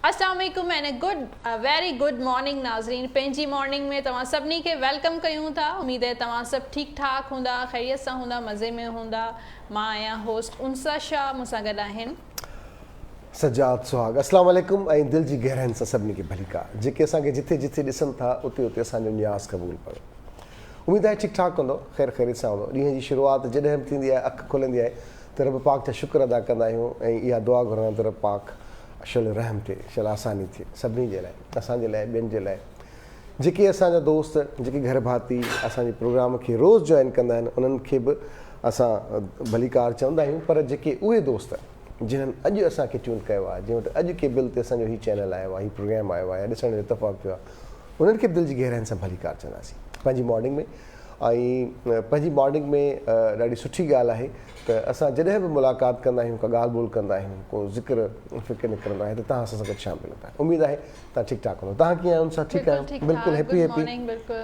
السلام عليڪم and good very good morning ناظرين پنهنجي مارننگ ۾ توهان سڀني کي welcome ڪيون ٿا اميد آهي توهان سڀ ٺيڪ ٺاڪ هوندا خيريت سان هوندا مزي ۾ هوندا مان آهيان هوسٽ انسا شاهه مون سان گڏ آهن. سجاد سهاڳ السلام عليڪم ۽ دل جي گهراين سان سڀني کي ڀليڪار جيڪي اسان کي جٿي جٿي ڏسن ٿا اتي اتي اسان جو نياز قبول پوي اميد آهي ٺيڪ ٺاڪ هوندو خير خيريت سان هوندو ڏينهن جي شروعات جڏهن به ٿيندي آهي اک کلندي آهي ته رب پاڪ جا شڪر ادا ڪندا آهيون ۽ اها دعا گهرندا آهيون ته رب پاڪ شل رحم ٿئي، شل آساني ٿئي سڀني جي لاء، اسان جي لاء، ٻين جي لاء. جيڪي اسان جا دوست، جيڪي گهر ڀاتي اسان جي پروگرام کي روز جوائن ڪندا آهن انهن کي به اسان ڀليڪار چوندا آهيون پر جيڪي اهي دوست جنهن اڄ اسان کي ٽيون ڪيو آهي، جنهن وٽ اڄ ڪيبل تي اسان جو هي چينل آيو آهي، هي پروگرام آيو آهي يا ڏسڻ جو اتفاق ٿيو آهي انهن کي به دل جي گهراين سان ڀليڪار چونداسين پنهنجي مارننگ ۾. ۽ پنهنجي مارننگ ۾ ڏاڍي سٺي ڳالهه آهي ته اسان جڏهن به ملاقات ڪندا آهيون ڪا ڳالهه ٻولهه ڪندا آهيون ڪو ذڪر فڪر نڪرندو آهي ته توهان اسان سان گڏ شامل هوندا آهيو اميد آهي توهان ٺيڪ ٺاڪ هوندو توهان ڪيئن آهيو انسا ٺيڪ آهيو بلڪل هيپي هيپي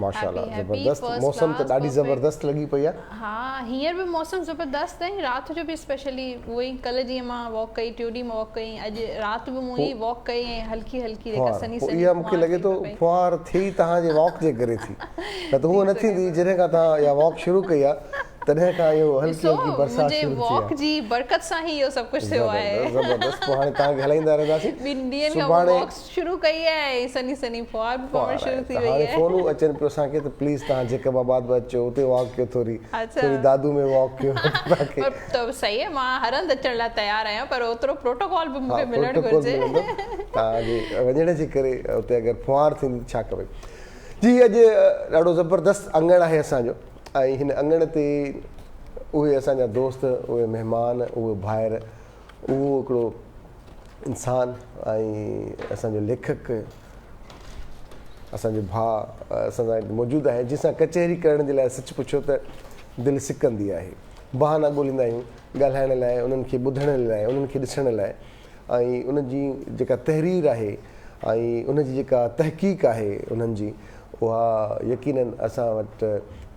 ماشاء الله زبردست موسم ته ڏاڍي زبردست لڳي پئي آهي ها هينئر به موسم زبردست آهي رات جو به اسپيشلي اهو ئي ڪلهه جيئن مان واڪ ڪئي ٽيون ڏينهن واڪ ڪئي اڄ رات به مون ئي واڪ ڪئي ۽ هلڪي هلڪي جيڪا سنهي سنهي اها مونکي لڳي ٿو ڦوهار ٿي توهان جي واڪ جي ڪري ٿي نه ته هونء نه ٿيندي جڏهن کان توهان اها واڪ شروع ڪئي آهي تڏهن کان اهو هلڪي هلڪي برسات شروع ٿي آهي. واڪ جي برڪت سان ئي اهو سڀ ڪجهه ٿيو آهي. زبردست پوء هاڻي توهان کي هلائيندا رهنداسين. ٻن ڏينهن کان پوء واڪ شروع ڪئي آهي ۽ سنهي سنهي ڦوهار به پوڻ شروع ٿي وئي آهي. هاڻي فونون اچن پيو اسان کي ته پليز توهان جيڪب آباد به اچو اتي واڪ ڪيو ٿوري ٿوري دادو ۾ واڪ ڪيو توهان کي. ته صحيح آهي مان هر هنڌ اچڻ لاء تيار آهيان پر اوترو پروٽوڪول به مون کي ملڻ گهرجي. توهان جي وڃڻ جي ڪري اتي اگر ڦوهار ٿيندي ته ڇا ڪبي. جي اڄ ڏاڍو زبردست اڱڻ آهي اسان جو. ۽ هن اڱڻ تي اهي اسان جا دوست، اهي مهمان، اهي ڀائر، اهو هڪڙو انسان ۽ اسان جو ليکڪ، اسان جو ڀاء اسان سان موجود آهي، جنهن سان ڪچهري ڪرڻ جي لاء سچ پڇو ته دل سڪندي آهي. بهانا ڳوليندا آهيون ڳالهائڻ لاء، انهن کي ٻڌڻ لاء، انهن کي ڏسڻ لاء ۽ ان جي جيڪا تحرير آهي ۽ ان جي جيڪا تحقيق آهي انهن جي اها يقيناً اسان وٽ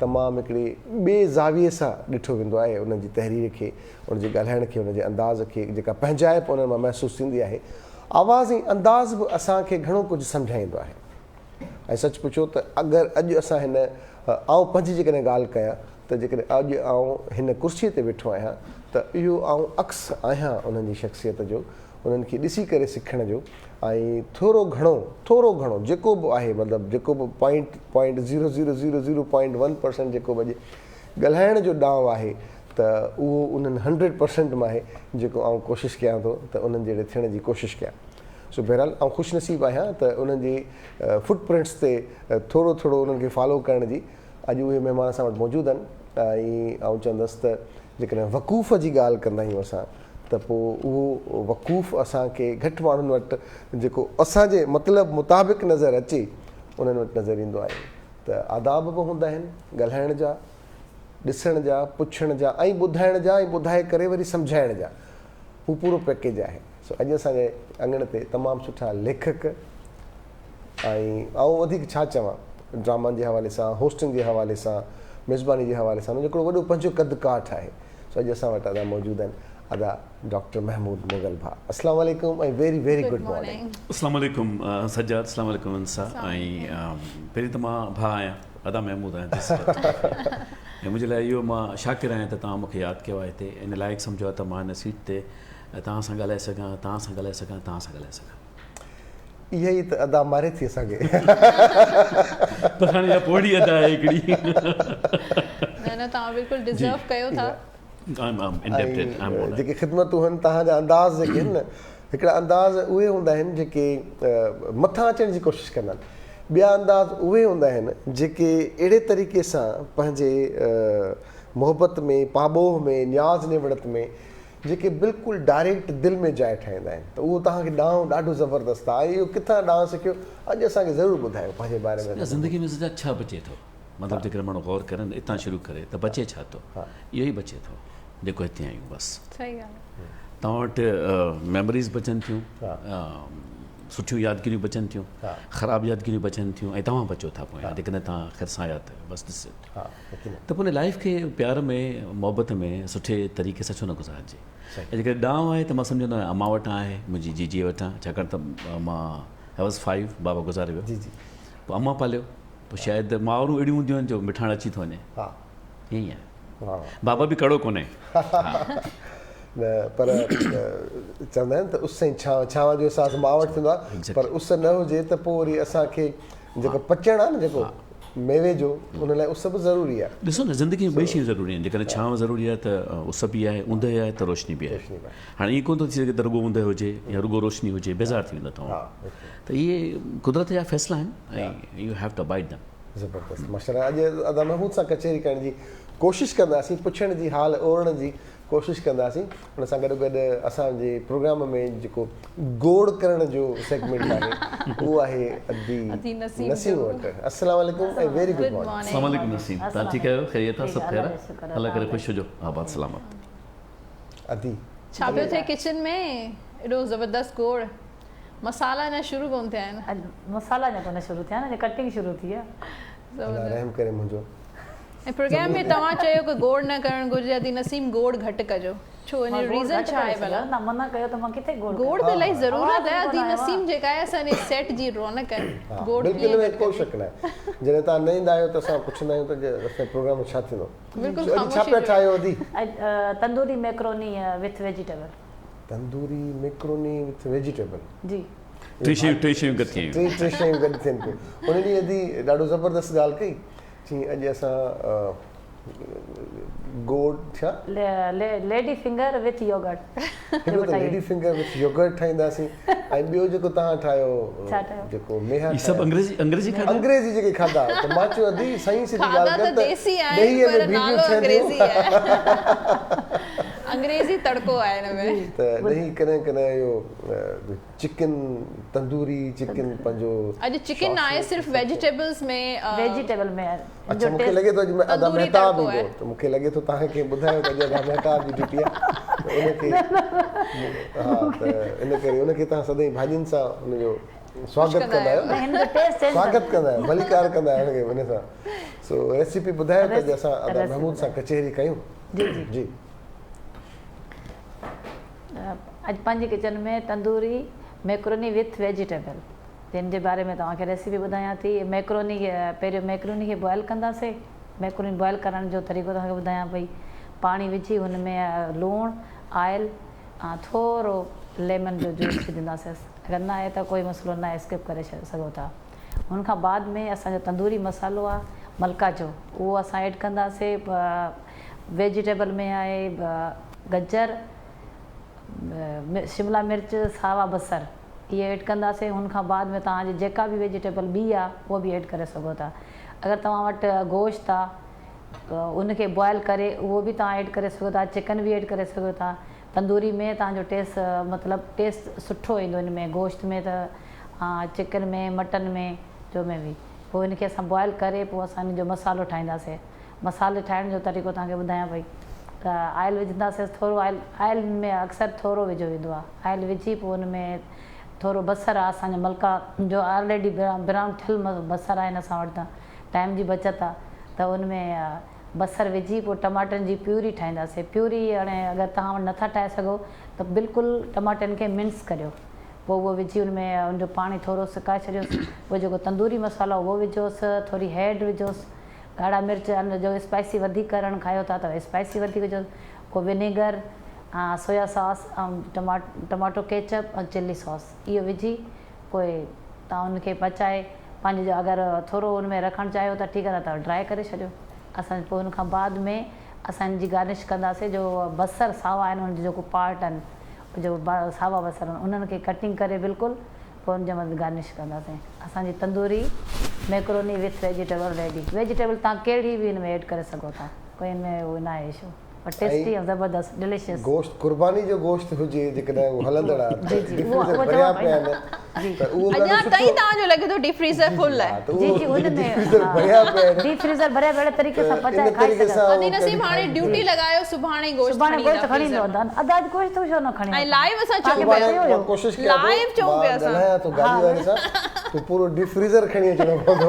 تمام هڪڙي ٻئي زاويي سان ڏٺو ويندو آهي انهن جي تحرير کي، ان جي ڳالهائڻ کي، ان جي انداز کي، جيڪا پنهنجائپ انهن مان محسوس ٿيندي آهي. آواز ۽ انداز به اسان کي گهڻو ڪجهه سمجهائيندو آهي ۽ سچ پڇو ته اگر اڄ اسان هن آئون پنهنجي جيڪڏهن ڳالهه ڪيان ته جيڪڏهن اڄ آئون هن ڪرسيء تي ويٺو آهيان ته اهو آئون عڪس آهيان انهن جي شخصيت جو، انهن کي ڏسي ڪري سکڻ جو ۽ ٿورو گهڻو ٿورو گهڻو جيڪو به آهي مطلب جيڪو به point point zero zero zero zero point one percent جيڪو به اڄ ڳالهائڻ جو ڏانء آهي ته اهو انهن هنڊريڊ پرسنٽ مان آهي جيڪو آئون ڪوشش ڪيان ٿو ته انهن جهڙي ٿيڻ جي ڪوشش ڪيان سو بهرحال آئون خوش نصيب آهيان ته انهن جي فٽ پرنٽس تي ٿورو ٿورو انهن کي فالو ڪرڻ جي اڄ اهي مهمان اسان وٽ موجود آهن ۽ آئون چوندس ته جيڪڏهن وقوف جي ڳالهه ڪندا آهيون اسان ته پوء اهو وقوف اسان کي گهٽ ماڻهن وٽ جيڪو اسان جي مطلب مطابق نظر اچي انهن وٽ نظر ايندو آهي ته آداب به هوندا آهن ڳالهائڻ جا، ڏسڻ جا، پڇڻ جا ۽ ٻڌائڻ جا ۽ ٻڌائي ڪري وري سمجهائڻ جا هو پورو پيڪيج آهي سو اڄ اسان جي اڱڻ تي تمام سٺا ليکڪ ۽ آئون وڌيڪ ڇا چوان ڊرامن جي حوالي سان هوسٽنگ جي حوالي سان ميزباني جي حوالي سان ان جو هڪڙو وڏو پنهنجو قد ڪاٺ آهي سو اڄ اسان وٽ ادا موجود آهن ادا ڊاڪٽر محمود مغل ڀاء اسلام عليڪم ۽ ويري ويري گڊ مارننگ. اسلام عليڪم سجاد اسلام عليڪم انسا ۽ پهرين ته مان ڀاء آهيان ادا محمود آهيان جس ۽ منهنجي لاء اهو مان شاڪر آهيان ته توهان مونکي ياد ڪيو آهي هتي ان لائق سمجهيو آهي ته مان هن سيٽ تي توهان سان ڳالهائي سگهان توهان سان ڳالهائي سگهان توهان سان ڳالهائي سگهان. اها ئي ته ادا ماري ٿي اسان کي. پر هاڻي اها پوڙهي ادا آهي هڪڙي. نه نه توهان بلڪل ڊزرو ڪيو ٿا. ۽ جيڪي خدمتون هن توهان جا انداز جيڪي آهن نه هڪڙا انداز اهي هوندا آهن جيڪي مٿان اچڻ جي ڪوشش ڪندا آهن ٻيا انداز اهي هوندا آهن جيڪي اهڙي طريقي سان پنهنجي محبت ۾ پاٻوهه ۾ نياز نوڙت ۾ جيڪي بلڪل ڊائريڪٽ دل ۾ جاء ٺاهيندا آهن ته اهو توهان کي ڏانء ڏاڍو زبردست آهي ۽ اهو ڪٿان ڏانء سکيو اڄ اسان کي ضرور ٻڌايو پنهنجي باري ۾ زندگي ۾ سجا ڇا بچي ٿو مطلب جيڪڏهن ماڻهو غور ڪري نه اتان شروع ڪري ته بچي ڇا ٿو اهو ئي بچي ٿو جيڪو هتي آهيون بس صحيح ڳالهه توهان وٽ ميموريز بچن ٿيون سٺيون يادگيريون بچن ٿيون خراب يادگيريون بچن ٿيون ۽ توهان بچو ٿا پويان جيڪڏهن توهان خير سان آيا ته بس ڏس ته پوء ان لائف کي پيار ۾ محبت ۾ سٺي طريقي سان ڇو نه گذارجي ۽ جيڪڏهن ڏانء آهي ته مان سمجهندو آهيان امان وٽان آهي منهنجي جيجي وٽان ڇاڪاڻ ته مان I was five بابا گذاري ويو جي جي پوء امان پاليو پوء شايد مائرون اهڙيون هونديون آهن جو مٺاڻ اچي ٿو وڃي ائين ئي آهي بابا به ڪڙو ڪونهي. نه پر چوندا آهن ته اس ۽ ڇانو، ڇانو جو احساس ماء وٽ ٿيندو آهي پر اس نه هجي ته پوء وري اسان کي جيڪو پچڻ آهي نه جيڪو ميوي جو ان لاء اس به ضروري آهي. ڏسو نه زندگي ۾ ٻئي شيون ضروري آهن جيڪڏهن ڇانو ضروري آهي ته اس به آهي اوندهه آهي ته روشني به آهي هاڻي ائين ڪونه ٿو ٿي سگهي ته رڳو اوندهه هجي يا رڳو روشني هجي بيزار ٿي ويندا توهان ته اهي قدرت جا فيصلا آهن ۽ you have to abide them. زبردست ماشاءالله اڄ ادا محمود سان ڪچهري ڪرڻ جي ڪوشش ڪنداسين پڇڻ جي حال اورڻ جي ڪوشش ڪنداسين ان سان گڏو گڏ اسان جي پروگرام ۾ جيڪو گوڙ ڪرڻ جو سيگمينٽ آهي اهو آهي ادي نسيم وٽ السلام عليڪم ۽ ويري گڊ مارننگ. السلام عليڪم نسيم توهان ٺيڪ آهيو خيريت آهي سڀ خير آهي الله ڪري خوش هجو آباد سلامت. ادي ڇا پيو ٿئي ڪچن ۾ ايڏو زبردست گوڙ. مصالا اڃا شروع ڪونه ٿيا آهن. مصالا اڃا ڪونه شروع ٿيا آهن اڃا ڪٽنگ شروع ٿي آهي. الله رحم ڪري منهنجو. ۽ پروگرام ۾ توهان چيو ڪه گوڙ نه ڪرڻ گهرجي ادي نسيم گوڙ گهٽ ڪجو ڇو ان جو ريزن ڇا آهي ڀلا. نه منع ڪيو ته مان ڪٿي گوڙ ڪيو. گوڙ ته الائي ضرورت آهي ادي نسيم جيڪا آهي اسان جي سيٽ جي رونق آهي گوڙ ڪيئن بلڪل ان ۾ ڪو شڪ ناهي جڏهن توهان نه ايندا آهيو ته اسان پڇندا آهيون ته اسان جي پروگرام ۾ ڇا ٿيندو بلڪل اڄ ڇا خاموشي پيا ٺاهيو ادي. اڄ tandoori macaroni with vegetable. Tandoori macaroni with vegetable. جي. ٽي شيون ٽي شيون گڏ ٿي آيون. ٽي شيون گڏ ٿين پيون. ان ڏينهن ادي ڏاڍو زبردست ڳالهه ڪئي چيائين اڄ اسان گوڙ ڇا؟ ليڊي فنگر وٿ يوگرٽ. هڪڙو ته ليڊي فنگر وٿ يوگرٽ ٺاهينداسين ۽ ٻيو جيڪو توهان ٺاهيو جيڪو ميها هي سڀ انگريزي انگريزي کاڌا انگريزي جيڪي کاڌا ته مان چيو ادي صحيح سڌي ڳالهه کاڌا ڪر ته ته ديسي آهن ڏهي ۾ پر ڀينڊيون نالو ٺهنديون انگريزي آهي. انگريزي تڙڪو آهي ان ۾. ته ڏهي ڪڏهن ڪڏهن اهو چڪن تندوري چڪن پنهنجو اڄ چڪن نه آهي صرف ويجيٽيبلز ۾. ويجيٽيبل ۾ اڇا مونکي لڳي ٿو اڄ ادا مهتاب ايندو ته مونکي لڳي ٿو توهان کي ٻڌايو ته اڄ ادا مهتاب جي ڊيوٽي آهي ته ان کي ها ته ان ڪري ان کي توهان سدائين ڀاڄين سان ان جو سواگت ڪندا آهيو سواگت ڪندا آهيو ڀليڪار ڪندا آهيو ان کي ان سان سو ريسيپي ٻڌايو ته اڄ اسان ادا محمود سان ڪچهري ڪيون جي جي جي. اڄ پنهنجي kitchen ۾ tandoori macaroni with vegetable جن جي باري ۾ توهان کي ريسيپي ٻڌايان ٿي ميڪروني کي پهريون ميڪروني کي بوائل ڪنداسي ميڪروني بوائل ڪرڻ جو طريقو توهان کي ٻڌايان پئي پاڻي وجهي هن ۾ لوڻ آئل ۽ ٿورو ليمن جو جوس وجهنداسيس اگر نه آهي ته ڪوئي مسئلو نه آهي اسڪپ ڪري سگهو ٿا هن کان بعد ۾ اسان جو تندوري مصالحو آهي ملڪا جو اهو اسان ايڊ ڪنداسي ويجيٽيبل ۾ آهي گجر، شملا مرچ، ساوا بصر اهي ايڊ ڪنداسين هن کان بعد ۾ توهان جي جيڪا به ويجيٽيبل ٻي آ اها به ايڊ ڪري سگهو ٿا اگر توهان وٽ گوشت آ ته ان کي بوائل ڪري اهو به توهان ايڊ ڪري سگهو ٿا چڪن به ايڊ ڪري سگهو ٿا تندوري ۾ توهان جو ٽيسٽ مطلب ٽيسٽ سٺو ايندو ان ۾ گوشت ۾ ته چڪن ۾ مٽن ۾ جو ۾ به پوء ان کي اسان بوائل ڪري پوء اسان ان جو مصالحو ٺاهينداسين مصالحي ٺاهڻ جو طريقو توهان کي ٻڌايان پئي ته آئل وجهنداسين ٿورو آئل آئل ۾ اڪثر ٿورو وجهيو ويندو آهي آئل وجهي پوء ان ۾ ٿورو بصر آهي اسان جو ملڪا جو آلريڊي براؤن ٿيل بصر آهن اسان وٽ ته ٽائيم جي بچت آهي ته ان ۾ بصر وجهي پوء ٽماٽن جي پيوري ٺاهينداسين پيوري هاڻي اگر توهان وٽ نٿا ٺاهي سگهو ته بلڪل ٽماٽن کي منس ڪريو پوء اهو وجهي ان ۾ ان جو پاڻي ٿورو سڪائي ڇڏيوس پوء جيڪو تندوري مصالحو اهو وجهوس ٿوري هيڊ وجهوس ڳاڙها مرچ ان جو اسپائسي وڌيڪ ڪرڻ کايو ٿا ته اسپائسي وڌيڪ وجهو پوء ونيگر ۽ سويا ساس ۽ ٽماٽو ڪيچپ ۽ چلي ساس اهو وجهي پوء توهان ان کي پچائي پنهنجي جو اگر ٿورو ان ۾ رکڻ چاهيو ته ٺيڪ آهي نه ته ڊرائي ڪري ڇڏيو اسان پوء ان کان بعد ۾ اسان ان جي گارنش ڪنداسين جو بصر ساوا آهن ان جو جيڪو پارٽ آهن جو ساوا بصر آهن انهن کي ڪٽنگ ڪري بلڪل پوء ان جي مٿان گارنش ڪنداسين. اسان جي tandoori macaroni with vegetable ready. Vegetable توهان ڪهڙي به ان ۾ ايڊ ڪري سگهو ٿا ڪوئي ان ۾ اهو ناهي اشو پر ٽيسٽي ۽ زبردست ڊليشس. گوشت قرباني جو گوشت هجي جيڪڏهن اهو هلندڙ آهي جي ته جي ڊيپ اهو فريزر اهو ڀريا چوان پئي پيا نه. آهن. ته اهو به اڃا ڏاڍو تائين سٺو توهان جو لڳي ٿو ڊيپ فريزر جي فل جي آهي. ها ته جي اهو جي ان جيڪي ۾ ڊيپ فريزر ها ڀريا پيا آهن ڊيپ فريزر ڀريا پيا اهڙي طريقي ته سان ان پچائي کائي طريقي سگهن سان ادي اهو ڪڍي نسيم هاڻي کائي ڊيوٽي لڳايو سڀاڻي گوشت سڀاڻي کڻي گوشت ايندا کڻي فريزر ايندو مان. ادا ادا اڄ گوشت ڇو نه کڻي ۽ آيو توهان لائيو اسان توهان چئون کي پيا پيو سڀاڻي هيو مان ڪوشش ڪيان ٿو لائيو چئون مان پيا اسان. ڳالهايان ٿو ها گاڏي واري سان ته پورو ڊيپ فريزر کڻي اچڻو پوندو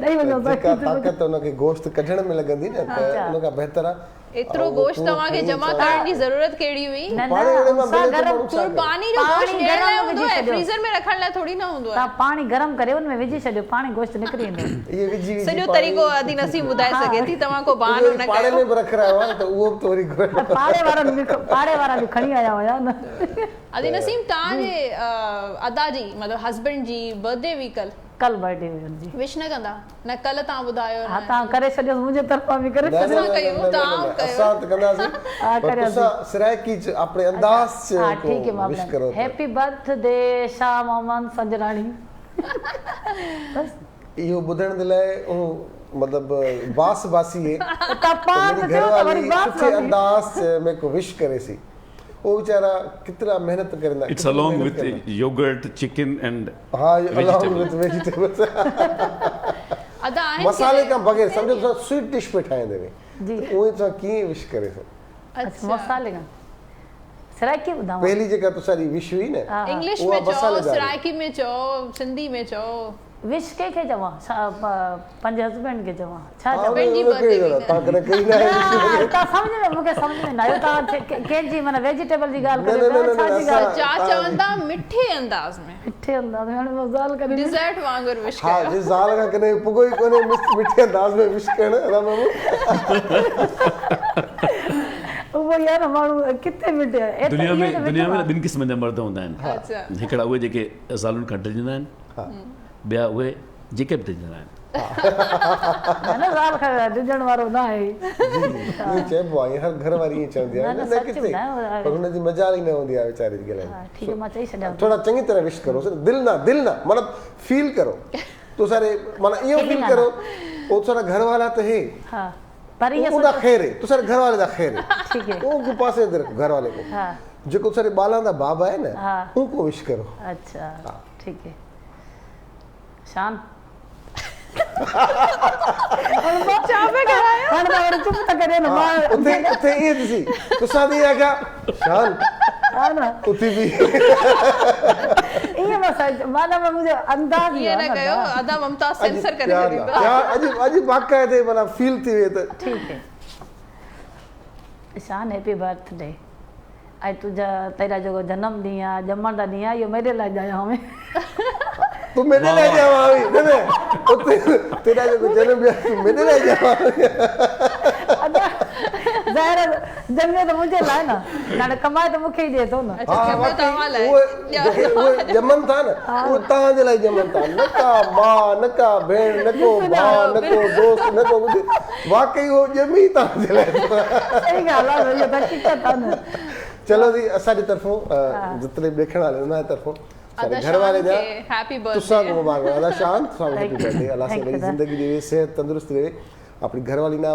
ڏئي ته وڃو جيڪا طاقت ان کي گوشت ڪڍڻ ۾ لڳندي نه ته ان کان بهتر آهي ايترو گوشت توهان کي جمع ڪرڻ جي ضرورت ڪهڙي هئي؟ نه نه ان گرم قرباني جو گوشت ڏيڻ لاء هوندو آهي فريزر ۾ رکڻ لاء ٿوري نه هوندو آهي. توهان پاڻي گرم ڪري ان ۾ وجهي ڇڏيو پاڻي گوشت نڪري ايندو. سڄو طريقو ادي نسيم ٻڌائي سگهي ٿي توهان ڪو بهانو نه ڪيو. پاڙي ۾ به رکرايو آهي ته اهو به ته وري پاڙي وارن به پاڙي وارا به کڻي آيا هيا نه. ادي نسيم توهان جي ادا جي مطلب هسبينڊ جي برٿ ڊي هئي ڪل. ڪل برٿ ڊي هئي ان جي. وش نه ڪندا نه ڪل توهان ٻڌايو ها نه. توهان ڪري ڇڏيوس منهنجي طرفان به ڪري نه ڇڏيو. نه نه نه نه نه اسان ته ڪنداسين پر تسان سرائيڪي چ اپڻي انداز چ ها ڪو ٺيڪ هي وش کرو ته. Happy birthday Shah Muhammad Sanjrani بس. اهو ٻڌڻ جي لاء اهو مطلب باس باسي هي ته ته پاڻ منهنجي ته گهر چيو ته وري واري باس سٺي باسي. انداز چ ميڪو وش ڪري سي. اهو ويچارا ڪيترا محنت ڪرندا It's along with yogurt, chicken and ها along with vegetables. vegetables. ادا آهن مصالحي ڪهڙي؟ کان بغير سمجهو تسان سويٽ ڊش پئي ٺاهيندي وي جي. ته اونئين تسان ڪيئن وش ڪري سو. اڇا مصالحي کان سرائيڪي ٻڌاوان. پهلي جيڪا تسان جي وش هئي نه ها ها. انگلش اها ۾ چئو مصالحيدار هئي. سرائيڪي ۾ چئو سنڌي ۾ چئو. وش ڪنهن کي چوان پنهنجي هسبينڊ کي چوان ڇا ها چوان. هسبينڊ جي ان برٿ ڊي کي هئي نه. توهان ڪڏهن ڪئي ناهي وش نه توهان سمجهه ۾ مونکي سمجهه ۾ نه آيو توهان ڪنهن جي معنيٰ ويجيٽيبل جي ڳالهه نه ڪريو نه پيا نه ڇا نه جي اسان ڳالهه. ڇا توهان چون ٿا مٺي انداز ۾. مٺي انداز ۾ هاڻي مان زال ڪڏهن ڊيزرٽ وانگر وش ها ڪيو. جي زال کان ڪڏهن پڳو ئي ڪونهي مٺي انداز ۾ وش ڪرڻ ادا مامو. اهو ئي آهي نه ماڻهو ڪٿي مٺي دنيا اهو ۾ ته دنيا مٺو ۾ نه آهي. ٻن قسمن جا مرد هوندا آهن اڇا. هڪڙا اهي جيڪي زالن کان ڊڄندا آهن ٻيا اهي جيڪي به ڊڄندا آهن. نه نه زال کان ڊڄڻ وارو نه آهي. جي جي ائين چئبو آهي هر گهر واري ائين چوندي آهي نه نه نه سچ ڪٿي ٻڌايو پر هن جي مجال ئي نه هوندي آهي ويچاري جي ڳالهائڻ ها جي ٺيڪ آهي مان چئي ڇڏيان ٿي. ٿورا چڱي طرح وش ڪرو دل نه دل نه مطلب فيل ڪرو تو ساري معنيٰ ايو فيل فيلنگ آ ڪرو نه او تسارا گهر والا ته هي ها پر ايئن اوندا سوچو خير هي تساري گهر والي دا خير هي ٺيڪ هي او کو پاسي تي رکو گهر والي کو ها جيڪو تساري ٻالان دا بابا هي نه ها اون کو وش ڪرو. اڇا ٺيڪ هي شان ڇا پيا ڪرايو؟ هاڻي ته وري چپ ٿا ڪريو نه مان اتي اتي ائين ڏسي تسان ته ائين آکيا شان ها نه اتي به ائين مان سچ معنيٰ منهنجو انداز ائين نه ڪيو ادا ممتاز اڄ سينسر ڪري پيار ڇڏيندو. پيار اڄ اڄ باقاعدي معنيٰ فيل ٿي ويو ته ٺيڪ هي شان هيپي برٿ ڊي اڄ تنهنجا تيرا جيڪو جنم ڏينهن آ ڄمڻ دا ڏينهن آ اهو ميڏي لاء ڄايو هوين. تون ميڏي لاء ڄايو هوين نه نه اتي تيرا جيڪو جنم ڏينهن آ تون ميڏي لاء ڄايو هوين. ادا ظاهر آ ڄميو ته منهنجي لاء نه هاڻي ڪمائي ته مونکي ئي ڏي ٿو نه. اڇا ها ڄميو واقعي توهان لاء اهي جيڪي اهي ڄمن ٿا نه اهي توهان جي لاء ڄمن ٿا نه ڪا ماء نه ڪا ڀيڻ نه ڪو ڀاء نه ڪو دوست نه ڪو ڪجهه واقعي اهو ڄمي ئي توهان جي لاء ٿو. صحيح ڳالهه آ ڀئي حقيقت آ نه. چلو جي اسان جي طرفون جتري به ڏيکڻ وارا انهن جي طرفون ساري گهر واري جا تسان کي مبارڪ ادا شان تسان کي هيپي برٿ ڊي الله سائين وڏي زندگي ڏيوي صحت تندرستي ڏيوي اپني گهر واري نا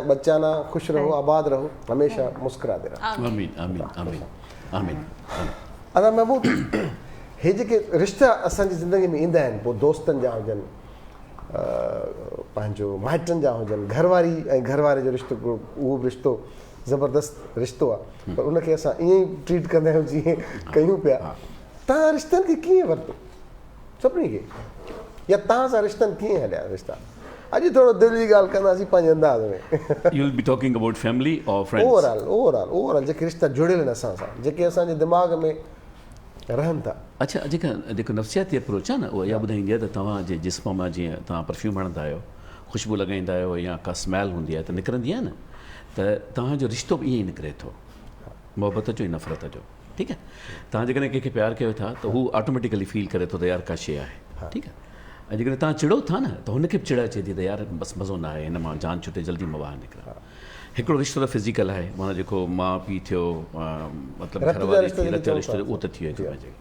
ٻچا نا خوش رهو آباد رهو هميشه مسڪراتي رهو. آمين آمين آمين آمين. ادا محبوب هي جيڪي رشتا اسان جي زندگي ۾ ايندا آهن پوء دوستن جا هجن پنهنجو مائٽن جا هجن گهر واري ۽ گهر واري جو رشتو اهو به رشتو زبردست رشتو آهي پر ان کي اسان ائين ئي ٽريٽ ڪندا آهيون جيئن ڪيون پيا توهان رشتن کي ڪيئن ورتو سڀني کي يا توهان سان رشتن ڪيئن هليا رشتا اڄ ٿورو دل جي ڳالهه ڪنداسين پنهنجي انداز ۾. You will be talking about family or friends? Overall overall overall جيڪي رشتا جڙيل آهن اسان سان جيڪي اسان جي دماغ ۾ رهن ٿا. اڇا جيڪا جيڪو نفسياتي اپروچ آهي نه اها اها ٻڌائيندي آهي ته توهان جي جسم مان جيئن توهان پرفيوم هڻندا آهيو خوشبو لڳائيندا آهيو يا ڪا سميل هوندي آهي ته نڪرندي آهي نه ته توهان جو رشتو به ائين ئي نڪري ٿو محبت جو ۽ نفرت جو ٺيڪ آهي توهان جيڪڏهن ڪنهن کي پيار ڪيو ٿا ته هو آٽوميٽيڪلي فيل ڪري ٿو ته يار ڪا شيء آهي ٺيڪ آهي ۽ جيڪڏهن توهان چڙو ٿا نه ته هن کي به چڙ اچي ٿي ته يار بس مزو نه آهي هن مان جان ڇٽي جلدي مان ٻاهر نڪران هڪڙو رشتو ته فزيڪل آهي معنيٰ جيڪو ماء پيء ٿيو مطلب گهر واري ٿي رت جو رشتو اهو ته ٿي ويو پنهنجي جڳهه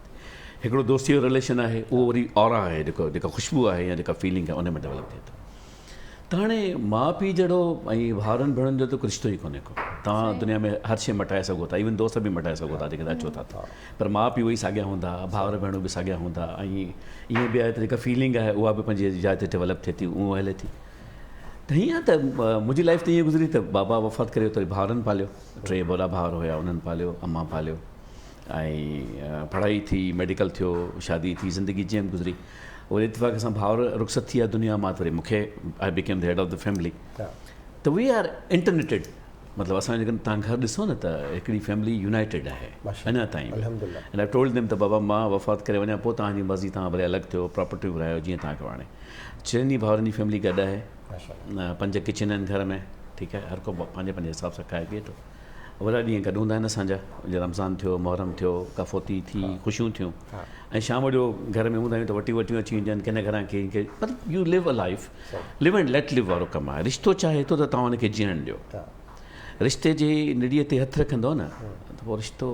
تي هڪڙو دوستي جو رليشن آهي اهو وري اورا آهي جيڪو جيڪا خوشبو آهي يا جيڪا فيلنگ آهي ان ۾ ڊولپ ٿئي ٿو. ته هاڻي ماء پيء جهڙو ۽ ڀائرن ڀيڻن جو ته ڪو رشتو ئي ڪونهي ڪو. توهان دنيا ۾ هر شيء مٽائي سگهو ٿا، ايون دوست به مٽائي سگهو ٿا جيڪڏهن اچو ٿا ته. پر ماء پيء اهي ئي ساڳيا هوندا، ڀائر ڀيڻون به ساڳيا هوندا ۽ ائين به آهي ته جيڪا فيلنگ آهي اها به پنهنجي جاء تي ڊولپ ٿئي ٿي اهو هلي ٿي. ته هيئن آهي ته منهنجي لائيف ته ائين گذري ته بابا وفات ڪري ويو ته ڀائرن پاليو، ٽي وڏا ڀائر هيا انهن پاليو، امان پاليو ۽ پڙهائي ٿي، ميڊيڪل ٿيو، شادي ٿي، زندگي جيئن به گذري. وري اتفاق سان ڀائر رخصت ٿي ويا دنيا مان ته وري مون کي I became the head of the family ته وي آر انٽرنيٽيڊ مطلب اسان جيڪڏهن تان گهر ڏسو نه ته هڪڙي فيملي يونائيٽيڊ آهي اڃا تائين اينڊ I told them ته بابا مان وفات ڪري وڃان پوء توهان جي مرضي توهان ڀلي الڳ ٿيو پراپرٽيون ورهايو جيئن توهان کي وڻي چئن ئي ڀائرن جي فيملي گڏ آهي پنج ڪچن آهن گهر ۾ ٺيڪ آهي هر ڪو پنهنجي پنهنجي حساب سان کائي پيئي ٿو وڏا ڏينهن گڏ هوندا آهن اسان جا جيئن رمضان ٿيو محرم ٿيو ڪا فوتي ٿي خوشيون ٿيون ۽ شام جو گهر ۾ هوندا آهيون ته وٽيون وٽيون اچي وينديون آهن ڪنهن گهران ڪنهن کي مطلب you live a life live and let live وارو ڪم آهي رشتو چاهي ٿو ته توهان ان کي جيئڻ ڏيو رشتي جي نڙيء تي هٿ رکندو نه ته پوء رشتو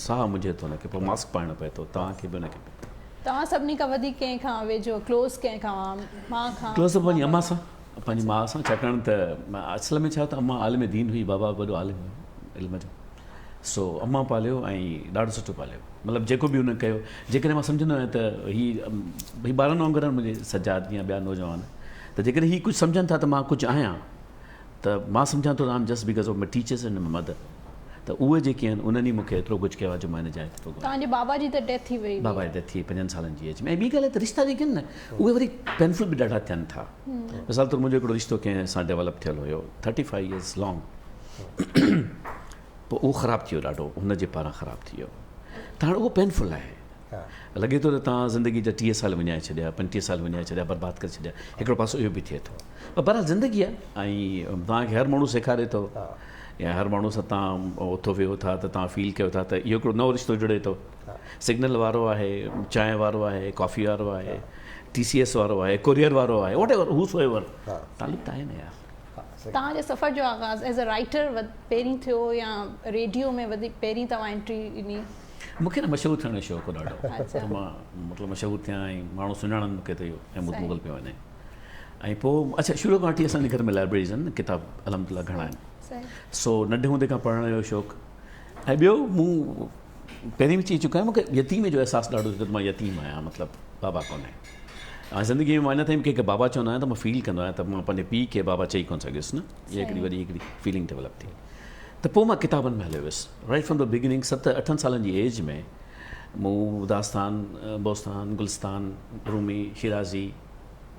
ساهه منجهي ٿو ان کي پوء ماسڪ پائڻو پئي ٿو توهان کي به ان کي به. توهان سڀني کان وڌيڪ ڪنهن کان ويجهو ڪلوز ڪنهن کان ماء کان؟ ڪلوز ته پنهنجي امان سان پنهنجي ماء سان ڇاڪاڻ ته اصل ۾ ڇا ته امان عالم دين هئي بابا به وڏو عالم هيو علم جو سو امان پاليو ۽ ڏاڍو سٺو پاليو مطلب جيڪو به هن ڪيو جيڪڏهن مان سمجهندو آهيان ته هي هي ٻارن وانگر آهن منهنجي سجاد يا ٻيا نوجوان ته جيڪڏهن هي ڪجهه سمجهن ٿا ته مان ڪجهه آهيان ته مان سمجهان ٿو ته I am just because of my teachers and my mother ته اهي جيڪي آهن انهن ئي مون کي ايترو ڪجهه ڪيو آهي جو مان هن جاء تي پڳو آهيان. توهان جي بابا جي ته ڊيٿ ٿي وئي هئي. بابا جي ڊيٿ ٿي وئي پنجن سالن جي ايج ۾ ۽ ٻي ڳالهه ته رشتا جيڪي آهن نه اهي وري پينفل به ڏاڍا ٿين ٿا. مثال طور منهنجو هڪڙو رشتو ڪنهن سان ڊيولپ ٿيل هيو ٿرٽي فائيو ايئرز لانگ پوء اهو خراب ٿي ويو ڏاڍو هن جي پاران خراب ٿي ويو ته هاڻي اهو پينفل آهي. لڳي ٿو ته توهان زندگي جا 30 سال وڃائي ڇڏيا، 35 سال وڃائي ڇڏيا، برباد ڪري ڇڏيا. هڪڙو پاسو اهو به ٿئي ٿو. پر بهرحال زندگي آهي ۽ توهان کي هر ماڻهو سيکاري ٿو يا هر ماڻهو سان توهان اٿو ويهو ٿا ته توهان فيل ڪيو ٿا ته اهو هڪڙو نئون رشتو جڙي ٿو. سگنل وارو آهي، چانهه وارو آهي، ڪافي وارو آهي، ٽي سي ايس وارو آهي، ڪوريئر وارو آهي، واٽ ايور هو سو ايور تعلق ته آهي نه يار. توهان جي سفر جو آغاز ايز اي رائيٽر پهرين ٿيو يا ريڊيو ۾ وڌيڪ پهرين توهان انٽري ڏني؟ مون کي نه مشهور ٿيڻ جو شوق هو ڏاڍو ته مان مطلب مشهور ٿيان ۽ ماڻهو سڃاڻن مون کي ته اهو احمد مغل پيو وڃي ۽ پوء اڇا شروع کان وٺي اسان جي گهر ۾ لائبريريز آهن ڪتاب الحمد لله گهڻا آهن سو ننڍي هوندي کان پڙهڻ جو شوق ۽ ٻيو مون پهرين به چئي چڪو آهيان مون کي يتيم جو احساس ڏاڍو ٿيو ته مان يتيم آهيان مطلب بابا ڪونهي ۽ زندگي ۾ مان اڃا تائين ڪنهن کي بابا چوندو آهيان ته مان فيل ڪندو آهيان ته مان پنهنجي پيء کي بابا چئي ڪونه سگهيس نه اها هڪڙي وڏي هڪڙي فيلنگ ڊيولپ ٿي ته پوء مان ڪتابن ۾ هليو ويس. رائيٽ فرام the beginning ست اٺن سالن جي ايج ۾ مون داستان، بوستان، گلستان، رومي، شيرازي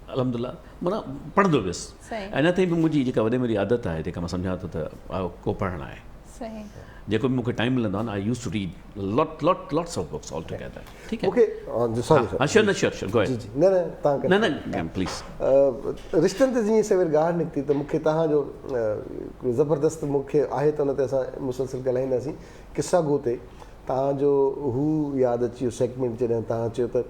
الحمدلله معنيٰ پڙهندو ويس. ۽ اڃا تائين به منهنجي جيڪا وڏي ۾ وڏي عادت آهي جيڪا مان سمجهان ٿو ته اهو ڪو پڙهڻ آهي. جيڪو به مون کي ٽائيم ملندو آهي نه I use to read lot lot lots of books all together. ٺيڪ آهي. مون کي سوري ها شيور نه شيور شيور گو جي جي نه نه تهان نه نه پليز. رشتن تي جيئن سوير ڳالهه نڪتي ته مون کي تهان جو زبردست مون کي آهي ته ان تي اسان مسلسل ڳالهائينداسين قصا گو تي تهان جو هو ياد اچي ويو سيگمينٽ جڏهن تهان چيو ته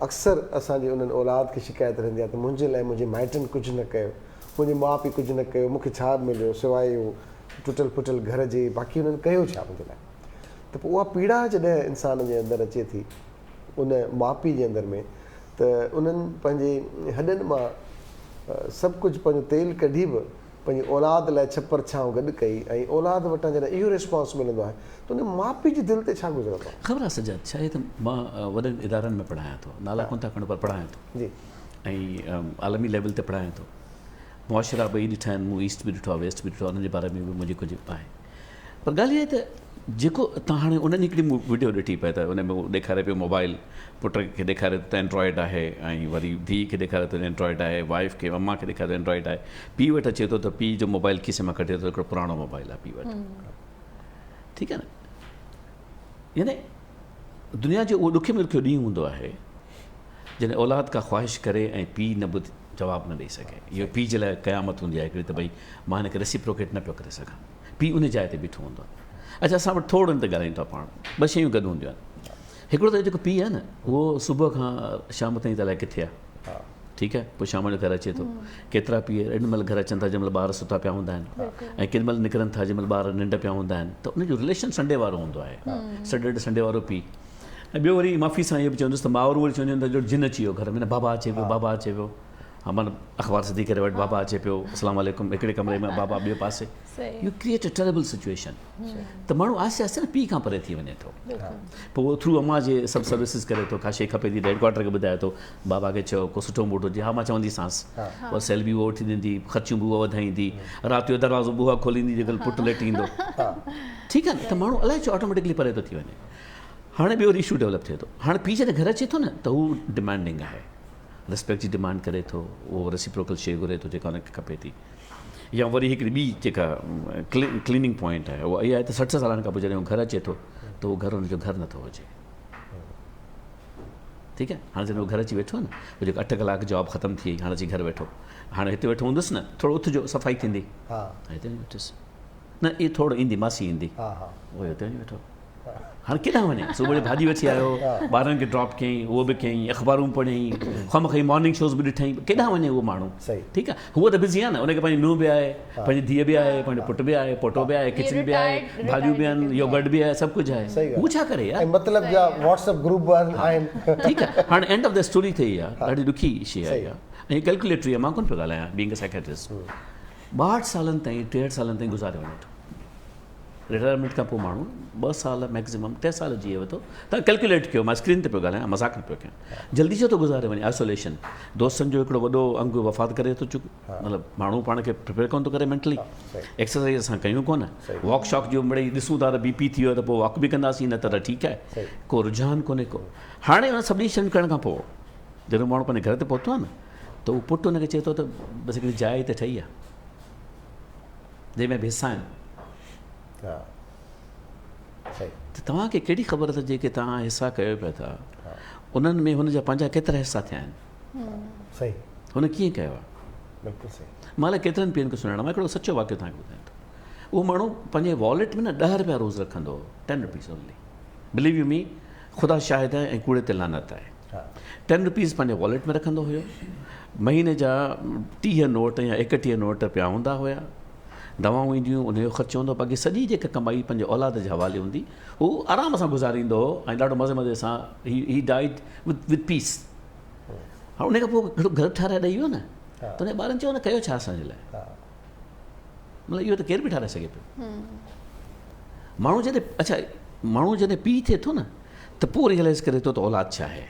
اڪثر اسان جي انهن اولاد کي شڪايت رهندي آهي ته منهنجي لاء منهنجي مائٽن ڪجهه نه ڪيو منهنجي ماء پيء ڪجهه نه ڪيو مون کي ڇا مليو سواء اهو ٽٽل ڦٽل گهر جي باقي انهن ڪيو ڇا منهنجي لاء ته پوء اها پيڙا جڏهن انسان جي اندر اچي ٿي ان ماء پيء جي اندر ۾ ته انهن پنهنجي هڏن مان سڀ ڪجهه پنهنجو تيل ڪڍي به پنهنجي اولاد لاء ڇپر ڇانو گڏ ڪئي ۽ اولاد وٽان جڏهن اهو ريسپانس ملندو آهي ته ان ماء پيء جي دل تي ڇا گذرندو آهي. خبر آهي سجاد ڇا آهي ته مان وڏن ادارن ۾ پڙهايان ٿو نالا ڪونه ٿا کڻون پر پڙهايان ٿو جي ۽ عالمي ليول تي پڙهايان ٿو معاشرا ٻئي ڏٺا آهن مون ايسٽ به ڏٺو آهي ويسٽ به ڏٺو آهي انهن جي باري ۾ به منهنجي ڪجهه آهي پر ڳالهه اها آهي ته جيڪو تان هاڻي انهن هڪڙي مون وڊيو ڏٺي پئي ته ان ۾ ڏيکاري پيو موبائل پٽ کي ڏيکاري ٿو ته اينڊرائيڊ آهي ۽ وري ڌيء کي ڏيکاري ٿو اينڊرائيڊ آهي وائيف کي امان کي ڏيکاري ٿو اينڊرائيڊ آهي پيء وٽ اچي ٿو ته پيء جو موبائل کيسي مان ڪڍي ٿو هڪڙو پراڻو موبائل آهي پيء وٽ ٺيڪ آهي نه يعني دنيا جو اهو ڏکي ۾ ڏکيو ڏينهن هوندو آهي جڏهن اولاد ڪا خواهش ڪري ۽ پيء نه ٻڌ جواب نه ڏئي سگهي اهو پيء جي لاء قيامت هوندي آهي هڪڙي ته ڀئي مان هن کي ريسيپروڪيٽ نه پيو ڪري سگهان پيء ان جاء تي بيٺو هوندو آهي. اڇا اسان وٽ ٿورو ان تي ڳالهايون ٿا پاڻ ٻه شيون گڏ هونديون آهن هڪڙو ته جيڪو پيء آهي نه اهو صبح کان شام تائين ته الائي ڪٿي آهي ٺيڪ آهي پوء شام جو گهر اچي ٿو ڪيترا پيء ان مهل گهر اچن ٿا جنهن مهل ٻار ستا پيا هوندا آهن ۽ ڪيڏي مهل نڪرن ٿا جنهن مهل ٻار ننڊ پيا هوندا آهن ته ان جو رليشن سنڊي وارو هوندو آهي سيٽرڊي سنڊي وارو پيء ۽ ٻيو وري معافي سان اهو به چوندس ته مائرون وري چونديون آهن ته جن اچي ويو گهر ۾ نه بابا اچي ويو بابا اچي ويو. ها معنيٰ اخبار سڌي ڪري وٺ بابا اچي پيو اسلام عليڪم هڪڙي ڪمري ۾ بابا ٻئي پاسي you create a terrible situation ته ماڻهو آهستي آهستي نه پيء کان پري ٿي وڃي ٿو پوء اهو ٿرو امان جي سڀ سروسز ڪري ٿو ڪا شيء کپي ٿي ته هيڊ ڪوارٽر کي ٻڌائي ٿو بابا کي چئو ڪو سٺو موڊ هجي ها مان چونديسانس اها سيل به اها وٺي ڏيندي خرچيون به اها وڌائيندي رات جو دروازو به اها کوليندي جيڪڏهن پٽ ليٽ ايندو ٺيڪ آهي نه ته ماڻهو الائي ڇو آٽوميٽڪلي پري ٿو ٿي وڃي هاڻي ٻيو اشو ڊيولپ ٿئي ٿو هاڻي پيء جڏهن گهر اچي ٿو نه ته هو ڊمانڊنگ آهي ريسپيڪٽ جي ڊمانڊ ڪري ٿو اهو ريسيپروڪل شيء گهري ٿو جيڪا هن کي کپي ٿي يا وري هڪڙي ٻي جيڪا ڪليننگ پوائنٽ آهي اها اها آهي ته 60 سالن کان پوء جڏهن هو گهر اچي ٿو ته اهو گهر هن جو گهر نٿو هجي ٺيڪ آهي هاڻي جڏهن هو گهر اچي ويٺو نه هو جيڪو 8 ڪلاڪ جاب ختم ٿي وئي هاڻي اچي گهر ويٺو هاڻي هتي ويٺو هوندس نه ٿورو اٿجو صفائي ٿيندي ها هتي وڃي ويٺس نه اي ٿورو ايندي ماسي ايندي ها ها اهو هتي وڃي ويٺو هاڻ ڪيڏانهن وڃي؟ صبح جو ڀاڄي وٺي آيو، ٻارن کي ڊراپ ڪيائين، اهو به ڪيائين، اخبارون پڙهيائين، خوامخواهي مارننگ شوز به ڏٺائين، ڪيڏانهن وڃي اهو ماڻهو؟ ٺيڪ آهي، هوء ته بزي آهي نه، ان کي پنهنجي نونهن به آهي، پنهنجي ڌيء به آهي، پنهنجو پٽ به آهي، پوٽو به آهي، ڪچن به آهي، ڀاڄيون به آهن، يوگرٽ به آهي، سڀ ڪجهه آهي، هو ڇا ڪري يار؟ ۽ مطلب جا واٽس اپ گروپ به آهن. ٺيڪ آهي، هاڻ اينڊ آف the story ٿئي اها، ڏاڍي ڏکي شيء آهي اها، ۽ ڪيلڪيوليٽري آهي، مان ڪونه پيو ڳالهايان بينگ اي سائيڪيٽرسٽ، 62 سالن تائين، 63 سالن تائين گذاري وڃي ٿو. رٽائرمينٽ کان پوء ماڻهو ٻه سال ميڪزيمم ٽي سال جيئي ٿو تان ڪيلڪيوليٽ ڪيو مان اسڪرين تي پيو ڳالهايان مذاق نه پيو ڪيان جلدي ڇو ٿو گذاري وڃي آئسوليشن دوستن جو هڪڙو وڏو انگ وفات ڪري ٿو چڪو مطلب ماڻهو پاڻ کي پريپيئر ڪونه ٿو ڪري مينٽلي ايڪسرسائز اسان ڪيون ڪونه واڪ شاڪ جو مڙئي ڏسون ٿا ته بي پي ٿي ويو ته پوء واڪ به ڪنداسين نه ته ٺيڪ آهي ڪو رجحان ڪونهي ڪو هاڻي ان سڀني شين ڪرڻ کان پوء جڏهن ماڻهو پنهنجي گهر تي پهتو آهي نه ته اهو پٽ ان کي چئي ٿو ته بس هڪڙي جاء ته ٺهي آهي جنهن ۾ به حصا آهن. ته توهان کي ڪهڙي خبر ته جيڪي توهان حصا ڪيو پيا ٿا انهن ۾ هن جا پنهنجا ڪيترا حصا ٿيا آهن. هن ڪيئن ڪيو آهي. مان الائي ڪيترن پيئن کي سڃاڻان مان هڪڙو سچو واقعو توهان کي ٻڌايان ٿو. اهو ماڻهو پنهنجي واليٽ ۾ نه 10 رپيا روز رکندو هو 10 روپيز اونلي بليو يو مي خدا شاهد آهي ۽ ڪوڙي تي لعنت آهي. ٽين روپيز پنهنجي واليٽ ۾ رکندو هيو. مهيني جا 30 نوٽ يا 31 نوٽ پيا هوندا هيا. دوائون اينديون هيون ان جو خرچ هوندو هو باقي سڄي جيڪا ڪمائي پنهنجي اولاد جي حوالي هوندي هو آرام سان گذاريندو هو ۽ ڏاڍو مزي مزي سان هي ڊائيڊ وٿ پيس. هاڻ ان کان پوء هڪڙو گهر ٺاهرائي ڏئي ويو نه ته ان جي ٻارن چيو نه ڪيو ڇا اسان جي لاء مطلب اهو ته ڪير به ٺاهرائي سگهي پيو. ماڻهو جڏهن اڇا ماڻهو جڏهن پيء ٿئي ٿو نه ته پوء ريئلائز ڪري ٿو ته اولاد ڇا آهي.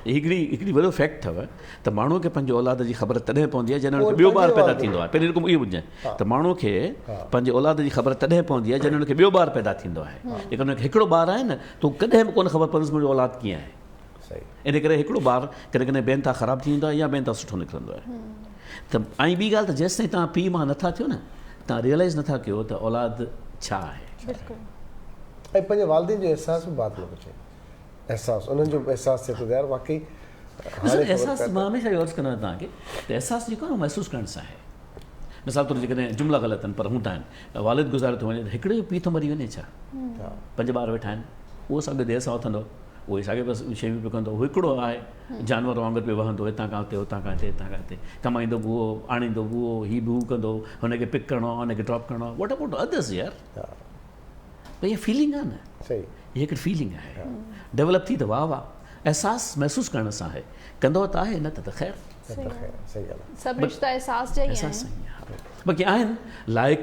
هڪڙي هڪڙي وڏو فيڪٽ اٿو ته ماڻهو کي پنهنجي اولاد جي خبر تڏهن پوندي آهي جڏهن هن کي ٻيو ٻار پيدا ٿيندو آهي پهرين رقم اهو ٻڌجانء ته ماڻهو کي پنهنجي اولاد جي خبر تڏهن پوندي آهي جڏهن هن کي ٻيو ٻار پيدا ٿيندو آهي جيڪڏهن هن کي هڪڙو ٻار آهي نه ته ڪڏهن به ڪونه خبر پوندس منهنجو اولاد ڪيئن آهي ان ڪري هڪڙو ٻار ڪڏهن ڪڏهن بي انتها خراب ٿي ويندو آهي يا بي انتها سٺو نڪرندو آهي ته ۽ ٻي ڳالهه ته جيستائين توهان پيء ماء نٿا ٿيو نه توهان ريئلائز نٿا ڪيو ته اولاد ڇا آهي. بلڪل. ۽ پنهنجي والدين جو احساس به بعد ۾ ٿو ٿئي احساس انهن جو به احساس ٿئي ٿو ته يار واقعي هاڻي احساس مان هميشه اهو عرض ڪندو آهيان توهان کي ته احساس جيڪو آهي محسوس ڪرڻ سان آهي مثال طور جيڪڏهن جملا غلط آهن پر هوندا آهن والد گذاري ٿو وڃي ته هڪڙي جو پيء ٿو مري وڃي ڇا پنج ٻار ويٺا آهن اهو ساڳيو دير سان اٿندو اهي ساڳي بس شيون پيو ڪندو هو هڪڙو آهي جانور وانگر پيو وهندو هتان کان هتي هتان کان هتي هتان کان هتي ڪمائيندو به اهو آڻيندو به اهو هي به هو ڪندو هن کي پڪ ڪرڻو آهي هن کي ڊراپ ڪرڻو آهي what about others يار ڀئي هي فيلنگ آهي نه صحيح هي هڪڙي فيلنگ آهي ڊيولپ ٿي ته واهه واهه احساس محسوس ڪرڻ سان آهي ڪندو ته آهي نه ته خير سڀ رشتا احساس جا ئي آهن باقي آهن لائق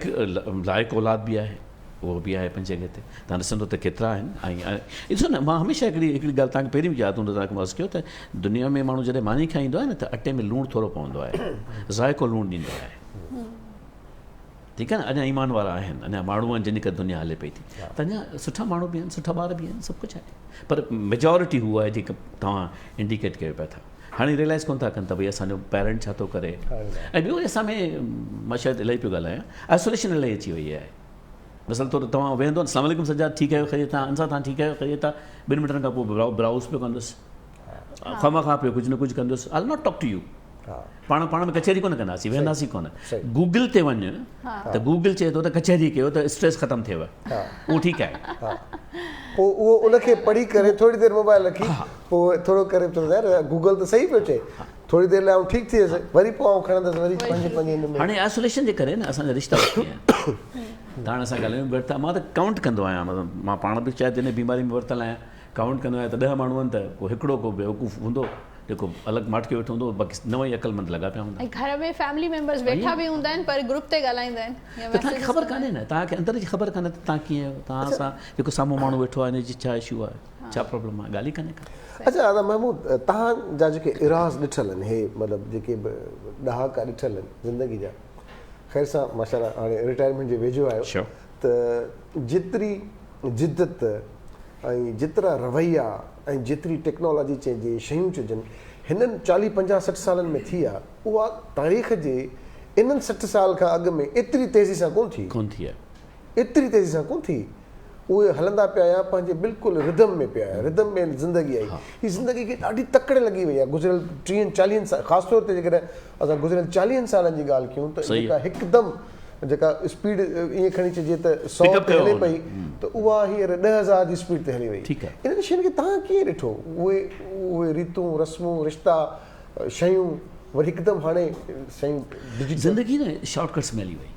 لائق اولاد به آهي اهو به آهي پنهنجي جڳهه تي توهان ڏسندو ته ڪيترا آهن ۽ ڏسو نه مان هميشه هڪڙي هڪڙي ڳالهه توهان کي پهرين به ياد هوندو توهان کي مان عرض ڪيو ته دنيا ۾ ماڻهو جڏهن ماني کائيندو آهي نه ته اٽي ۾ لوڻ ٿورو پوندو آهي ذائقو لوڻ ڏيندو آهي ٺيڪ آهي نه اڃا ايمان وارا آهن اڃا ماڻهو آهن جن جي ڪري دنيا هلي پئي ٿي ته اڃا سٺا ماڻهو به آهن سٺا ٻار به آهن سڀ ڪجهه آهي پر ميجورٽي هو آهي جيڪا توهان انڊيڪيٽ ڪيو پيا ٿا هاڻي ريلائز ڪونه ٿا ڪن ته ڀئي اسان جو پيرنٽ ڇا ٿو ڪري ۽ ٻيو اسان ۾ مان شايد الاهي پيو ڳالهايان آئسوليشن الاهي اچي وئي آهي مثال طور توهان ويهندو السلام عليڪم سجاد ٺيڪ آهيو خيريت آهي انسان توهان ٺيڪ آهيو خيريت آهي ٻن منٽن کان پوء براؤز پيو ڪندس خامخواه پيو ڪجهه نه ڪجهه ڪندس I not talk to you پاڻ پاڻ ۾ ڪچهري ڪونه ڪنداسين ويهنداسين ڪونه گوگل تي وڃ ته گوگل چئي ٿو ته ڪچهري ڪيو ته اسٽريس ختم ٿئيو اهو ٺيڪ آهي پوء اهو ان کي پڙهي ڪري ٿوري دير موبائل رکي پوء ٿورو ڪري چوندو يار گوگل ته صحيح پيو چئي ٿوري دير لاء آئون ٺيڪ ٿي ويس وري پوء آئون کڻندس وري پنهنجي پنهنجي ان ۾. هاڻي آئسوليشن جي ڪري نه اسان جا رشتا وڌي ويا آهن ته هاڻي اسان ڳالهايون به ٿا مان ته ڪائونٽ ڪندو آهيان مطلب مان پاڻ به شايد ان بيماري ۾ ورتل آهيان ڪائونٽ ڪندو آهيان ته 10 ماڻهو آهن ته ڪو هڪڙو ڪو بيوقوف هوندو جيڪو الڳ ماٺ ڪيو ويٺو هوندو باقي نو ئي عقلمند لڳا پيا هوندا. ۽ گهر ۾ فيملي ميمبرز ويٺا به هوندا آهن پر گروپ تي ڳالهائيندا آهن يا ته توهان کي ميسيجز خبر ڪندا ڪانهي آهن. نه توهان کي اندر جي خبر ڪانهي ته توهان ڪيئن آهيو توهان سان جيڪو سامهون ماڻهو ويٺو آهي ان جي ڇا اشو آهي ڇا پرابلم آهي ڳالهه ئي ڪانهي ڪا. اڇا ادا محمود توهان جا جيڪي ايراز ڏٺل آهن هي مطلب جيڪي به ڏهاڪا ڏٺل آهن زندگي جا خير سان ماشاءالله هاڻي رٽائرمينٽ جي ويجهو آهيو ته جيتري جدت ۽ جيترا رويا ۽ جيتري ٽيڪنالاجي چئجي شيون چئجن هنن چاليهه پنجاهه 60 سالن ۾ ٿي آ اها تاريخ جي انهن 60 سال کان اڳ ۾ ايتري تيزي سان ڪونه ٿي. ڪونه ٿي آ. ايتري تيزي سان ڪونه ٿي. اهي هلندا پيا آيا پنهنجي بلڪل ردم ۾ پيا آيا ردم ۾ زندگي آئي هي زندگي کي ڏاڍي تڪڙ لڳي وئي آ گذريل ٽيهن چاليهن سال خاص طور تي جيڪڏهن اسان گذريل چاليهن سالن جي ڳالهه ڪيون ته جيڪا هڪدم جيڪا اسپيڊ ائين کڻي چئجي ته 100 تي هلي پئي ته اها هينئر 10,000 جي اسپيڊ تي هلي وئي. انهن شين کي توهان ڪيئن ڏٺو؟ اهي اهي ريتون رسمون رشتا شيون وري هڪدم هاڻي شيون ڊجيٽل. زندگي نه شارٽ ڪٽس ۾ هلي وئي.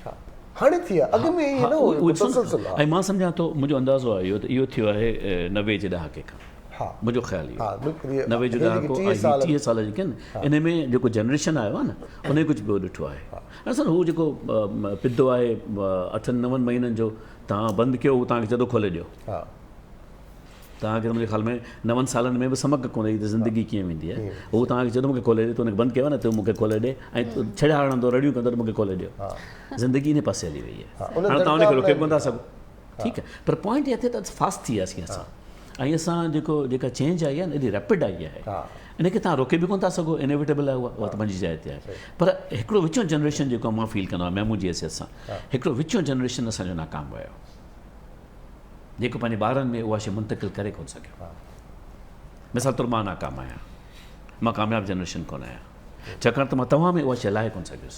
ها هاڻي ٿي آهي اڳ ۾ ائين نه هو مسلسل ها. ۽ مان سمجهان ٿو منهنجو اندازو آهي اهو ته اهو ٿيو آهي 90 جي ڏهاڪي کان. منهنجو خيال اهو آهي 90 جو ڏهاڪو ۽ هي 30 سال جيڪي آهن ان ۾ جيڪو جنريشن آيو آهي نه ان ڪجهه ٻيو ڏٺو آهي اصل هو جيڪو پدو آهي اٺن نون مهينن جو توهان بند ڪيو هو توهان کي چئي ٿو کولي ڏيو توهان کي منهنجي خيال ۾ نون سالن ۾ به سمڪ ڪونهي ته زندگي ڪيئن ويندي آهي هو توهان کي چئي ٿو مون کي کولي ڏي تو ان کي بند ڪيو نه ته مون کي کولي ڏي ۽ ڇڙا هڻندو رڙيون ڪندو ته مون کي کولي ڏيو زندگي ان پاسي هلي وئي آهي هاڻي توهان ان کي روڪي به ڪونه ٿا سگهو ٺيڪ آهي پر پوائنٽ اها ٿئي ته فاسٽ ٿي وياسين اسان ۽ اسان جيڪو جيڪا چينج آئي آهي نه ايڏي ريپڊ آئي آهي ان کي توهان روڪي به ڪونه ٿا سگهو انيويٽيبل آهي اها اها ته پنهنجي جاء تي آهي پر هڪڙو وچون جنريشن جيڪو مان فيل ڪندو آهيان محمود جي حيثيت سان هڪڙو وچون جنريشن اسان جو ناڪام ويو جيڪو پنهنجي ٻارن ۾ اها شي منتقل ڪري ڪونه سگهيو مثال طور مان ناڪام آهيان مان ڪامياب جنريشن ڪونه آهيان ڇاڪاڻ ته مان توهان ۾ اها شي لاهي ڪونه سگهيس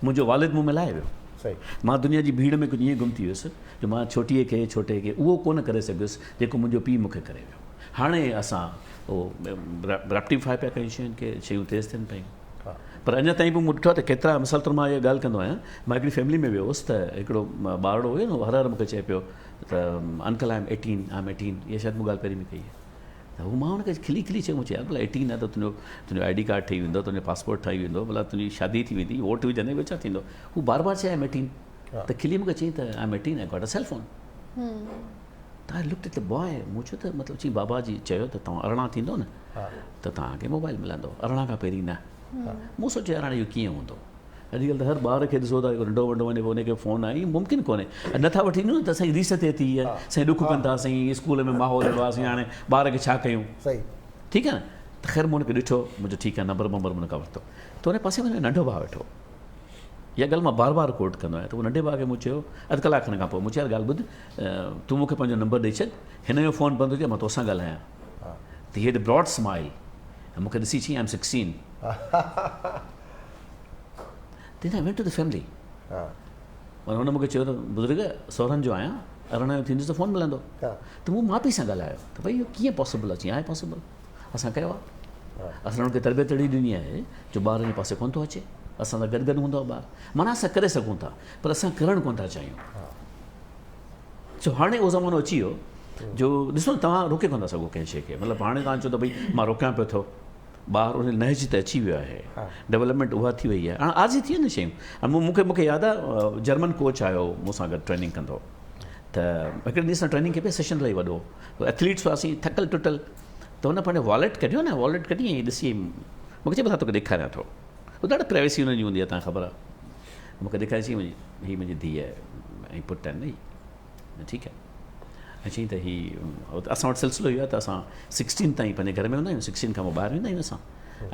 منهنجو والد مون ۾ لاهي ويو. مان دنيا جي ڀيڙ ۾ ڪجهه ائين گم ٿي ويس جو مان ڇوٽيء کي ڇوٽي کي اهو ڪونه ڪري سگهيس جيڪو منهنجو پيء مون کي ڪري ويو. هاڻي اسان اهو ريڪٽيفاء پيا ڪيون شين کي، شيون تيز ٿين پيون. پر اڃا تائين به مون ڏٺو آهي ته ڪيترا مثال طور مان اها ڳالهه ڪندو آهيان، مان هڪڙي فيملي ۾ ويو هوس ته هڪڙو ٻارڙو هيو نه اهو هر هر مون کي چئي پيو ته uncle I am eighteen, I am eighteen اها شايد مون ڳالهه پهرين به ڪئي آهي. ته هو مان هن کي کلي کلي چيو مون چيو يار ڀلا ايٽين آهي ته تنهنجو تنهنجو I D card ٺهي ويندو تنهنجو پاسپورٽ ٺهي ويندو ڀلا تنهنجي شادي ٿي ويندي ووٽ وجهندين ٻيو ڇا ٿيندو هو بار بار چئي I am eighteen ته کلي مون کي چيائين ته I am eighteen I got a cell phone ته I looked at the boy مون چيو ته مطلب چيائين بابا جي چيو ته توهان 18 ٿيندو نه ته توهان کي موبائل ملندو 18 کان پهرين نه مون سوچيو يار هاڻي اهو ڪيئن هوندو اڄڪلهه ته هر ٻار کي ڏسو ٿا ننڍو وڏو وڃي پيو ان کي فون آهي ائين ممڪن ڪونهي نه ٿا وٺي ڏيون ته سائين ريس ٿئي ٿي سائين ڏک ڪن ٿا سائين اسڪول ۾ ماحول اهڙو آهي سائين هاڻي ٻار کي ڇا ڪيون ٺيڪ آهي نه ته خير مون ان کي ڏٺو مون چيو ٺيڪ آهي نمبر بمبر مون کان ورتو ته ان پاسي ۾ ننڍو ڀاء ويٺو اها ڳالهه مان بار بار ڪوٽ ڪندو آهيان ته ننڍي ڀاء کي مون چيو اڌ ڪلاڪ کن کان پوء مون چيو يار ڳالهه ٻڌ تون مون کي پنهنجو نمبر ڏئي ڇڏ هن جو فون بند هجي مان توسان ڳالهايان ته هي هيڊ براڊ سمائل مون کي ڏسي چيائين I am 16 Then I went to the family. معنيٰ هن مون کي چيو ته بزرگ سورهن جو آهيان 18 جو ٿيندس ته فون ملندو ته مون ماء پيء سان ڳالهايو ته ڀئي اهو ڪيئن پاسيبل آهي چيائين آهي پاسيبل اسان ڪيو آهي اسان هن کي تربيت اهڙي ڏني آهي جو ٻار ان پاسي ڪونه ٿو اچي اسان سان گڏ گڏ هوندو آهي ٻار معنيٰ اسان ڪري سگهون ٿا پر اسان ڪرڻ ڪونه ٿا چاهيون سو هاڻي اهو زمانو اچي ويو جو ڏسو نه توهان روڪي ڪونه ٿا سگهو ڪنهن شيء کي مطلب هاڻي توهان چئو ته ڀئي مان روڪيان پيو ٿو ٻار ان نهج تي اچي ويو آهي ڊولپمينٽ اها ٿي وئي آهي هاڻي عارضي ٿي ويون نه شيون مون کي مون کي ياد آهي جرمن ڪوچ آيو مون سان گڏ ٽريننگ ڪندو ته هڪڙي ڏينهن اسان ٽريننگ ڪئي پئي سيشن الاهي وڏو ايٿليٽس هئاسين ٿڪل ٽٽل ته هن پنهنجو واليٽ ڪڍيو نه واليٽ ڪڍي ۽ ڏسي مون کي چئي ڀلا توکي ڏيکاريان ٿو هو ڏاڍا پرائيويسي هنن جي هوندي آهي تان خبر آهي مون کي ڏيکاري چئي هي منهنجي ڌيء ۽ پٽ آهن نه هي ٺيڪ آهي ۽ چيائين ته هي اسان وٽ سلسلو اهو آهي ته اسان سڪسٽين تائين پنهنجي گهر ۾ هوندا آهيون سڪسٽين کان پوء ٻاهر ويندا آهيون اسان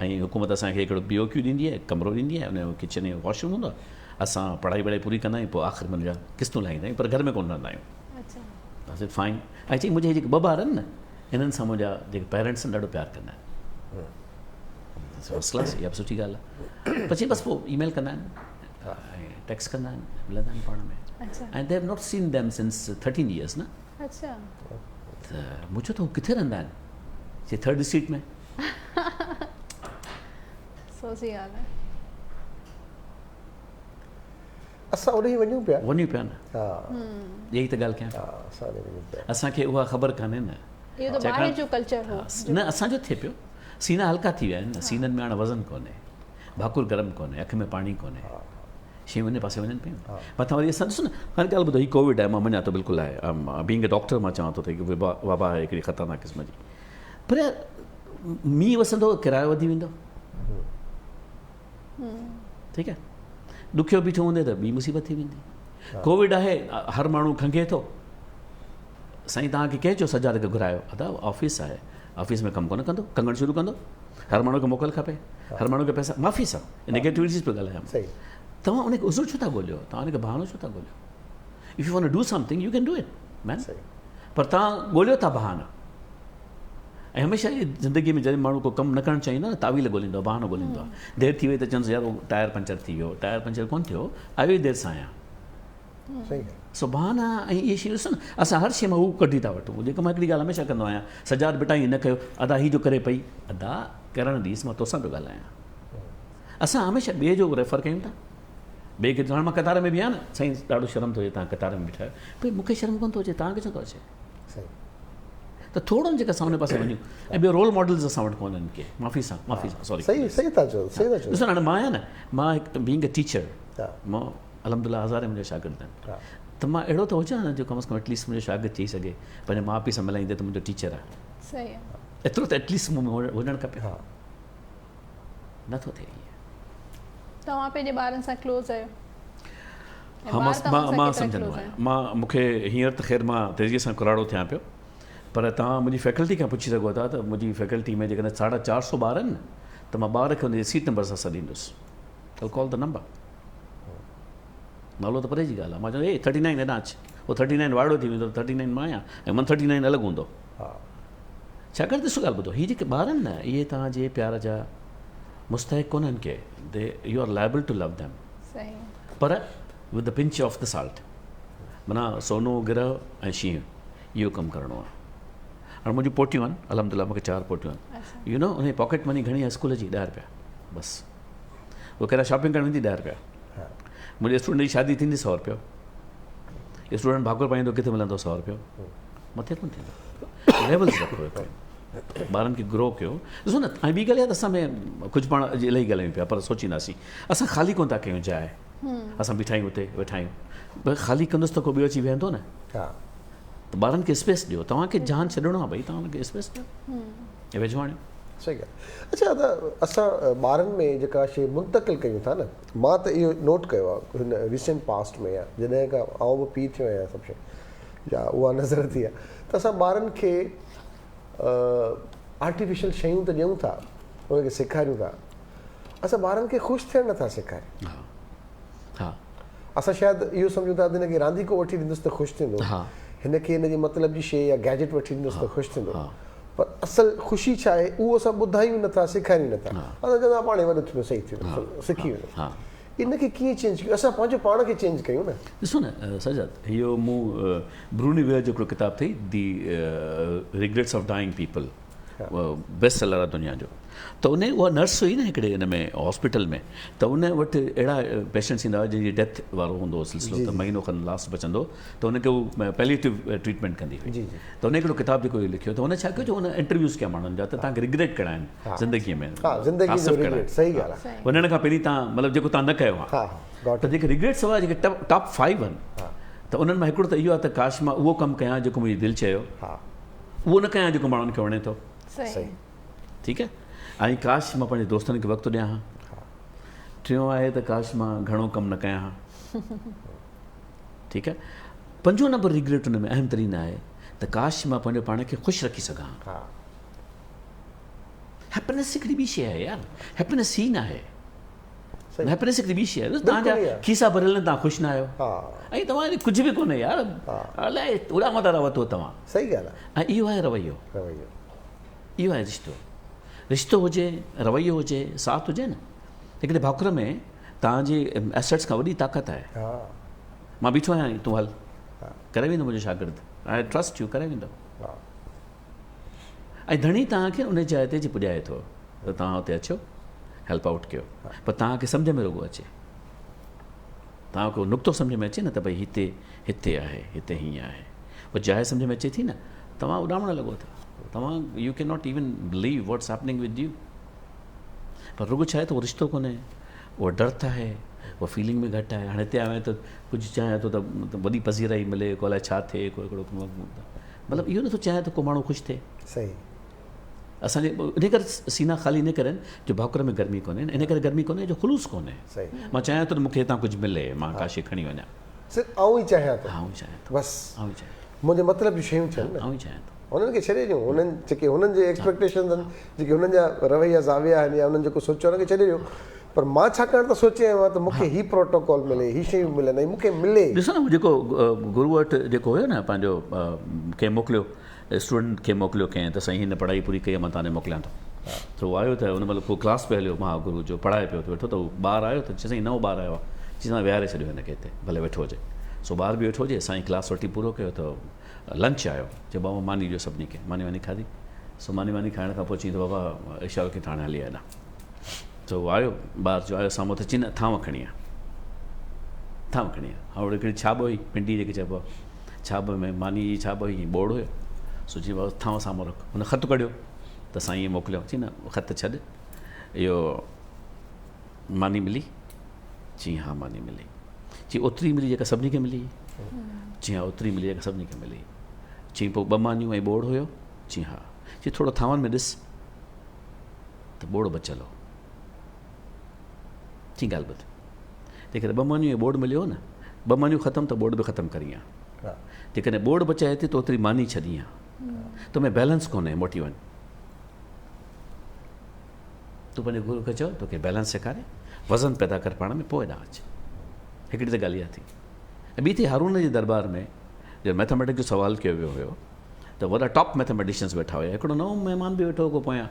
۽ حڪومت اسان کي هڪڙو بي او ڪيو ڏيندي آهي ڪمرو ڏيندي آهي ان جو ڪچن ۽ واش روم هوندو آهي اسان پڙهائي وڙهائي پوري ڪندا آهيون پوء آخر ۾ ان جا قسطون لاهيندا آهيون پر گهر ۾ ڪونه رهندا آهيون فائن ۽ چيائين منهنجا هي جيڪي ٻه ٻار آهن نه انهن سان منهنجا جيڪي پيرنٽس آهن ڏاڍو پيار ڪندا آهن فرسٽ ڪلاس اها به سٺي ڳالهه آهي پر چيائين بس پوء اي ميل ڪندا آهن ۽ ٽيڪسٽ ڪندا آهن ملندا آهن پاڻ ۾ ۽ they have not seen them since 13 years نه اچھا ته مون چيو ته هو ڪٿي رهندا آهن چي ٿرڊ اسٽريٽ ۾ سوچي ڳالهه آهي اسان اوڏي وڃون پيا وڃون پيا نه ها یہی ته ڳالهه ڪيان ها اسان اوڏي وڃون پيا اسان کي اها خبر ڪانهي نه اهو ته ٻاهر جو ڪلچر هو نه اسان جو ٿئي پيو. سينا هلڪا ٿي ويا آهن نه، سينن ۾ هاڻ وزن ڪونهي، ڀاڪر گرم ڪونهي، اک ۾ پاڻي ڪونهي، شيون ان پاسي وڃن پيون. مٿان وري اسان ڏسو نه، هاڻي ڳالهه ٻڌو، هي ڪووڊ آهي، مان مڃان ٿو بلڪل آهي، بينگ اي ڊاڪٽر مان چوان ٿو ته هڪ وبا وبا آهي هڪڙي خطرناڪ قسم جي، پر يار مينهن وسندو ڪرايو وڌي ويندو، ٺيڪ آهي، ڏکيو بيٺو هوندي ته ٻي مصيبت ٿي ويندي. ڪووڊ آهي، هر ماڻهو کنگهي ٿو. سائين توهان کي ڪنهن چيو سجاد کي گهرايو؟ ادا آفيس آهي، آفيس ۾ ڪم ڪونه ڪندو، کنگهڻ شروع ڪندو، هر ماڻهو کي موڪل کپي، هر ماڻهو کي پئسا، معافي سان نيگيٽوٽيز پيو ڳالهايان مان، توهان ان کي عذر ڇو ٿا ڳوليو، توهان ان کي بهانو ڇو ٿا ڳوليو، if you want do something you can do it man, پر توهان ڳوليو ٿا بهانا. ۽ هميشه زندگي ۾ جڏهن ماڻهو ڪو ڪم نه ڪرڻ چاهيندو آهي نه تاويل ڳوليندو آهي، بهانو ڳوليندو آهي، دير ٿي وئي ته چوندس يار ٽائر پنچر ٿي ويو، ٽائر پنچر ڪونه ٿيو، آيو ئي دير سان آهيان. سبحان ۽ اهي شيون ڏسو نه اسان هر شيء مان هو ڪڍي ٿا وٺون جيڪا مان هڪڙي ڳالهه هميشه ڪندو آهيان سجاد بيٽا ائين نه ڪيو ادا هي جو ڪري پئي ادا ڪرڻ ڏيس مان توسان پيو ڳالهايان اسان هميشه ٻئي جو ريفر ڪيون ٿا ٻئي کي هاڻي مان قطار ۾ بيهان نه سائين ڏاڍو شرم ٿو اچي توهان قطار ۾ بيٺا آهيو ڀئي مون کي شرم ڪونه ٿو اچي توهان کي ڇو ٿو اچي ته ٿورو جيڪا اسان ان پاسي وڃون ۽ ٻيو رول ماڊلز اسان وٽ ڪونهن ڪي معافي سان معافي سان سوري صحيح صحيح ٿا چئو صحيح ٿا چئو ڏسو هاڻي مان آهيان نه مان هڪ بينگ اي ٽيچر مان الحمدلله هزارين منهنجا شاگرد آهن ته مان اهڙو ته هجان نه جو ڪم از ڪم ايٽليسٽ منهنجو شاگرد چئي سگهي پنهنجي ماء پيء سان ملائيندي ته منهنجو ٽيچر آهي. صحيح ايترو ته ايٽليسٽ مون ۾ هجڻ کپي. نه ٿو ٿئي ائين. توهان پنهنجي ٻارن سان ڪلوز آهيو؟ ها مان مان سمجهندو آهيان مان مون کي هينئر ته خير مان تيزيء سان ڪراڙو ٿيان پيو پر توهان منهنجي فيڪلٽي کان پڇي سگهو ٿا ته منهنجي فيڪلٽي ۾ جيڪڏهن ساڍا چار سو ٻار آهن نه ته مان ٻار کي ان جي سيٽ نمبر سان سڏيندس. I'll call the number. نالو ته پري جي ڳالهه آهي. مان چوندس اي ٿرٽي نائن هيڏانهن اچ. هو ٿرٽي نائن وائڙو ٿي ويندو ته ٿرٽي نائن مان آهيان ۽ ون ٿرٽي نائن الڳ هوندو. ڇاڪاڻ ته ڏسو ڳالهه ٻڌو هي جيڪي ٻار آهن نه اهي توهان جي پيار جا مستحق ڪونهن ڪي they you are liable to love them per with the pinch of the salt معنيٰ سونو گرهه ۽ شينهن اهو ڪم ڪرڻو آهي. هاڻي منهنجون پوٽيون آهن الحمدلله مونکي چار پوٽيون آهن يو نو ان جي پاڪيٽ مني گهڻي آهي اسڪول جي ڏهه رپيا بس. هو ڪيڏانهن شاپنگ ڪرڻ ويندي ڏهه رپيا منهنجي اسٽوڊنٽ جي شادي ٿيندي سو رپيو اسٽوڊنٽ ڀاڪر پائيندو ڪٿي ملندو سو رپيو مٿي ڪونه ٿيندو ليولز رکو هڪ ٻارن کي گرو ڪيو ڏسو نه ۽ ٻي ڳالهه اها ته اسان ۾ ڪجهه پاڻ اڄ الاهي ڳالهايون پيا پر سوچينداسين اسان خالي ڪونه ٿا ڪيون جاء اسان بيٺا آهيون اتي ويٺا آهيون خالي ڪندس ته ڪو ٻيو اچي ويهندو نه ته ٻارن کي اسپيس ڏيو توهان کي جهان ڇڏڻو آهي ڀئي توهان کي اسپيس ڏيو ويجهو آڻيو. صحيح ڳالهه. اڇا ادا اسان ٻارن ۾ جيڪا شيء منتقل ڪيون ٿا نه مان ته اهو نوٽ ڪيو آهي هن ريسينٽ پاسٽ ۾ يا جڏهن کان آئون به پيء ٿيو آهيان سڀ شيء يا اها نظر ٿي آهي ته اسان ٻارن کي آرٽيفيشل شيون ته ڏيون ٿا انهن کي سيکاريون ٿا اسان ٻارن کي خوش ٿيڻ نٿا سيکاريون. اسان شايد اهو سمجهون ٿا ته هن کي رانديڪو وٺي ڏيندس ته خوش ٿيندو، هن کي هن جي مطلب جي شيء يا گيجيٽ وٺي ڏيندس ته خوش ٿيندو. پر اصل خوشي ڇا آهي اهو اسان ٻڌايون نه ٿا، سيکاريون نه ٿا. اسان چوندا آهيون پاڻهي وڏو ٿيندو صحيح ٿي ويندو، سکي ويندو. ان کي ڪيئن چينج ڪيون؟ اسان پنهنجو پاڻ کي چينج ڪيون نه. ڏسو نه سجاد، اهو مون بروني ويئر جو هڪڙو ڪتاب اٿئي the regrets of dying people. Best seller آهي دنيا جو ته ان اها نرس هئي نه هڪڙي ان ۾ هاسپيٽل ۾ ته ان وٽ اهڙا پيشنٽس ايندا هئا جن جي ڊيٿ وارو هوندو هو سلسلو ته مهينو کن لاسٽ بچندو ته ان کي هو پيليٽو ٽريٽمينٽ ڪندي هئي ته ان هڪڙو ڪتاب جيڪو لکيو ته ان ڇا ڪيو جو ان انٽرويوز ڪيا ماڻهن جا ته توهان کي ريگريٽ ڪهڙا آهن زندگي ۾ وڃڻ کان پهرين توهان مطلب جيڪو توهان نه ڪيو آهي ته جيڪي ريگريٽس هئا جيڪي ٽاپ فائيو آهن ته انهن مان هڪڙو ته اهو آهي ته ڪاش مان اهو ڪم ڪيان جيڪو منهنجي دل چيو اهو نه ڪيان جيڪو ماڻهن کي وڻي ٿو. صحيح. ٺيڪ آهي ۽ ڪاش مان پنهنجي دوستن کي وقت ڏيان ها. ٽيون آهي ته ڪاش مان گهڻو ڪم نه ڪيان ها. ٺيڪ آهي. پنجون نمبر ريگريٽ ان ۾ اهم ترين آهي ته ڪاش مان پنهنجو پاڻ کي خوش رکي سگهان ها. هيپينس هڪڙي ٻي شيء آهي يار. هيپينس هي نه آهي. هيپينس هڪڙي ٻي شيء آهي توهان جا کيسا ڀريل آهن توهان خوش نه آهيو ۽ توهان کي ڪجهه به ڪونهي يار الائي اڏامندا رهو ٿو توهان صحيح ڳالهه آهي ۽ اهو آهي رويو رويو اهو آهي رشتو رشتو هجي رويو هجي ساٿ هجي نه هڪڙي ڀاڪر ۾ توهان جي ايسيٽس کان وڏي طاقت آهي مان بيٺو آهيان تون هل ڪري ويندو منهنجو شاگرد I trust you ڪري ويندو ۽ ڌڻي توهان کي ان جاء تي اچي پڄائي ٿو ته توهان اتي اچو هيلپ آئوٽ ڪيو پر توهان کي سمجهه ۾ رڳو اچي توهان کي نقطو سمجهه ۾ اچي نه ته ڀئي هتي هتي آهي هتي هيئن آهي پوء جاء سمجهه ۾ اچي ٿي نه توهان اڏامڻ لڳو ٿا. توهان you can not even believe what's happening with you. پر رڳو ڇا آهي ته اهو رشتو ڪونهي، اها ڊرٿ آهي، اها فيلنگ ۾ گهٽ آهي. هاڻي هتي آيو آهيان ته ڪجهه چاهيان ٿو ته وڏي پذيرائي ملي، ڪو الائي ڇا ٿئي، ڪو هڪڙو مطلب اهو نٿو چاهيان ته ڪو ماڻهو خوش ٿئي. صحيح. اسان جي ان ڪري سينا خالي ان ڪري آهن جو ڀاڪر ۾ گرمي ڪونهي، ان ڪري گرمي ڪونهي جو خلوص ڪونهي. صحيح. مان چاهيان ٿو ته مون کي هتان ڪجهه ملي، مان ڪا شيء کڻي وڃان. صرف آئون ئي چاهيان ٿو. ها آئون ئي چاهيان ٿو. بس. آئون ئي چاهيان ٿو. منهنجي مطلب جون شيون ٿين نه. آئون ئي چاهيان ٿو. انهن کي ڇڏي ڏيون، انهن جيڪي هنن جي ايڪسپيڪٽيشنز آهن، جيڪي هنن جا رويا زاويا آهن يا انهن جيڪو سوچيو آهي انهن کي ڇڏي ڏيو. پر مان ڇاڪاڻ ته سوچي آيو آهيان ته مون کي هي پروٽوڪول ملي، هي شيون ملن ۽ مون کي ملي. ڏسو نه هو جيڪو گرو وٽ جيڪو هيو نه پنهنجو ڪنهن موڪليو اسٽوڊنٽ کي موڪليو ڪنهن ته سائين هن پڙهائي پوري ڪئي آهي مان توهان ڏي موڪليان ٿو ته هو آيو ته ان مهل ڪو ڪلاس پيو هليو مها گرو جو پڙهائي پيو ويٺو ته هو ٻار آيو ته چي سائين نئون ٻار آيو آهي چي سائين ويهاري ڇڏيو هن کي هتي ڀلي ويٺو هجي سو ٻار به ويٺو هجي سائين ڪلاس وٺي پورو ڪيو ته لنچ آيو چي بابا ماني ڏيو سڀني کي ماني واني کاڌي سو ماني واني کائڻ کان پوء چي ته بابا اشارو ڪيو ته هاڻي هلي آ هيڏانهن سو هو آيو ٻار جو آيو سامهون ته چي نه ٿانو کڻي آ ٿانو کڻي آ هاڻ هڪڙي ڇاٻ هئي پنڊي جيڪي چئبو آهي ڇاٻ ۾ مانيء جي ڇاٻ هئي ۽ ٻوڙ هيو. سو چيائين بابا ٿانء سامهون رک. هن خط ڪڍيو ته سائينء موڪليو. چيائين نه خط ڇڏ، اهو ماني ملي؟ چيائين ها ماني ملي. چيائين اوتري ملي جيڪا سڀني کي ملي؟ چيائين ها اوتري ملي جيڪا سڀني کي ملي. چيائين پوء ٻه مانيون ۽ ٻوڙ هيو؟ چيائين ها. چيائين ٿورو ٿانون ۾ ڏس ته ٻوڙ بچيل هو. چيائين ڳالهه ٻڌ. جيڪڏهن ٻه مانيون ۽ ٻوڙ مليو هو نه، ٻه مانيون ختم ته ٻوڙ به ختم ڪرين ها. جيڪڏهن ٻوڙ بچائي ٿي ته اوتري ماني ڇڏين ها. تو ۾ بيلنس ڪونهي، موٽي وڃ. تون پنهنجي گرو کي چئو توکي بيلنس سيکاري، وزن پيدا ڪر پاڻ ۾ پوء هيڏانهن اچ. هڪڙي ته ڳالهه اها ٿي. ۽ ٻي ٿي هارون جي دربار ۾ جڏهن مئٿميٽڪس جو سوال ڪيو ويو هيو ته وڏا ٽاپ مئٿميٽيشنس ويٺا هيا، هڪڙو نئون مهمان به ويٺو هو ڪو پويان،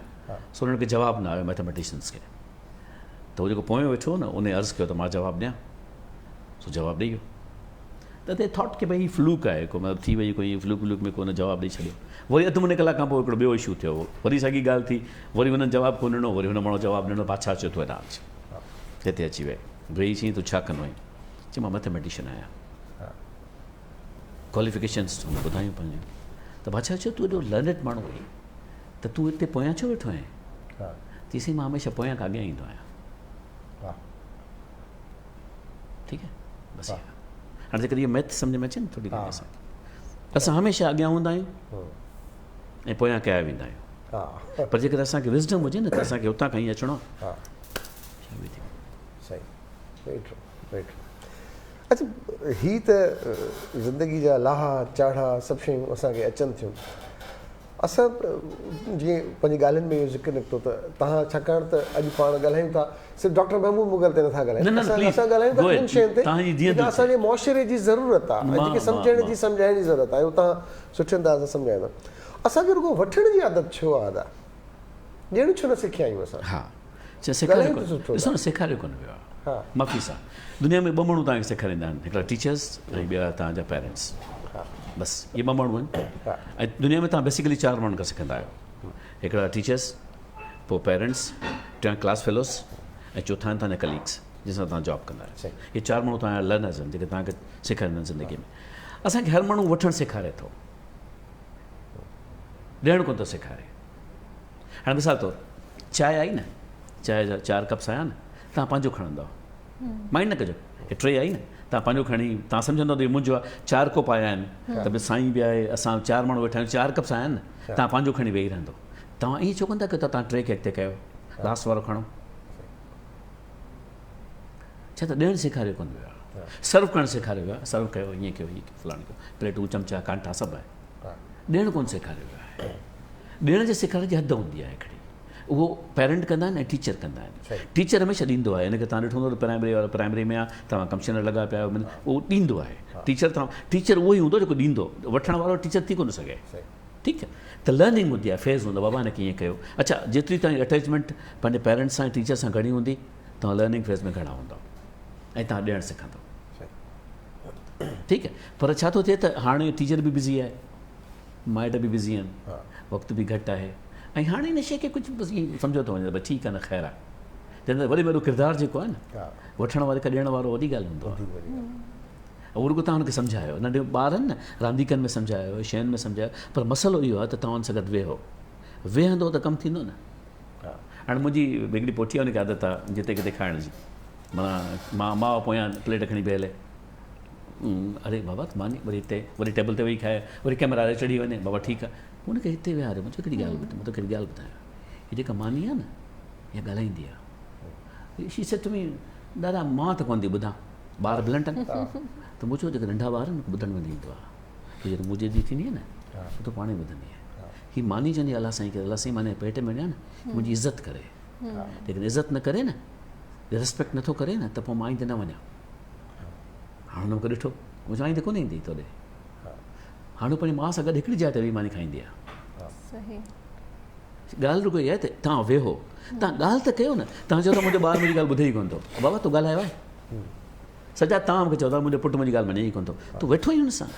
سو انهن کي جواب نه آيو مئٿميٽيشنس کي. ته هو جيڪو پويون ويٺو هو نه انهي عرض ڪيو ته مان جواب ڏيان؟ سو جواب ڏئي ويو ته the thought ڪي ڀئي هي فلوڪ آهي ڪو مطلب ٿي وئي ڪوئي فلوڪ ولوڪ ۾ ڪو نه جواب ڏئي ڇڏيو. وري اڌ مني ڪلاڪ کان پوء هڪڙو ٻيو اشو ٿيو وري ساڳي ڳالهه ٿي وري هنن جواب ڪونه ڏنو وري هن ماڻهو جواب ڏنو بادشاهه چيو تون هيڏانهن اچ هتي اچي ويهه ويهي چيائين تون ڇا ڪندو آهين چي مان مئٿميٽيشن آهيان ڪواليفڪيشنس هن ٻڌايون پنهنجون ته بادشاهه چيو تون ايڏو لرنيڊ ماڻهو آهين ته تون هتي پويان ڇو ويٺو آهين؟ چيس سائين مان هميشه پويان کان اڳيان ايندو آهيان. ٺيڪ آهي بس اها هاڻي جيڪڏهن اها ميٿ سمجهه ۾ اچي نه ٿوري گهڻي اسان کي اسان هميشه اڳيان هوندا آهيون ۽ پويان ڪيا ويندا آهيون پر جيڪڏهن اسان کي وزڊم هجي نه ته اسان کي اتان کان ئي اچڻو آهي. صحيح ويري ٽرو ويري ٽرو اڇا هي ته زندگي جا لاها چاڙها سڀ شيون اسان کي اچن ٿيون اسان جيئن پنهنجي ڳالهين ۾ اهو ذڪر نڪتو ته توهان ڇاڪاڻ ته اڄ پاڻ ڳالهايون ٿا صرف ڊاڪٽر محمود مغل تي نٿا ڳالهايون اسان اسان ڳالهايون ٿا انهن شين تي جيڪا اسان جي معاشري جي ضرورت آهي ۽ جيڪي سمجهڻ جي سمجهائڻ جي ضرورت آهي اهو توهان سٺي انداز سان سمجهايو ٿا اسان کي رڳو وٺڻ جي عادت ڇو آهي ادا ڏيڻ ڇو نه سکيا آهيون اسان ها سيکاريو ڪونه ڏسو نه سيکاريو ڪونه ويو آهي معافي سان دنيا ۾ ٻه ماڻهو توهان کي سيکاريندا آهن هڪڙا ٽيچرس ۽ ٻيا توهان جا پيرنٽس بس اهي ٻه ماڻهو آهن ۽ دنيا ۾ توهان بيسيڪلي چار ماڻهن کان سکندا آهيو هڪڙا ٽيچرس پوء پيرنٽس ٽيان ڪلاس فيلوز ۽ چوٿا آهن توهان جا ڪليگس جن سان توهان جاب ڪندا آهيو اهي چار ماڻهو توهان جا لرنرز آهن جيڪي توهان کي سيکاريندا آهن زندگي ۾ اسان کي هر ماڻهو وٺڻ سيکاري ٿو ڏيڻ ڪونه ٿو سيکاري هاڻي مثال طور چانهه آئي نه چانهه جا چار ڪپس آيا نه توهان پنهنجو کڻندؤ مائنڊ نه ڪجو هي ٽري آئي نه توهان پنهنجو کڻي توهان سمجهندؤ ته هي منهنجو آهي چار ڪوپ آيا آهن ته به سائين به آهي اسان چار ماڻهو ويٺا آهيون چار ڪپس آيا آهن نه توهان پنهنجو کڻي ويهي رهندو توهان ائين ڇو ڪندا ڪيو ته توهان ٽري کي اڳتي ڪيو لاس وارو کڻو ڇا ته ڏيڻ سيکاريو ڪونه ويو آهي سرو ڪرڻ سيکاريو ويو آهي سرو ڪيو ائين ڪيو هي ڪيو فلاڻو ڪيو پليٽون چمچا ڪانٽا سڀ آهي ڏيڻ ڪونه سيکاريو ويو آهي ڏيڻ جي سيکارڻ جي حد هوندي آهي هڪڙي اهو پيرنٽ ڪندا آهن ۽ ٽيچر ڪندا آهن ٽيچر هميشه ڏيندو آهي ان کي توهان ڏٺو هوندو ته پرائمري وارو پرائمري ۾ آهي توهان ڪمشنر لڳا پيا آهيو اهو ڏيندو آهي ٽيچر توهان ٽيچر اهو ئي هوندو جيڪو ڏيندو وٺڻ وارو ٽيچر ٿي ڪونه سگهي ٺيڪ آهي ته لرننگ هوندي آهي فيز هوندو بابا هن کي ائين ڪيو اڇا جيتري توهان جي اٽيچمينٽ پنهنجي پيرنٽس سان ٽيچر سان گهڻي هوندي توهان لرننگ فيز ۾ گهڻا هوندو ۽ توهان ڏيڻ سکندو ٺيڪ آهي پر ڇا ٿو ٿئي ته هاڻي ٽيچر به بزي آهي مائٽ به بزي آهن وقت به گهٽ آهي ۽ هاڻي ان شيء کي ڪجهه بس ائين سمجهيو ٿو وڃي ته ٺيڪ آهي نه خير آهي جڏهن ته وڏي ۾ وڏو ڪردار جيڪو آهي نه وٺڻ واري کان ڏيڻ وارو وڏي ڳالهه هوندو آهي. اهو رڳو توهان ان کي سمجهايو. ننڍي ٻار آهن نه، رانديڪن ۾ سمجهايو، شين ۾ سمجهايو، پر مسئلو اهو آهي ته توهان ان سان گڏ ويهو. ويهندو ته ڪم ٿيندو نه. هاڻي منهنجي هڪڙي پوٽي آهي ان کي عادت آهي جتي ڪٿي کائڻ جي. معنيٰ مان ماء پويان پليٽ کڻي پئي هلي. اڙي بابا ماني وري هتي وري ٽيبل تي ويهي کائي وري ڪئميرا تي چڙهي وڃي بابا ٺيڪ آهي. ان کي هتي ويهاريو مان چيو هڪڙي ڳالهه ٻڌ مان توکي هڪڙي ڳالهه ٻڌايان. هي جيڪا ماني آهي نه اها ڳالهائيندي آهي. She said to me دادا مان ته ڪونه ٿي ٻڌان. ٻار بلنٽ آهن ته مون چيو جيڪي ننڍا ٻار آهن ٻڌڻ ۾ نه ايندو آهي تو جڏهن مون جيڏي ٿيندي آهي نه ته پاڻ ئي ٻڌندي آهي هي ماني چوندي الله سائين کي الله سائين ماني پيٽ ۾ وڃان نه منهنجي عزت ڪري ليڪن عزت نه ڪري نه ريسپيڪٽ نٿو ڪري نه ته پوء مان آئيندي نه وڃان هاڻ هن مونکي ڏٺو مون چيو آئيندي ڪونه ايندي تو ڏي هاڻ هو پنهنجي ماء سان گڏ هڪڙي جاء تي ويهي ماني کائيندي آهي ڳالهه رڳو اها آهي ته توهان ويهو توهان ڳالهه ته ڪيو نه توهان چئو ٿا منهنجو ٻار منهنجي ڳالهه ٻڌي ئي ڪونه ٿو بابا تو ڳالهايو آهي سجاد توهان مونکي چئو ٿا منهنجو پٽ منهنجي ڳالهه مڃي ئي ڪونه ٿو تون ويٺو آهين هن سان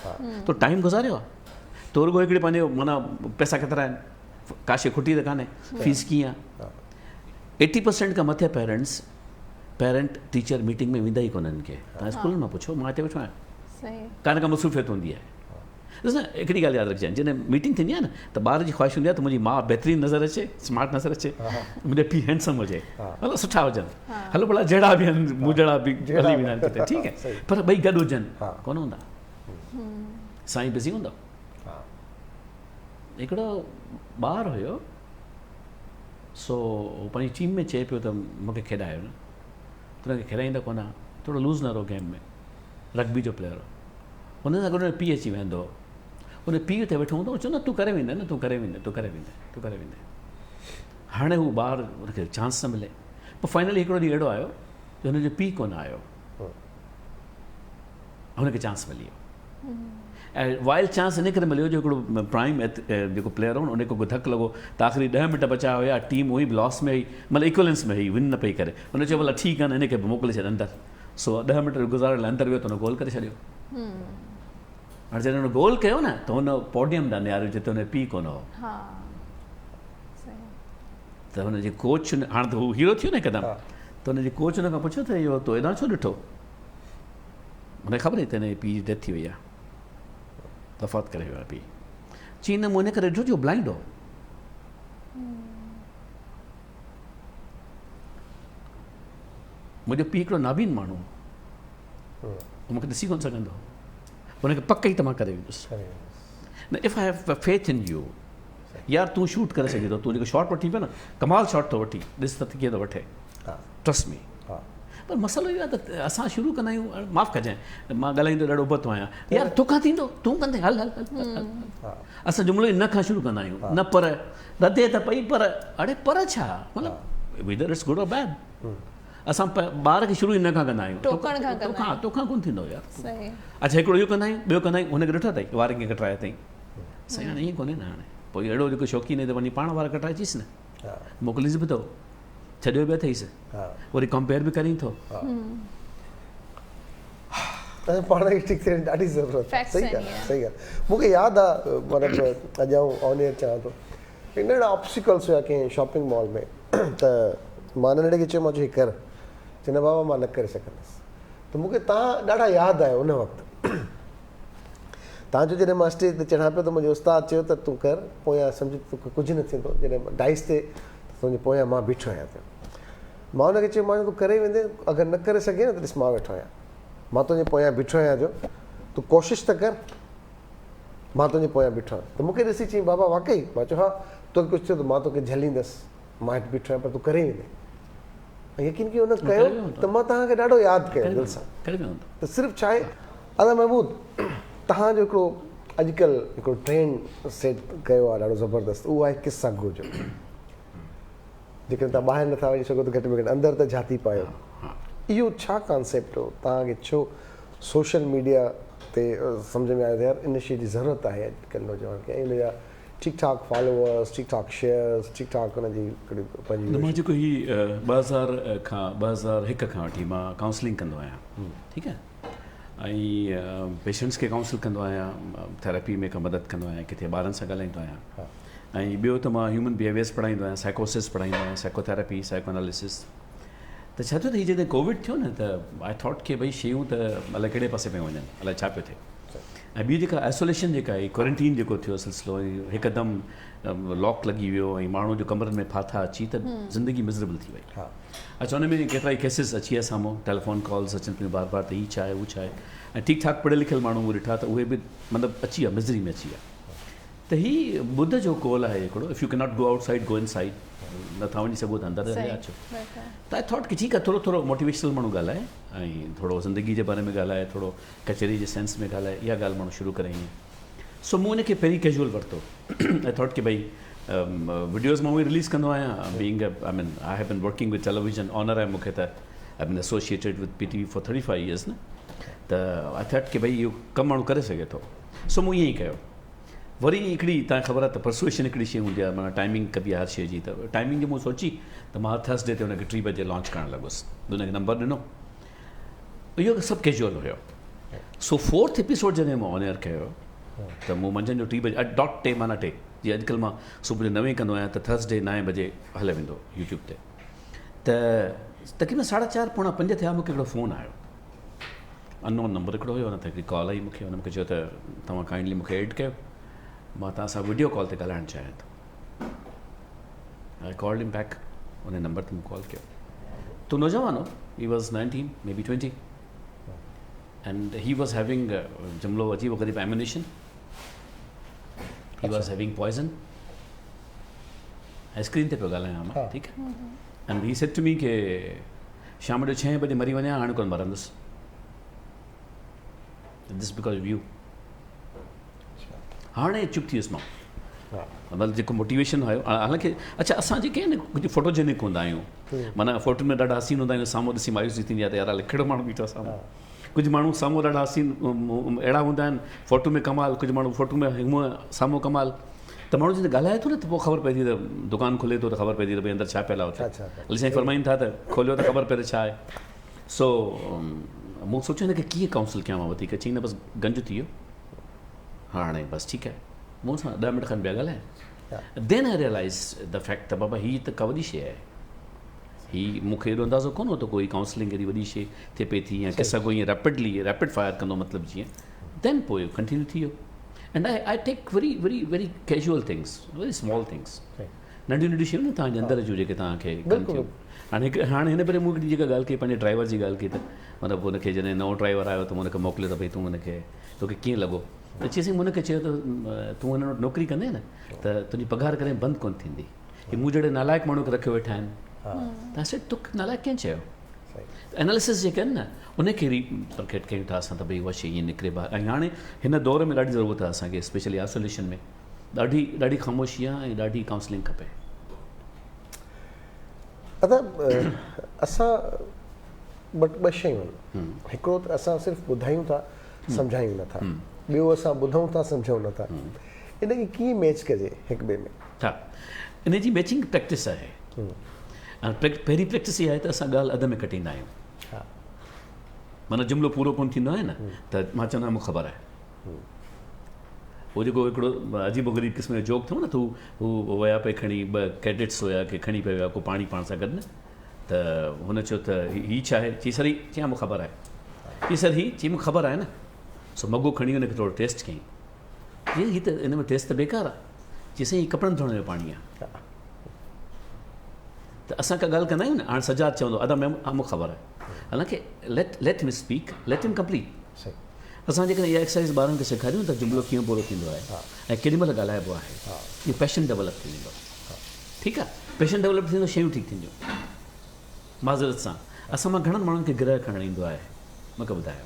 تو ٽائيم گذاريو آهي تو رڳو هڪڙي پنهنجو معنيٰ پئسا ڪيترا آهن ڪا شي کٽي ته ڪانهي فيس ڪيئن آهي ايٽي پرسنٽ کان مٿي پيرنٽس پيرنٽ ٽيچر ميٽنگ ۾ ويندا ئي ڪونهن ڪي توهان اسڪولن مان پڇو مان هتي ويٺو آهيان ڪا نه ڪا مصروفيت هوندي آهي ڏس نه هڪڙي ڳالهه ياد رکجانء جڏهن ميٽنگ ٿيندي آهي نه ته ٻار جي خواهش هوندي آهي ته منهنجي ماء بهترين نظر اچي سمارٽ نظر اچي منهنجو پيء هينڊسم هجي مطلب سٺا هجن هلو ڀلا جهڙا به آهن مون جهڙا به هلي ويندا آهن ڪٿي ٺيڪ آهي پر ٻئي گڏ هجن ڪونه هوندا سائين بزي هوندو هڪڙو ٻار هيو سو هو پنهنجي ٽيم ۾ چئي پيو ته مونکي کيڏايو نه ته هن کي کيڏائيندا ڪونه ٿورو لوز نه رهو گيم ۾ رگبي جو پليئر هو هن سان گڏ هن جو پيء اچي ويهندو هو. هن پيء اتي ويٺو هوندو هو، چوندو تون ڪري ويندين نه، تون ڪري ويندين، تون ڪري ويندين، تون ڪري ويندين. هاڻي هو ٻار هن کي چانس نه ملي. پوء فائنلي هڪڙو ڏينهن اهڙو آيو جو هن جو پيء ڪونه آيو. هن کي چانس ملي ويو. ۽ وائل چانس ان ڪري مليو جو هڪڙو پرائم جيڪو پليئر هو ان کي ڪو ڌڪ لڳو ته آخري 10 منٽ بچايا هيا ٽيم اونئي به لاس ۾ هئي مطلب ايڪولنس ۾ هئي ون نه پئي ڪري هن چيو ڀلا ٺيڪ آهي نه هن کي به موڪلي ڇڏ اندر سو 10 منٽ گذارڻ لاء اندر ويو ته هن گول ڪري ڇڏيو. هاڻي جڏهن هن گول ڪيو نه ته هن پوڊيم ڏانهن نهاريو جتي هن جو پيء ڪونه هو. ته هن جي ڪوچ هاڻي ته هو هيرو ٿيو نه هڪدم ته هن جي ڪوچ هن کان پڇيو ته اهو تو هيڏانهن ڇو ڏٺو؟ هن کي خبر هئي ته هن جي پيء جي ڊيٿ ٿي وئي آهي وفات ڪري ويو آهي پيء. چي نه مون ان ڪري ڏٺو جو بلائنڊ هو. منهنجو پيء هڪڙو نابين ماڻهو هو هو مونکي ڏسي ڪونه سگهندو هو هن کي پڪ ئي ته مان ڪري ويندس نه if I have faith in you يار تون شوٽ ڪري سگهين ٿو تون جيڪو شاٽ وٺين پيو نه ڪمال شاٽ ٿو وٺي ڏس ته ڪيئن ٿو وٺي ٽرسٽ مي پر مسئلو اهو آهي ته اسان شروع ڪندا آهيون معاف ڪجانء مان ڳالهائيندو ڏاڍو ابتو آهيان يار توکان ٿيندو تون ڪندين هل هل هل اسان جملو ئي نه کان شروع ڪندا آهيون نه پر رڌي ته پئي پر اڙي پر ڇا مطلب whether it's good or bad اسان ٻار کي شروع ئي نه کان ڪندا آهيون ٽوڪڻ کان ڪندا آهيون توکان ڪونه ٿيندو يار صحيح اڇا هڪڙو اهو ڪندا آهيون ٻيو ڪندا آهيون هن کي ڏٺو اٿئي وار ڪيئن ڪٽرايا اٿئي سائين هاڻي ائين ڪونهي نه هاڻي پوء اهڙو جيڪو شوقين آهي ته وڃي پاڻ وار ڪٽرائي اچيس نه موڪليس به ٿو ڇڏيو به اٿئيس وري ڪمپيئر به ڪرين ٿو ۽ پاڻ کي ٺيڪ ٿيڻ جي ڏاڍي ضرورت آهي صحيح ڳالهه صحيح ڳالهه مون کي ياد آهي مطلب اڄ آئون آن ايئر چوان ٿو هڪ ننڍڙا آبسٽيڪلس هيا ڪنهن شاپنگ مال ۾ ته مان ننڍڙي کي چيو مان چيو هي ڪر چي نه بابا مان نه ڪري سگهندس ته مون کي تان ڏاڍا ياد آيو ان وقت تان جو جڏهن مان اسٽيج تي چڙهان پيو ته منهنجي استاد چيو ته تون ڪر پويان سمجهه توکي ڪجهه نه ٿيندو جڏهن ڊائس تي تنهنجي پويان مان بيٺو آهيان ته مان ان کي چيو مان چيو تون ڪري ويندين اگر نه ڪري سگهين نه ته ڏس مان ويٺو آهيان مان تنهنجي پويان بيٺو آهيان جو تون ڪوشش ته ڪر مان تنهنجي پويان بيٺو آهيان ته مون کي ڏسي چيائين بابا واقعي مان چيو ها توکي ڪجهه ٿيو ته مان توکي جهليندس مان هت بيٺو آهيان پر تون ڪري ويندين ۽ يقين ڪيو ان ڪيو ته مان توهان کي ڏاڍو ياد ڪيو دل سان ته صرف ڇا آهي ادا محمود توهان جو هڪڙو اڄڪلهه هڪڙو ٽرينڊ سيٽ ڪيو آهي ڏاڍو زبردست اهو آهي قصا گو جو جيڪڏهن توهان ٻاهر نٿا وڃي سگهو ته گهٽ ۾ گهٽ اندر ته جهاتي پايو. اهو ڇا ڪانسيپٽ هو؟ توهان کي ڇو سوشل ميڊيا تي سمجهه ۾ آيو ته يار ان شيء جي ضرورت آهي اڄڪلهه نوجوان کي ۽ ان جا ٺيڪ ٺاڪ فالوورس، ٺيڪ ٺاڪ شيئرز، ٺيڪ ٺاڪ ان جي هڪڙي پنهنجي نه مان جيڪو هي 2000 کان 2001 کان وٺي مان ڪائونسلنگ ڪندو آهيان ٺيڪ آهي ۽ پيشنٽس کي ڪائونسل ڪندو آهيان ٿيراپي ۾ ڪا مدد ڪندو آهيان ڪٿي ٻارن سان ڳالهائيندو آهيان ۽ ٻيو ته مان هيومن بيهيويئرس پڙهائيندو آهيان سائيڪوسس پڙهائيندو آهيان سائيڪو ٿيراپي سائيڪو اناليسس ته ڇا ٿيو ته هي جڏهن ڪووڊ ٿيو نه ته I thought ڪي ڀئي شيون ته الائي ڪهڙي پاسي پيون وڃن الائي ڇا پيو ٿئي ۽ ٻي جيڪا آئسوليشن جيڪا آئي ڪوارنٽين جيڪو ٿيو سلسلو ۽ هڪدم لاڪ لڳي ويو ۽ ماڻهو جو ڪمرن ۾ ڦاٿا اچي ته زندگي مزريبل ٿي وئي. اڇا ان ۾ ڪيترائي ڪيسز اچي ويا سامهون ٽيليفون ڪالز اچن پيون بار بار ته هي ڇا آهي هو ڇا آهي ۽ ٺيڪ ٺاڪ پڙهيل لکيل ماڻهو مون ڏٺا ته اهي به مطلب اچي ويا مزري ۾ اچي ويا ته هي ٻڌ جو قول آهي هڪڙو if you can not go outside go inside نٿا وڃي سگهو ته اندر هليا اچو ته I thought ڪي ٺيڪ آهي ٿورو ٿورو موٽيويشنل ماڻهو ڳالهائي ۽ ٿورو زندگي جي باري ۾ ڳالهائي ٿورو ڪچهري جي سينس ۾ ڳالهائي اها ڳالهه ماڻهو شروع ڪري ائين سو مون ان کي پهرين ڪيجوئل ورتو I thought ڪي ڀئي وڊيوز مان اهي رليز ڪندو آهيان being I mean I have been working with television honour آهي مون کي ته I been associated with P T V for 35 years نه ته I thought ڪي ڀئي اهو ڪم ماڻهو ڪري سگهي ٿو سو مون ائين ئي ڪيو. وري هڪڙي تان کي خبر آهي ته پرسوئيشن هڪڙي شيء هوندي آهي معنيٰ ٽائمنگ ڪبي آهي هر شيء جي ته ٽائمنگ جي مون سوچي ته مان ٿرسڊي تي هن کي ٽي بجي لانچ ڪرڻ لڳس هن کي نمبر ڏنو اهو سڀ ڪيجوئل هيو سو فورٿ ايپيسوڊ جڏهن مون آن ايئر ڪيو ته مون منجهند جو ٽي بجي اٽ ڊاٽ ٽي معنيٰ ٽي جي اڄڪلهه مان صبح جو نوين ڪندو آهيان ته ٿرسڊي نائين بجي هلي ويندو يوٽيوب تي ته تقريبن ساڍا چار پوڻا پنج ٿيا مون کي هڪڙو فون آيو ان نون نمبر هڪڙو هيو ان تي هڪڙي ڪال آئي مون کي ان مون کي چيو ته توهان ڪائنڊلي مون کي ايڊ ڪيو مان توهان سان وڊيو ڪال تي ڳالهائڻ چاهيان ٿو I called him back in number تي مون ڪال ڪيو تو نوجوان هو he was 19 may be 20 and he was having جملو عجيب و غريب ammunition he was having poison screen تي پيو ڳالهايان مان ٺيڪ آهي and he said to me ڪي شام جو ڇهين بجي مري وڃان هاڻي ڪونه مرندس دس because of you هاڻي چپ ٿي ويس مان مطلب جيڪو موٽيويشن هيو حالانڪه اڇا اسان جيڪي آهن ڪجهه فوٽوجينڪ هوندا آهيون معنيٰ فوٽن ۾ ڏاڍا حسين هوندا آهيون سامهون ڏسي مايوسي ٿيندي آهي ته يار الائي ڪهڙو ماڻهو بيٺو آهي سامهون ڪجهه ماڻهو سامهون ڏاڍا حسين اهڙا هوندا آهن فوٽو ۾ ڪمال ڪجهه ماڻهو فوٽو ۾ هونء سامهون ڪمال ته ماڻهو جڏهن ڳالهائي ٿو نه ته پوء خبر پئي ٿي ته دڪان کلي ٿو ته خبر پئي ٿي ته ڀئي اندر ڇا پيل آهي اتي. علي سائين فرمائين ٿا ته کوليو ته خبر پئي ته ڇا آهي. سو مون سوچيو هن کي ڪيئن ڪائونسل ڪيان مان وڌيڪ چئي نه بس گنج ٿي ويو هاڻي بس ٺيڪ آهي. مون سان 10 منٽ کن ٻيا ڳالهايا. Then I realise the fact ته بابا هي ته ڪا وڏي شيء آهي. هي مون کي ايڏو اندازو ڪونه هو ته ڪوئي ڪائونسلنگ ايڏي وڏي شيء ٿئي پئي ٿي يا قصا ڪو ائين ريپڊلي ريپڊ فائر ڪندو مطلب جيئن دين پوء ڪنٽينيو ٿي ويو. And I I take very very very casual things very small things ننڍيون ننڍيون شيون نه توهان جي اندر جون جيڪي توهان کي ڪن ٿيون هاڻي هڪ هاڻي هن ڀيري مون هڪڙي جيڪا ڳالهه ڪئي پنهنجي ڊرائيور جي ڳالهه ڪئي ته مطلب هن کي جڏهن نئون ڊرائيور آيو ته مون هن کي موڪليو ته ڀئي تون هن کي توکي ڪيئن لڳو ته چيس مون هن کي چيو ته تون هن وٽ نوڪري ڪندين نه ته تنهنجي پگهار ڪڏهن بند ڪونه ٿيندي هي مون جهڙي نالائق ماڻهو کي رکيو ويٺا آهن ته سيٺ توکي نالائق ڪنهن چيو اناليسس جيڪي آهن نه ان کي ري پرڪيٽ ڪيون ٿا اسان ته ڀئي اها شيء ائين نڪري ٻاهر ۽ هاڻي هن دور ۾ ڏاڍي ضرورت آهي اسان کي اسپيشلي آئسوليشن ۾ ڏاڍي ڏاڍي خاموشي آهي ۽ ڏاڍي ڪائونسلنگ کپي. ادا اسان وٽ ٻه شيون آهن هڪڙو ته اسان صرف ٻڌايون ٿا سمجهايون نه ٿا ٻيو اسان ٻڌون ٿا سمجهون نه ٿا ان کي ڪيئن ميچ ڪجي هڪ ٻئي ۾؟ ها ان جي ميچنگ پريڪٽس آهي پهرين پريڪٽس اها آهي ته اسان ڳالهه اڌ ۾ ڪٽيندا آهيون معنيٰ جملو پورو ڪونه ٿيندو آهي نه ته مان چوندو آهيان مون کي خبر آهي هو جيڪو هڪڙو عجيب و غريب قسم جو جوڪ ٿيو نه ته هو ويا پئي کڻي ٻه ڪيڊٽس هيا ڪي کڻي پئي ويا ڪو پاڻي پاڻ سان گڏ نه ته هن چيو ته هي ڇا آهي چي سر هي چي مون خبر آهي چي سر هي چي مون خبر آهي نه سو مگو کڻي هن کي ٿورو ٽيسٽ ڪيائين چي هي ته ان ۾ ٽيسٽ ته بيڪار آهي چي سائين هي ڪپڙن ڌوئڻ جو پاڻي آهي ته اسان ڪا ڳالهه ڪندا آهيون نه هاڻي سجاد چوندو ادا ميم ها مون خبر آهي حالانڪه let let him speak let him complete اسان جيڪڏهن اها ايڪسرسائز ٻارن کي سيکاريون ته جملو ڪيئن پورو ٿيندو آهي ۽ ڪيڏي مهل ڳالهائبو آهي اهو پيشن ڊولپ ٿي ويندو ٺيڪ آهي پيشن ڊولپ ٿيندو شيون ٺيڪ ٿينديون معذرت سان اسان مان گهڻن ماڻهن کي گرهه کڻڻ ايندو آهي مونکي ٻڌايو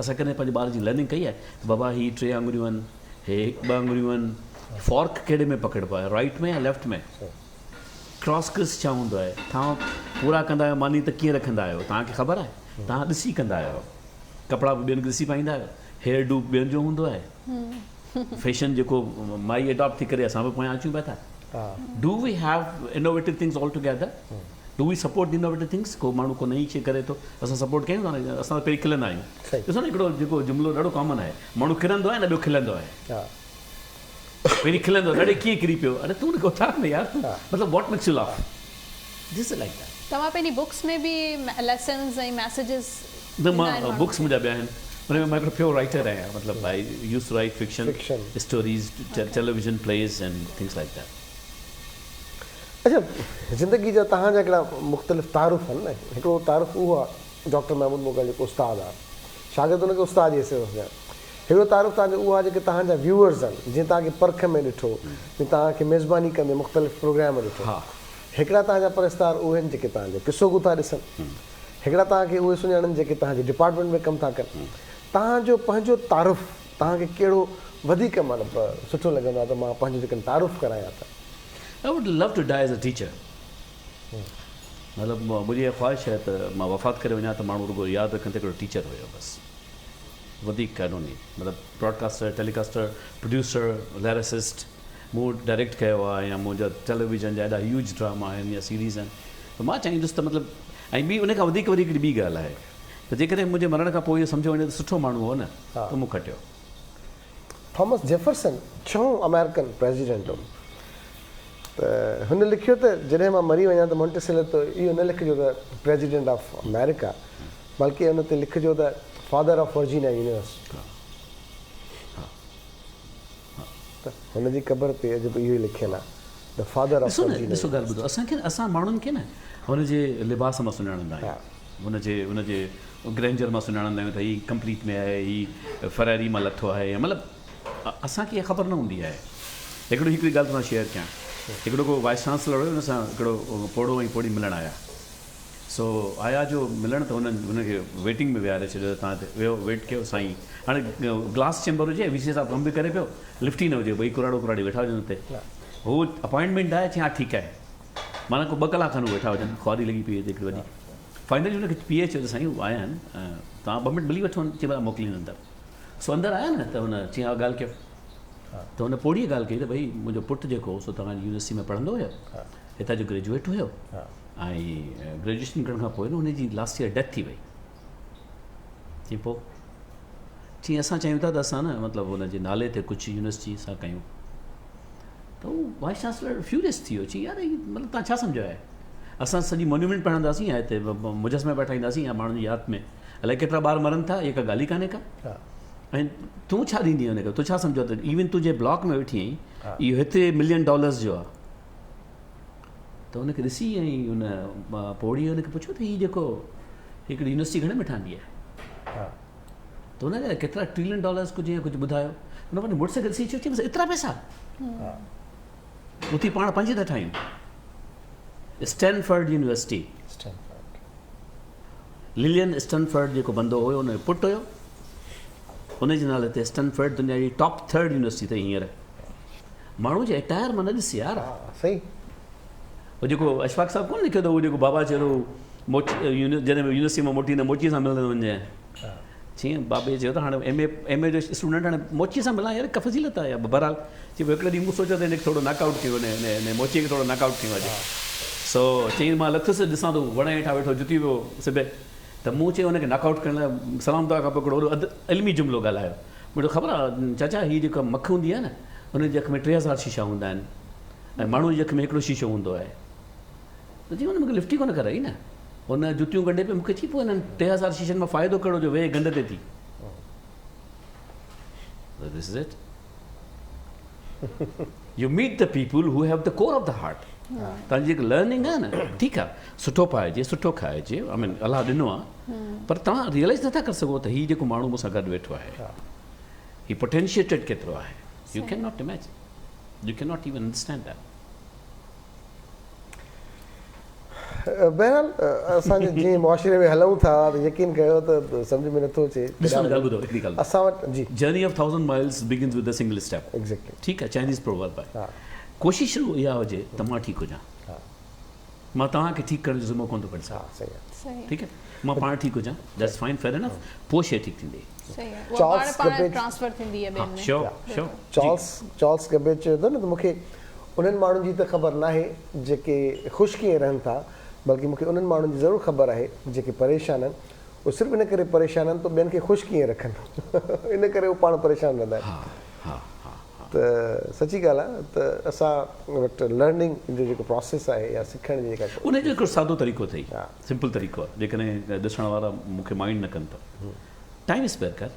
اسان ڪڏهن پنهنجي ٻار جي لرننگ ڪئي آهي ته بابا هي ٽي آڱريون آهن هي ٻه آڱريون آهن فارڪ ڪهڙي ۾ پڪڙبو آهي رائٽ ۾ يا ليفٽ ۾ ڪراس ڪرس ڇا هوندو آهي توهان پورا ڪندا آهيو ماني ته ڪيئن رکندا آهيو توهان کي خبر آهي توهان ڏسي ڪندا آهيو ڪپڙا به ٻين کي ڏسي پائيندا آهيو هيئر do ٻين جو هوندو آهي فيشن جيڪو مائي اڊاپٽ ٿي ڪري اسان به پويان اچون پيا ٿا do we have innovative things all together do we support the innovative things ڪو ماڻهو ڪو نئين شي ڪري ٿو اسان سپورٽ ڪيون ٿا نه اسان پهرين کلندا آهيون ڏسو نه هڪڙو جيڪو جملو ڏاڍو ڪامن آهي ماڻهو ڪرندو آهي نه ٻيو کلندو آهي پهرين کلندو آهي اڙي ڪيئن ڪري پيو اڙي تون اٿار نه يار تون مطلب what makes you laugh. This is like that. توهان پنهنجي بڪس ۾ به ليسنز ۽ ميسيجز نه ڏيندا مان آهن ماڻهن بڪس کي؟ منهنجا ٻيا آهن ان ۾ مان هڪڙو پيور رائيٽر آهيان مطلب I use to write fiction stories television plays and things like that. اڇا زندگي جا توهان جا هڪڙا مختلف تعارف آهن نه هڪڙو تعارف اهو آهي ڊاڪٽر محمود مغل جيڪو استاد آهي شاگرد ان کي استاد جي حيثيت سان سڃاڻن هڪڙو تعارف توهان جو اهو آهي جيڪي توهان جا ويوئرز آهن جنهن توهان کي پرک ۾ ڏٺو جنهن توهان کي ميزباني ڪندي مختلف پروگرام ڏٺو هڪڙا توهان جا پرستار اهي آهن جيڪي توهان جو قصو گو ٿا ڏسن. هڪڙا توهان کي اهي سڃاڻن جيڪي توهان جي ڊپارٽمينٽ ۾ ڪم ٿا ڪن. توهان جو پنهنجو تعارف توهان کي ڪهڙو وڌيڪ مطلب سٺو لڳندو آهي ته مان پنهنجو جيڪڏهن تعارف ڪرايان ته. I would love to die as a teacher. مطلب منهنجي اها خواهش آهي ته مان وفات ڪري وڃان ته ماڻهو رڳو ياد رکن ته هڪڙو ٽيچر هيو بس وڌيڪ I don't need مطلب براڊڪاسٽر، ٽيليڪاسٽر، پروڊيوسر، ليرسسٽ مون ڊائريڪٽ ڪيو آهي يا منهنجا ٽيليويزن جا ايڏا هيوج ڊراما آهن يا سيريز آهن ته مان چاهيندس ته مطلب ۽ ٻي ان کان وڌيڪ وري هڪڙي ٻي ڳالهه آهي ته جيڪڏهن منهنجي مرڻ کان پوء اهو سمجهيو وڃي ته سٺو ماڻهو هو نه ته مون کٽيو. ٿامس جيفرسن ڇهون آمريڪن پريزيڊنٽ هو ته هن لکيو ته جڏهن مان مري وڃان ته مونٽيسيلو تي اهو نه لکجو ته پريزيڊنٽ آف آمريڪا بلڪه ان تي لکجو ته فادر آف ورجينيا يونيورسٽي. ته هن جي قبر تي اڄ به اهو ئي لکيل آهي The Father of ڏسو نه Virginia ڏسو ڳالهه ٻڌو University. اسان کي نه اسان ماڻهن کي نه هن جي لباس مان سڃاڻندا آهيون هن جي هن جي گرينجر مان سڃاڻندا آهيون ته هي ڪمپليٽ ۾ آهي هي فراري مان لٿو آهي يا مطلب اسان کي اها خبر نه هوندي آهي هڪڙو هڪڙي ڳالهه توسان شيئر ڪيان هڪڙو ڪو وائيس چانسلر هيو هن سان هڪڙو پوڙهو ۽ پوڙهي ملڻ آيا سو آيا جو ملڻ ته هنن هن کي ويٽنگ ۾ ويهاري ڇڏيو ته توهان هتي ويهو ويٽ ڪيو سائين هاڻي گلاس چيمبر هجي وي سي صاحب ڪم به ڪري پيو لفٽ ئي نه هجي ٻئي ڪراڙو ڪراڙي ويٺا هجن اتي هو اپائنٽمينٽ آهي چيائين ها ٺيڪ آهي معنيٰ ڪو ٻه ڪلاڪ کن هو ويٺا هجن خواري لڳي پئي هجي هڪڙي وڏي فائنلي هن کي پي اي چيو ته سائين هو آيا آهن توهان ٻه منٽ ملي وٺو چي ڀلا موڪلين اندر سو اندر آيا نه ته هن چيائين ها ڳالهه ڪيو ته هن پوڙهيء ڳالهه ڪئي ته ڀئي منهنجو پٽ جيڪو هو سو توهان جي يونيورسٽي ۾ پڙهندو هيو هتان جو گريجوئيٽ هيو ۽ گريجوئيشن ڪرڻ کان پوء نه هن جي لاسٽ ايئر ڊيٿ ٿي وئي. چيائين پوء؟ چيائين اسان چاهيون ٿا ته اسان نه مطلب هن جي نالي تي ڪجهه يونيورسٽي سان ڪيون. ته هو وائيس چانسلر فيوريس ٿي ويو. چيائين يار هي مطلب توهان ڇا سمجهيو آهي؟ اسان سڄي مونيومينٽ پيا هڻنداسين يا هتي مجسما پيا ٺاهينداسين يا ماڻهن جي ياد ۾ الائي ڪيترا ٻار مرن ٿا اها ڪا ڳالهه ئي ڪانهي ڪا. ۽ تون ڇا ڏيندين هن کي؟ تو ڇا سمجهيو ته ايون تون جنهن بلاڪ ۾ ويٺي آهين اهو هيتري ملين ڊالرز جو آهي. ته ان کي ڏسي ۽ ان پوڙهي ان کي پڇيو ته هي جيڪو هڪڙي يونيورسٽي گهڻي ۾ ٺهندي آهي ته ان جا ڪيترا ٽريلين ڊالرز ڪجهه ائين ڪجهه ٻڌايو ان پنهنجي مڙس کي ڏسي چيو چي بس ايترا پئسا اٿي پاڻ پنهنجي ٿا ٺاهيون اسٽينفرڊ يونيورسٽي للين اسٽنفرڊ جيڪو بندو هيو ان جو پٽ هيو ان جي نالي تي اسٽنفرڊ دنيا جي ٽاپ ٿرڊ يونيورسٽي اٿئي هينئر ماڻهو جي اٽائر مان نه ڏس يار. صحيح. هو جيڪو اشفاق صاحب ڪونه لکيو ته هو جيڪو بابا چيو ته هو موچ جڏهن يونيورسٽي مان موٽي ايندو موچي سان ملندو وڃجانء. چيائين بابي چيو ته هاڻي ايم اي ايم اي جو اسٽوڊنٽ هاڻي موچي سان ملان يار ڪا فضيلت آهي بهرحال چي پوء هڪڙي ڏينهن مون سوچيو ته هن کي ٿورو ناڪ آئوٽ ڪيون هن هن موچي کي ٿورو ناڪ آئوٽ ڪيون اڄ سو چيائين مان لٿس ڏسان ٿو وڻ هيٺان ويٺو جتي پيو سبي ته مون چيو هن کي ناڪ آئوٽ ڪرڻ لاء سلام دعا کان پوء هڪڙو وڏو اڌ علمي جملو ڳالهايو مون چيو خبر آ چاچا هي جيڪا مک هوندي آهي نه ان جي اک ۾ 3000 شيشا هوندا آهن ۽ ماڻهو جي اک ۾ هڪڙو شيشو هوندو آهي ته چي هن مونکي لفٽ ئي ڪونه ڪرائي نه هن جتيون ڳنڍي پئي مونکي چي پوء هنن 3000 شيشن مان فائدو ڪهڙو جو ويهي گنڊ تي ٿي This is it. You meet the people who have the core of the heart. تان جي جيڪا لرننگ آهي نه ٺيڪ آهي سٺو پائجي سٺو کائجي آء مين الله ڏنو آهي پر توهان ريئلائز نٿا ڪري سگهو ته هي جيڪو ماڻهو مون سان گڏ ويٺو آهي هي پوٽينشيٽيڊ ڪيترو آهي you can not imagine you can not even understand that. بهرحال اسان جنهن معاشري ۾ هلون ٿا ته يقين ڪيو ته سمجهه ۾ نٿو اچي ڏسو نه ڳالهه ٻڌو هڪڙي ڳالهه اسان وٽ جي journey of thousand miles begins with a single step exactly ٺيڪ آهي چائنيز پروورب آهي ڪوشش رڳو اها هجي ته مان ٺيڪ هجان مان توهان کي ٺيڪ ڪرڻ جو ذمو ڪونه ٿو کڻي سگهان ٺيڪ آهي مان پاڻ ٺيڪ هجان that's fine fair enough پوء شيء ٺيڪ ٿيندي. چارلس گبيج چارلس چارلس گبيج چيو ته نه ته مون کي انهن ماڻهن جي ته خبر ناهي جيڪي خوش ڪيئن رهن ٿا بلڪه مون کي انهن ماڻهن جي ضرور خبر آهي جيڪي پريشان آهن اهي صرف ان ڪري پريشان آهن ته ٻين کي خوش ڪيئن رکن ان ڪري اهي پاڻ پريشان رهندا آهن. ها ها ها ها. ته سچي ڳالهه آهي ته اسان وٽ لرننگ جو جيڪو پراسيس آهي يا سکڻ جي جيڪا. ان جو هڪڙو سادو طريقو اٿئي، سمپل طريقو آهي، جيڪڏهن ڏسڻ وارا مون کي مائنڊ نه ڪن ته ٽائيم اسپيئر ڪر،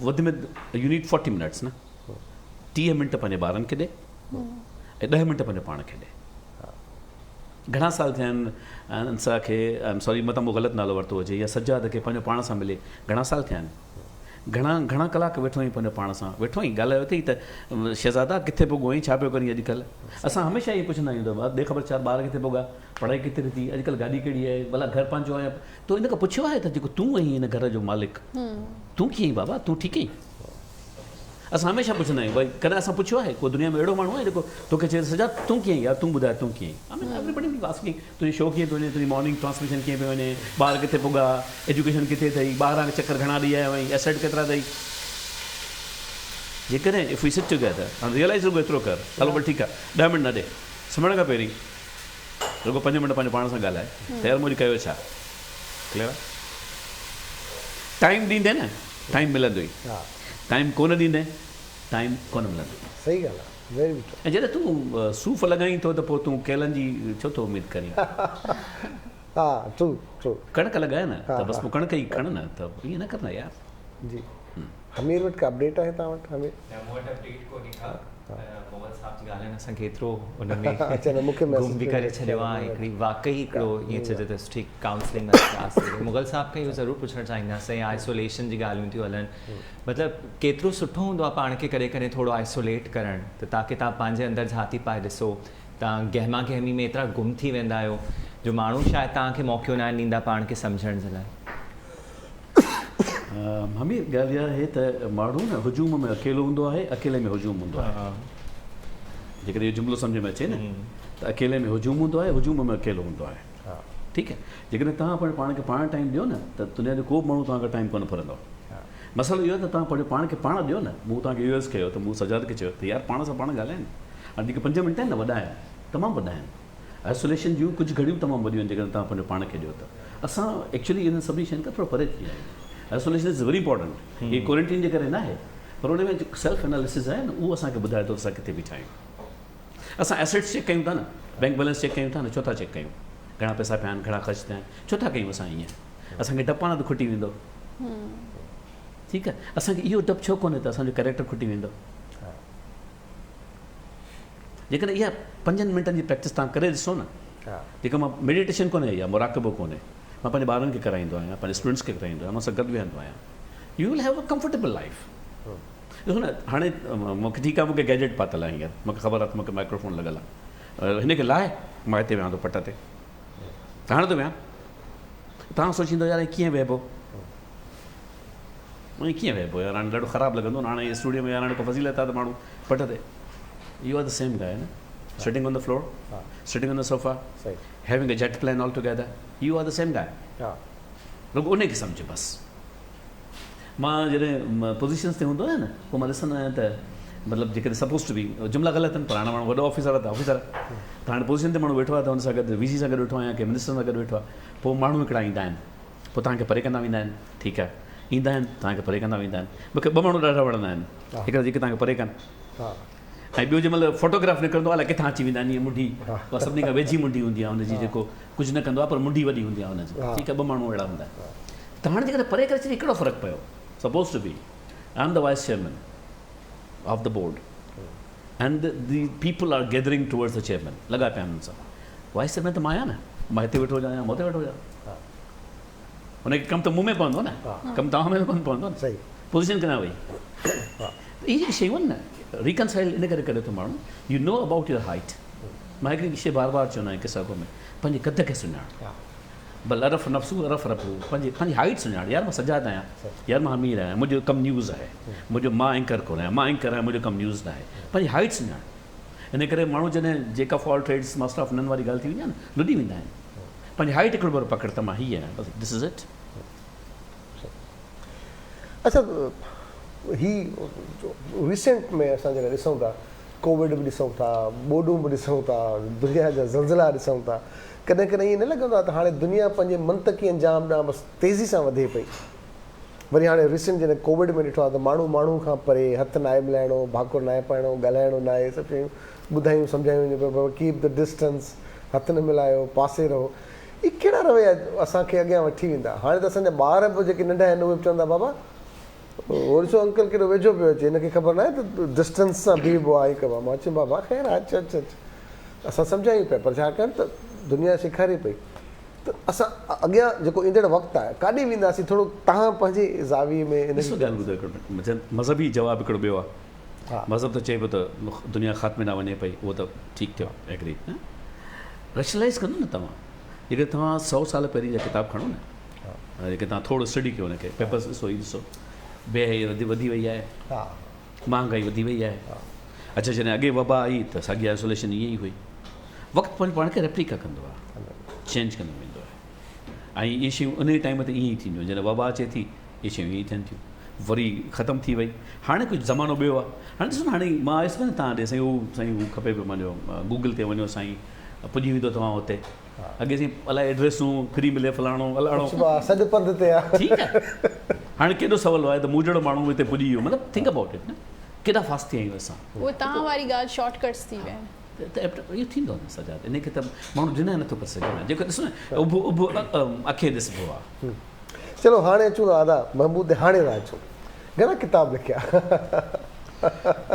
وڌ ۾ يو نيڊ فورٽي منٽس نه، 30 منٽ پنهنجي ٻارن کي ڏي ۽ 10 منٽ پنهنجي پاڻ کي ڏي. گهڻا سال ٿيا آهن انسا کي، I am sorry متان مون غلط نالو ورتو هجي، يا سجاد کي پنهنجو پاڻ سان ملي گهڻا سال ٿيا آهن؟ گهڻا گهڻا ڪلاڪ ويٺو آهين پنهنجو پاڻ سان ويٺو آهين ڳالهايو اٿئي ته شهزادا ڪٿي پڳو آهين ڇا پيو ڪرين اڄڪلهه؟ اسان هميشه اهي پڇندا آهيون ته ڏي خبر چار ٻار ڪٿي پڳا پڙهائي ڪٿي ٿي اڄڪلهه گاڏي ڪهڙي آهي ڀلا گهر پنهنجو آهي تو ان کان پڇيو آهي ته جيڪو تون آهين هن گهر جو مالڪ تون ڪيئن آهين بابا تون ٺيڪ آهين؟ اسان هميشه پڇندا آهيون ڀائي ڪڏهن اسان پڇيو آهي ڪو دنيا ۾ اهڙو ماڻهو آهي جيڪو توکي چئي ته سجاد تون ڪيئن آهين يار تون ٻڌاء تون ڪيئن آهين I mean everybody will be asking تنهنجي شو ڪيئن پيو وڃي تنهنجي مارننگ ٽرانسميشن ڪيئن پيو وڃي ٻار ڪٿي پڳا ايجوڪيشن ڪٿي اٿئي ٻاهران چڪر گهڻا ڏئي آيو آهين ايسيٽ ڪيترا اٿئي جيڪڏهن if we sit together and realise رڳو ايترو ڪر هلو ڀل ٺيڪ آهي 10 منٽ نه ڏي سمهڻ کان پهرين رڳو 5 منٽ پنهنجو پاڻ سان ڳالهاء ته يار مون اڄ ڪيو ڇا ڪليئر آهي ٽائيم ڏيندين نه ٽائيم ملندو ئي ٽائيم ڪونه ڏيندين ٽائيم ڪونه ملندو. صحيح ڳالهه آ ويري گڊ. ۽ جڏهن تون صوف لڳائين ٿو ته پوء تون ڪيلن جي ڇو ٿو اميد ڪرين. ها ٽرو ٽرو. ڪڻڪ لڳاء نه ته بس پوء ڪڻڪ ئي کڻ نه ته ائين نه ڪر نه يار. جي حمير وٽ ڪا اپڊيٽ آهي توهان وٽ حمير. نه مون وٽ اپڊيٽ ڪونهي ڪا پر مغل صاحب جي ڳالهين اسان کي ايترو ان ۾ گم به ڪري ڇڏيو آهي هڪڙي واقعي هڪڙو ائين چئجي ته سٺي ڪائونسلنگ ڪلاس ٿي وئي. مغل صاحب کان اهو ضرور پڇڻ چاهينداسين ۽ آئسوليشن جي ڳالهيون ٿيون هلن مطلب ڪيترو سٺو هوندو آهي پاڻ کي ڪڏهن ڪڏهن ٿورو آئسوليٽ ڪرڻ ته تاڪه توهان پنهنجي اندر جهاتي پائي ڏسو توهان گهما گهمي ۾ ايترا گم ٿي ويندا آهيو جو ماڻهو شايد توهان کي موقعو ناهن ڏيندا پاڻ کي سمجهڻ جي لاء. حمير ڳالهه اها آهي ته ماڻهو نه هجوم ۾ اڪيلو هوندو آهي اڪيلي ۾ هجوم هوندو آهي جيڪڏهن اهو جملو سمجهه ۾ اچي نه ته اڪيلي ۾ هجوم هوندو آهي هجوم ۾ اڪيلو هوندو آهي ٺيڪ آهي جيڪڏهن توهان پنهنجو پاڻ کي پاڻ ٽائيم ڏيو نه ته دنيا جو ڪو به ماڻهو توهان کان ٽائيم ڪونه ڦرندو مسئلو اهو آهي ته توهان پنهنجو پاڻ کي پاڻ ڏيو نه مون توهان کي اهو عرض ڪيو ته مون سجاد کي چيو ته يار پاڻ سان پاڻ ڳالهائي نه هاڻي جيڪي 5 منٽ آهن نه وڏا آهن تمام وڏا آهن آئسوليشن جون ڪجهه گهڙيون تمام وڏيون آهن جيڪڏهن توهان پنهنجو پاڻ کي ڏيو ته اسان ايڪچولي انهن سڀني شين کان ٿورو پري ٿي ويا آهيون isolation is very important he quarantine جي ڪري ناهي پر ان ۾ جيڪو سيلف اناليسز آهي نه اهو اسان کي ٻڌائي ٿو ته اسان ڪٿي بيٺا آهيون اسان ايسيٽس چيڪ ڪيون ٿا نه بينڪ بيلنس چيڪ ڪيون ٿا نه ڇو ٿا چيڪ ڪيون گهڻا پئسا پيا آهن گهڻا خرچ ٿيا آهن ڇو ٿا ڪيون اسان ائين اسان کي ڊپ آهي نه ته کٽي ويندو ٺيڪ آهي اسان کي اهو ڊپ ڇو ڪونهي ته اسان جو ڪريڪٽر کٽي ويندو جيڪڏهن اها 5 منٽن جي پريڪٽس توهان ڪري ڏسو نه جيڪا مان ميڊيٽيشن ڪونهي يا مراقبو ڪونهي مان پنهنجي ٻارن کي ڪرائيندو آهيان پنهنجي اسٽوڊنٽس کي ڪرائيندو آهيان انهن سان گڏ ويهندو آهيان you will have a comfortable life ڏسو نه هاڻي مونکي ٺيڪ آهي مونکي گيجيٽ پاتل آهي هينئر مونکي خبر آهي ته مونکي مائڪروفون لڳل آهي هن کي لاهي مان هتي ويهان ٿو پٽ تي هاڻي ٿو ويهان توهان سوچيندو يار ڪيئن ويهبو ائين ڪيئن ويهبو يار هاڻي ڏاڍو خراب لڳندو نه هاڻي اسٽوڊيو ۾ يار هاڻي ڪو فضيلت آهي ته ماڻهو پٽ تي you are the same guy نه sitting on the floor sitting on the sofa having a jet plane all together you are the same guy رڳو ان کي سمجهه بس مان جڏهن پوزيشنس تي هوندو آهيان نه پوء مان ڏسندو آهيان ته مطلب جيڪڏهن سپوز ٽو بي جملا غلط آهن پر هاڻي ماڻهو وڏو آفيسر آهي ته آفيسر ته هاڻي پوزيشن تي ماڻهو ويٺو آهي ته هن سان گڏ وي سي سان گڏ ويٺو آهيان ڪنهن منسٽر سان گڏ ويٺو آهي پوء ماڻهو هڪڙا ايندا آهن پوء توهان کي پري ڪندا ويندا آهن ٺيڪ آهي ايندا آهن توهان کي پري ڪندا ويندا آهن مون کي ٻه ماڻهو ڏاڍا وڻندا آهن هڪڙا جيڪي توهان کي پري ڪن ۽ ٻيو جنهن مهل فوٽوگراف نڪرندو آهي الائي ڪٿان اچي ويندا آهن ائين منڍي اها سڀني کان ويجهي منڍي هوندي آهي ان جي جيڪو ڪجهه نه ڪندو آهي پر منڍي وڏي هوندي آهي ان جي ٺيڪ آهي ٻه ماڻهو اهڙا هوندا آهن ته هاڻي جيڪڏهن پري ڪري ڇڏي ڪهڙو فرق پيو suppose to be I am the vice chairman of the board and the people are gathering towards the chairman لڳا پيا آهن ان سان وائيس چيئرمين ته مان آهيان نه مان هتي ويٺو هجان يا مان هتي ويٺو هجان هن کي ڪم ته مون ۾ پوندو نه ڪم توهان ۾ ڪونه پوندو نه پوزيشن ڪڏهن وئي اهي جيڪي شيون آهن نه ريڪنسائل ان ڪري ڪري ٿو ماڻهو you know about your height مان هڪڙي شي بار بار چوندو آهيان قصا گو ۾ پنهنجي قد کي سڃاڻ بل عرف نفسه عرف ربه پنهنجي پنهنجي هائيٽ سڃاڻ يار مان سجاد آهيان يار مان امير آهيان منهنجو ڪم نيوز آهي منهنجو مان اينڪر ڪونه آهيان مان اينڪر آهيان منهنجو ڪم نيوز نه آهي پنهنجي هائيٽ سڃاڻ ان ڪري ماڻهو جڏهن jack of all trades master of none واري ڳالهه ٿي ويندي آهي نه لڏي ويندا آهن پنهنجي هائيٽ هڪڙو ڀيرو پڪڙ ته مان هي آهيان بس دس از it. اڇا هي ريسينٽ ۾ اسان جڏهن ڏسون ٿا ڪووڊ به ڏسون ٿا ٻوڏون به ڏسون ٿا دنيا جا زلزلا ڏسون ٿا ڪڏهن ڪڏهن ائين نه لڳندو آهي ته هاڻي دنيا پنهنجي منطقي انجام ڏانهن بس تيزي سان وڌي پئي. وري هاڻي ريسنٽ جڏهن ڪووڊ ۾ ڏٺو آهي ته ماڻهو ماڻهو کان پري، هٿ ناهي ملائڻو، ڀاڪر ناهي پائڻو، ڳالهائڻو ناهي، سڀ شيون ٻڌايون سمجهايون وڃن پيون بابا ڪيپ the distance, هٿ نه ملايو، پاسي رهو. اهي ڪهڙا رويا اسان کي اڳيان وٺي ويندا؟ هاڻي ته اسان جا ٻار به جيڪي ننڍا آهن اهي به چون ٿا بابا هو ڏسو انڪل ڪيڏو ويجهو پيو اچي هن کي خبر ناهي ته ڊسٽنس سان بيهبو آهي هي ڪبو آهي. مان چيم بابا خير آهي اچ اچ اچ اسان سمجهايون پيا پر ڇاڪاڻ ته دنيا سيکاري پئي. ته اسان اڳيان جيڪو ايندڙ وقت آهي ڪاڏي وينداسين ٿورو توهان پنهنجي زاويي ۾ ان ڏسو ڳالهه ٻڌو هڪڙو مذهبي جواب هڪڙو ٻيو آهي مذهب ته چئي پيو ته دنيا خاتمي ڏانهن وڃي پئي اهو ته ٺيڪ ٿيو ايگري نه ريشنلائز ڪندو نه توهان جيڪڏهن توهان سو سال پهرين جا ڪتاب کڻو نه جيڪي توهان ٿورو اسٽڊي ڪيو ان کي پيپرس ڏسو هي ڏسو بي حيائي وڌي وئي آهي مهانگائي وڌي وئي آهي اڇا جڏهن اڳي وبا آئي ته ساڳي آئسوليشن ائين ئي هئي وقت پنهنجو پاڻ کي ريپليڪا ڪندو آهي چينج ڪندو ويندو آهي ۽ اهي شيون انهي ٽائيم تي ائين ئي ٿينديون جڏهن وبا اچي ٿي اهي شيون ائين ئي ٿين ٿيون وري ختم ٿي وئي هاڻي ڪجهه زمانو ٻيو آهي هاڻي ڏسو نه هاڻي مان آيس نه تان ڏي سائين هو سائين هو کپي پيو منهنجو گوگل تي وڃو سائين پڄي ويندو توهان اتي اڳي سائين الائي ايڊريسون فري ملي فلاڻو الاڻو سڏ پنڌ تي آ ٺيڪ آهي هاڻي ڪيڏو سولو آهي ته مون جهڙو ماڻهو به هتي پڄي ويو مطلب ٿنڪ ابائوٽ it نه ڪيڏا فاسٽ ٿي آهيون اسان اهي توهان واري ڳالهه شارٽ ڪٽس ٿي ويا آهن ته اهو ٿيندو نه سجاد ان کي ته ماڻهو ڊنائي نٿو ڪري سگهي نه جيڪو ڏسو نه اڀ اڀ اکي ڏسبو آ. چلو هاڻي اچون ٿا ادا محمود ڏي هاڻي ٿا اچون گهڻا ڪتاب لکيا.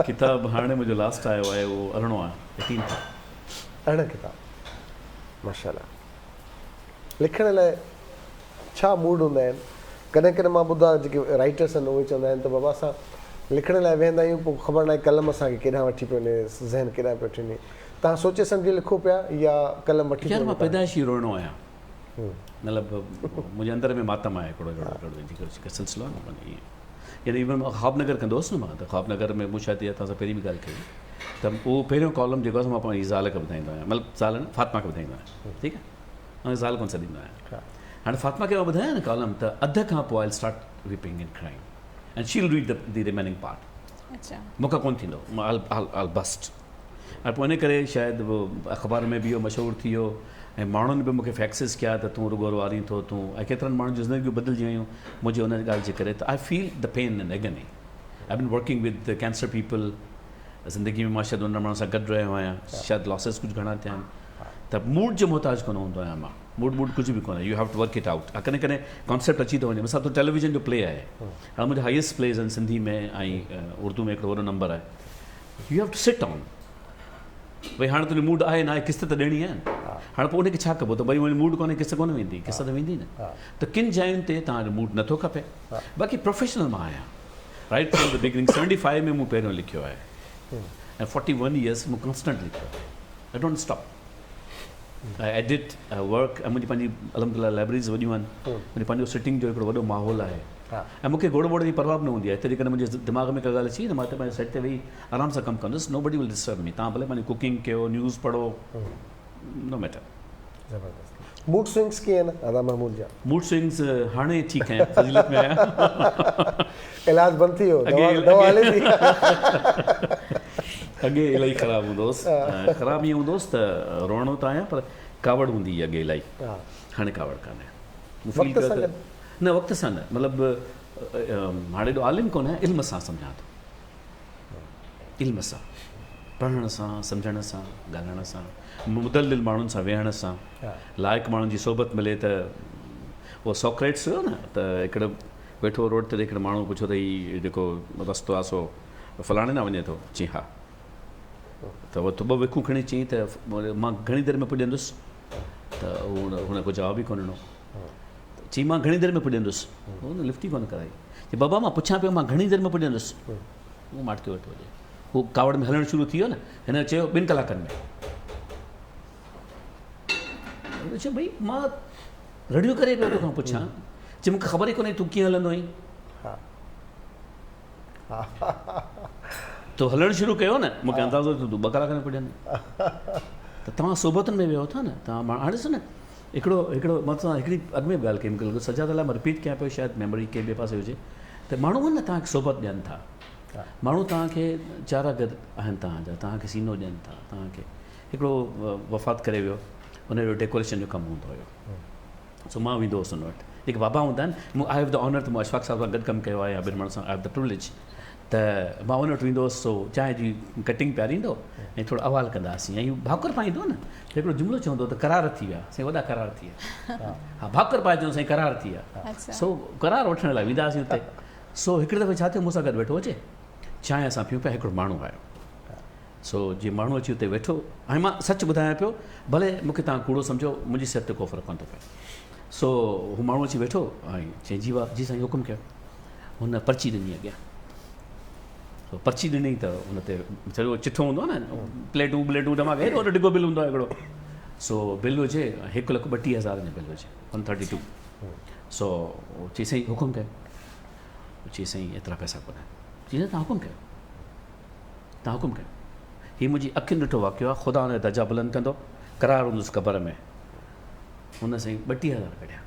ڪتاب هاڻي منهنجو لاسٽ آيو آهي اهو ارڙهون آهي ايٽينٿ آهي. 18 ڪتاب ماشاءالله لکڻ لاء ڇا موڊ هوندا آهن ڪڏهن ڪڏهن مان ٻڌو آهي جيڪي رائيٽرس آهن اهي چوندا آهن ته بابا اسان لکڻ لاء ويهندا آهيون پوء خبر ناهي قلم اسان کي ڪيڏانهن وٺي پيو وڃي ذهن ڪيڏانهن پيو وٺي وڃي توهان سوچي سمجهي لکو پيا يا قلم وٺي يار مان پيدائشي روئڻو آهيان مطلب منهنجي اندر ۾ ماتم آهي هڪڙو اهڙو اهڙو جيڪو سلسلو آهي نه معنيٰ ائين يعني ايون مان خواب نگر ڪندو هوس نه مان ته خواب نگر ۾ مون شايد اها توهان سان پهرين به ڳالهه ڪئي ته اهو پهريون ڪالم جيڪو آهي سو مان پنهنجي زال کي ٻڌائيندو آهيان مطلب زال نه فاطمه کي ٻڌائيندو آهيان ٺيڪ آهي ۽ زال ڪونه سڏيندو آهيان. هاڻي فاطمه کي مان ٻڌايان نه ڪالم ته اڌ کان پوء I start weeping and crying and she will read the remaining part. مون کان ڪونه ٿيندو آئل آئل بسٽ. ۽ پوء ان ڪري شايد اخبار ۾ به اهو مشهور ٿي ويو ۽ ماڻهن به مون کي فيڪسز ڪيا ته تون رڳو روئارين ٿو تون ۽ ڪيترن ماڻهن جون زندگيون بدلجي ويون منهنجي ان ڳالهه جي ڪري ته I feel the pain and agony. I been working with cancer people زندگي ۾ مان شايد انهن ماڻهن سان گڏ رهيو آهيان شايد لاسز ڪجهه گهڻا ٿيا آهن ته موڊ جو محتاج ڪونه هوندو آهيان مان موڊ موڊ ڪجهه به ڪونه you have to work it out ڪڏهن ڪڏهن ڪانسيپٽ اچي ٿو وڃي مثال طور ٽيليويزن جو پلي آهي هاڻي منهنجا هائيسٽ پليز آهن سنڌي ۾ ۽ اردو ۾ هڪڙو وڏو نمبر آهي you have to sit on ڀئي هاڻي تنهنجو موڊ آهي نه آهي قسط ته ڏيڻي آهي نه هاڻي پوء ان کي ڇا ڪبو ته ڀئي منهنجو موڊ ڪونهي قسط ڪونه ويندي قسط ته ويندي نه ته ڪن جاين تي توهان جو موڊ نٿو کپي باقي پروفيشنل مان آهيان رائٽ فرام the beginning 75 ۾ مون پهريون لکيو آهي ۽ 41 يئرس مون ڪانسٽنٽ لکيو آهي I don't stop I edit I work ۽ منهنجي پنهنجي الحمدلله لائبريريز وڏيون آهن منهنجو پنهنجو سٽنگ جو هڪڙو وڏو ماحول آهي ۽ مون کي گوڙ ٻوڙ جي پرواهه به نه هوندي آهي هتي جيڪڏهن منهنجي دماغ ۾ ڪا ڳالهه اچي نه مان هتي پنهنجي سيٽ تي ويهي آرام سان ڪم ڪندس نو بڊي ول ڊسٽرب مي توهان ڀلي پنهنجي ڪوڪنگ ڪيو نيوز پڙهو نو ميٽر. زبردست موڊ سوئنگس ڪيئن آهن ادا محمود جا. موڊ سوئنگس هاڻي ٺيڪ آهن فضيلت ۾ آهيان. علاج بند ٿي ويو دوا هلي ٿي. اڳي الائي خراب هوندو هوس خراب ائين هوندو هوس ته روئڻو ته آهيان پر ڪاوڙ هوندي هئي اڳي الائي هاڻي ڪاوڙ ڪانهي مون فيل ڪيو ته نه وقت سان نه مطلب هاڻي ايڏو عالم ڪونه آهيان علم سان سمجهان ٿو علم سان پڙهڻ سان سمجهڻ سان ڳالهائڻ سان مدلل ماڻهن سان ويهڻ سان لائق ماڻهن جي صحبت ملي ته اهو سوڪريٽس هيو نه ته هڪڙو ويٺو روڊ تي هڪڙي ماڻهو پڇيو ته هي جيڪو رستو آهي سو فلاڻي ڏانهن وڃي ٿو؟ چيائين ها. ته هو ٻه وکون کڻي چيائين ته مان گهڻي دير ۾ پڄندس؟ ته هن ڪو جواب ئي ڪونه ڏنو. چيائين مان گهڻي دير ۾ پڄندس؟ هن لفٽ ئي ڪونه ڪرائي. چيائين بابا مان پڇان پيو مان گهڻي دير ۾ پڄندس؟ هو ماٺ ڪيو ويٺو هجي. هو ڪاوڙ ۾ هلڻ شروع ٿي ويو نه. هن چيو ٻن ڪلاڪن ۾. هن چيو ڀئي مان رڙيون ڪري پيو توکان پڇان. چي مونکي خبر ئي ڪونهي تون ڪيئن هلندو آهين. تو هلڻ شروع ڪيو نه مونکي اندازو ٿيو تون ٻه ڪلاڪ ۾ پڄندين ته توهان صحبتن ۾ ويهو ٿا نه توهان ماڻهو هاڻي ڏسو نه هڪڙو هڪڙو مان توهان هڪڙي اڳ ۾ به ڳالهه ڪئي مونکي لڳو سجاد لاء مان رپيٽ ڪيان پيو شايد ميموري ڪنهن ٻئي پاسي هجي ته ماڻهو آهن نه توهان کي صحبت ڏين ٿا ماڻهو توهان کي چارا گڏ آهن توهان جا توهان کي سينو ڏين ٿا توهان کي هڪڙو وفات ڪري ويو ان جو ڊيڪوريشن جو ڪم هوندو هيو سو مان ويندو هوس ان وٽ جيڪي بابا هوندا آهن مون I have the honour ته مون اشفاق صاحب سان گڏ ڪم ڪيو آهي يا ٻين ماڻهن سان I have the privilege ته مان ان وٽ ويندو هوس سو چانهه جي ڪٽنگ پياريندو ۽ ٿورو احوال ڪندا هئاسين ۽ ڀاڪر پائيندو هو نه ته هڪڙو جملو چوندو هو ته قرار ٿي ويا سائين وڏا قرار ٿي ويا ها ڀاڪر پائي چوندو سائين قرار ٿي ويا سو قرار وٺڻ لاء ويندا هئاسين اتي سو هڪڙي دفعي ڇا ٿيو مون سان گڏ ويٺو هجي چانهه اسان پيون پيا هڪڙو ماڻهو آيو سو جي ماڻهو اچي اتي ويٺو ۽ مان سچ ٻڌايان پيو ڀلي مون کي توهان ڪوڙو سمجهو منهنجي صحت تي ڪو فرق ڪونه ٿو پئي سو هو ماڻهو اچي ويٺو ۽ چيائين جي واهه جي سائين حڪم ڪيو هن پرچي ڏني اڳيان سو پرچي ڏني ته ان تي سڄو چٺو هوندو آهي نه پليٽون بليٽون جمع ڪري وڏو ڊگهو بل هوندو آهي هڪڙو سو بل هجي هڪ لک ٻٽيهه هزار جو بل هجي 132 سو چي سائين حڪم ڪيو چي سائين ايترا پئسا ڪونهن چي نه تان حڪم ڪيو تان حڪم ڪيو هي منهنجي اکين ڏٺو واقعو آهي خدا ان جا درجا بلند ڪندو قرار هوندس قبر ۾ هن سائين ٻٽيهه هزار ڪڍيا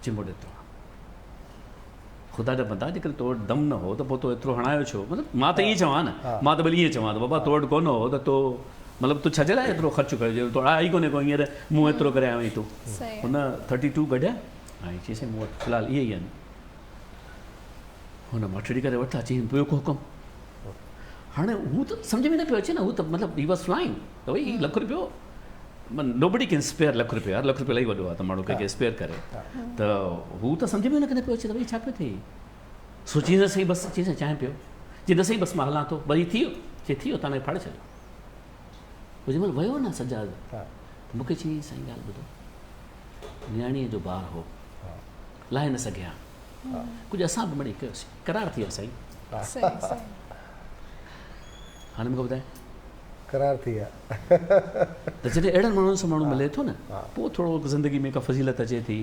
چي مون وٽ ايترو آهي خدا جا بندا جيڪڏهن تو وٽ دم نه هو ته پوء تو ايترو هڻايو ڇو مطلب مان ته ائين چوان نه مان ته ڀلي ائين چوان ته بابا تو وٽ ڪونه هو ته تو مطلب تو ڇا جي لاء ايترو خرچ ڪيو جي تو آهي ئي ڪونهي ڪو هينئر مون ايترو ڪري آيو آهين تون هن ٿرٽي ٽو ڪڍيا ۽ چيس مون وٽ في الحال اهي ئي آهن هن ماٺڙي ڪري ورتا چيس ٻيو ڪو حڪم هاڻي هو ته سمجهه ۾ نه پيو اچي نه هو ته مطلب he was flying ته ڀئي هي لک روپيو نوبڊي ڪين اسپيئر لک روپيو يار لک روپيو الاهي وڏو آهي ته ماڻهو ڪنهن کي اسپيئر ڪري ته هو ته سمجهه ۾ هن کي نه پيو اچي ته ڀئي ڇا پيو ٿئي سو چيس نه سائين بس چيس چانهه پيو چي نه سائين بس مان هلان ٿو وري ٿي ويو چي ٿي ويو تان ڦاڙي ڇڏيو پوء جنهن مهل ويو نه سجاد ته مون کي چيائين سائين ڳالهه ٻڌو نياڻيء جو بار هو لاهي نه سگهيا ڪجهه اسان به مڙئي ڪيوسين قرار ٿي ويا سائين هاڻي مونکي ٻڌاء قرار ٿي ويا ته جڏهن اهڙن ماڻهن سان ماڻهو ملي ٿو نه پوء ٿورو زندگي ۾ ڪا فضيلت اچي ٿي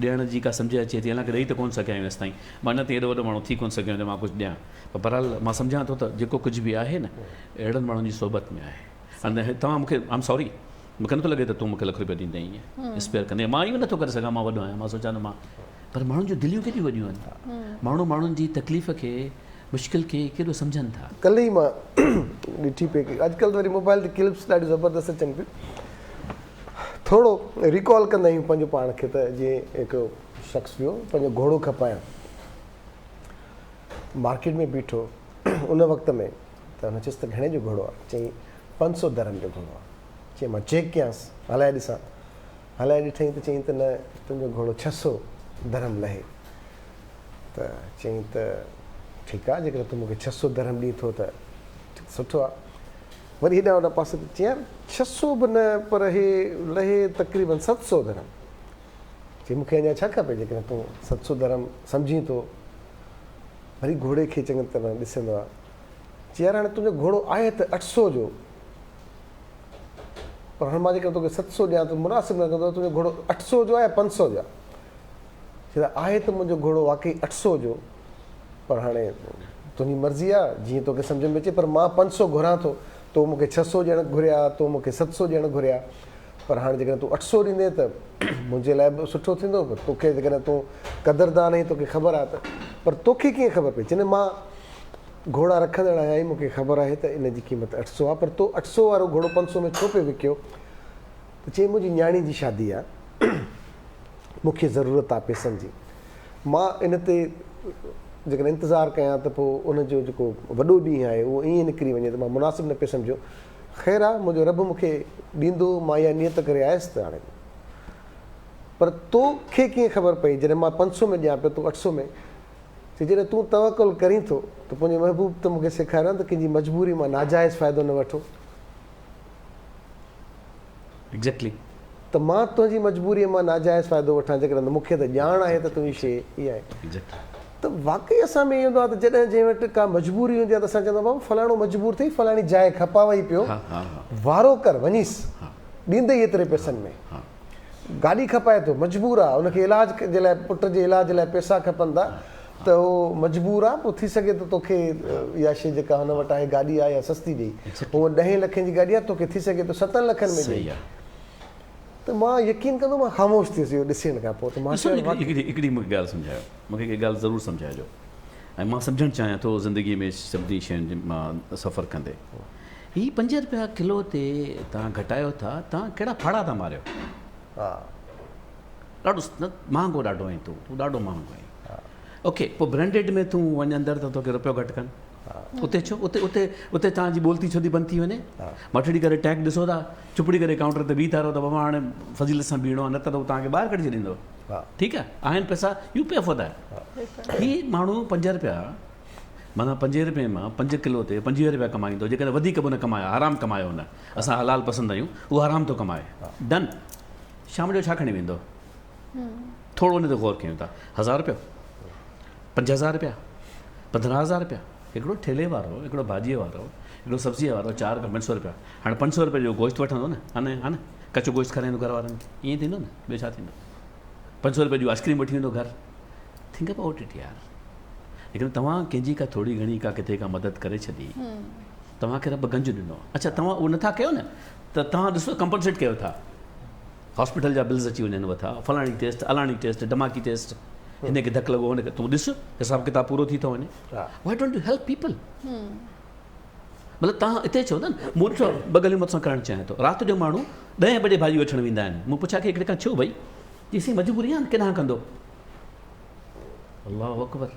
ڏيڻ جي ڪا سمجهه اچي ٿي حالانڪه ڏئي ته ڪونه سگهيا آهيون ايستائين مان اڃا تائين ايڏو وڏو ماڻهو ٿي ڪونه سگهيو آهيان جو مان ڪجهه ڏيان پر بهرحال مان سمجهان ٿو ته جيڪو ڪجهه به آهي نه اهڙن ماڻهن جي صحبت ۾ آهي ۽ توهان مونکي I am sorry مون کي نٿو لڳي ته تون مون کي لک روپيا ڏيندين ائين اسپيئر ڪندين مان اهو نٿو ڪري سگهان مان وڏو آهيان مان سوچان ٿو مان پر ماڻهن جون دليون ڪيڏيون وڏيون آهن ماڻهو ماڻهن جي تڪليف کي مشڪل کي ڪيڏو سمجهن ٿا. ڪلهه ئي مان ڏٺي پئي اڄڪلهه ته وري موبائل تي ڪلپس ڏاڍيون زبردست اچن پيون ٿورو ريڪال ڪندا آهيون پنهنجو پاڻ کي ته جيئن هڪڙو شخص ويو پنهنجو گهوڙو کپائڻ مارڪيٽ ۾ بيٺو ان وقت ۾ ته هن چيس ته گهڻي جو گهوڙو آهي چيائين پنج سو درهم جو گهوڙو آهي چيائين مان چيڪ ڪيانس هلائي ڏسان هلائي ڏٺائين ته چيائين ته نه تنهنجو گهوڙو 600 درهم لهي ته چيائين ته ٺيڪ آهي جيڪڏهن تون مون کي 600 درهم ڏين ٿو ته سٺو آهي وري هيڏانهن هوڏانهن پاسي تي چيائين يار 600 به نه پر هي لهي تقريبن 700 درهم چيائين مون کي اڃا ڇا کپي جيڪڏهن تون 700 درهم سمجهين ٿو وري گهوڙي کي چڱي طرح ڏسندو آهي چي يار هاڻي تنهنجو گهوڙو آهي ته 800 جو پر هاڻي مان جيڪڏهن توکي 700 ڏيان ته مناسب نه لڳندو تنهنجو گهوڙو 800 جو آهي يا 500 جو آهي چي ته آهي ته منهنجو گهوڙو واقعي 800 جو پر هاڻي تنهنجي مرضي آهي جيئن توکي سمجهه ۾ اچي پر مان 500 گهران ٿو تو مون کي 600 ڏيڻ گهريا تو مون کي 700 ڏيڻ گهريا پر هاڻي جيڪڏهن تون 800 ڏيندين ته منهنجي لاء به سٺو ٿيندو پر توکي جيڪڏهن تون قدردان آهين توکي خبر آهي ته پر توکي ڪيئن خبر پئي چي نه مان گهوڙا رکندڙ آهيان ۽ مون کي خبر آهي ته ان جي قيمت 800 آهي پر تو 800 وارو گهوڙو 500 ۾ ڇو پئي وڪيو ته چيائين منهنجي نياڻي جي شادي آهي مون کي ضرورت آهي پئسن جي مان ان تي جيڪڏهن انتظار ڪيان ته پوء ان جو جيڪو وڏو ڏينهن آهي اهو ائين نڪري وڃي ته مان مناسب نه پئي سمجهيو خير آهي منهنجو رب مون کي ڏيندو مان اها نيت ڪري آيس ته هاڻي پر تو کي ڪيئن خبر پئي جڏهن مان 500 ۾ ڏيان پيو تو 800 ۾ چي جڏهن تون توڪل ڪرين ٿو ته پنهنجي محبوب ته مون کي سيکاريو آهي ته ڪنهن جي مجبوري مان ناجائز فائدو نه وٺو. Exactly. ته مان تنهنجي مجبوريء مان ناجائز فائدو وٺان جيڪڏهن ته مون کي ته ڄاڻ آهي ته تنهنجي شيء اها آهي. Exactly. ته واقعي اسان ۾ ائين هوندو آهي ته جڏهن جنهن وٽ ڪا مجبوري هوندي آهي ته اسان چوندا آهيون بابا فلاڻو مجبور اٿئي فلاڻي جاء کپاوئي پيو وارو ڪر وڃيس ڏيندئي ايتري پئسن ۾. گاڏي کپائي ٿو مجبور آ ان کي علاج جي لاء پٽ جي علاج لاء پئسا کپن ٿا ته هو مجبور آ پوء ٿي سگهي ٿو توکي اها شي جيڪا هن وٽ آهي گاڏي آ يا سستي ڏئي هونء ڏهين لکين جي گاڏي آ توکي ٿي سگهي ٿو ستن لکن ۾ ڏئي ته مان يقين ڪندو مان خاموش ٿي ويس اهو ڏسڻ کان پوء ته مان چيو هڪڙي هڪڙي مونکي ڳالهه سمجهايو مونکي هڪ ڳالهه ضرور سمجهائجو ۽ مان سمجهڻ چاهيان ٿو زندگي ۾ سڀني شين جي مان سفر ڪندي هي پنج رپيا ڪلو تي توهان گهٽايو ٿا توهان ڪهڙا ڦاڙها ٿا ماريو. ڏاڍو نه مهانگو ڏاڍو آهين تون تون ڏاڍو مهانگو آهين اوڪي پوء برانڊيڊ ۾ تون وڃ اندر ته توکي روپيو گهٽ ڪن اتي ڇو اتي اتي اتي توهان جي ٻولتي ڇو ٿي بند ٿي وڃي مٺڙي ڪري ٽيگ ڏسو ٿا چپڙي ڪري ڪائونٽر تي بيهي ٿا رهو ته بابا هاڻي فضيلت سان بيهڻو آهي نه ته هو توهان کي ٻاهر ڪڍي ڇڏيندو ٺيڪ آهي آهن پئسا يو پي فار that هي ماڻهو پنج روپيا معنيٰ پنجين روپين مان پنج ڪلو تي 25 روپيا ڪمائيندو جيڪڏهن وڌيڪ به نه ڪمايو حرام ڪمايو نه اسان حلال پسند آهيون اهو حرام ٿو ڪمائي ڊن شام جو ڇا کڻي ويندو؟ ٿورو ان تي غور ڪيون ٿا. هزار روپيا، 5000 روپيا، 15000 روپيا، هڪڙو ٺيلهي وارو، هڪڙو ڀاڄيء وارو، هڪڙو سبزيء وارو چار کان 500 روپيا. هاڻي 500 روپئي جو گوشت وٺندو نه، ها نه، ها نه، ڪچو گوشت کارائيندو گهر وارن کي، ائين ٿيندو نه، ٻيو ڇا ٿيندو؟ 500 روپئي جون آئسڪريم وٺي ويندو گهر. ٿنڪ ابائوٽ it يار. ليڪن توهان ڪنهن جي ڪا ٿوري گهڻي ڪا ڪٿي ڪا مدد ڪري ڇڏي، توهان کي رب گنج ڏنو. اڇا توهان اهو نٿا ڪيو نه ته توهان ڏسو ڪمپنسيٽ ڪيو ٿا. هاسپيٽل جا بلز اچي وڃن وٿا، فلاڻي ٽيسٽ، الاڻي ٽيسٽ، ڊماڪي ٽيسٽ، هن کي ڌڪ لڳو هن کي، تون ڏس حساب ڪتاب پورو ٿي ٿو وڃي. Why don't you help people? مطلب توهان اتي چئو ٿا نه، مون ڏٺو ٻه ڳالهيون مان توسان ڪرڻ چاهيان ٿو. رات جو ماڻهو ڏهين بجي ڀاڄي وٺڻ ويندا آهن. مون پڇا ڪئي هڪڙي کان ڇو ڀئي؟ چي سائين مجبوري آهي نه ڪيڏانهن ڪندو. الله اڪبر.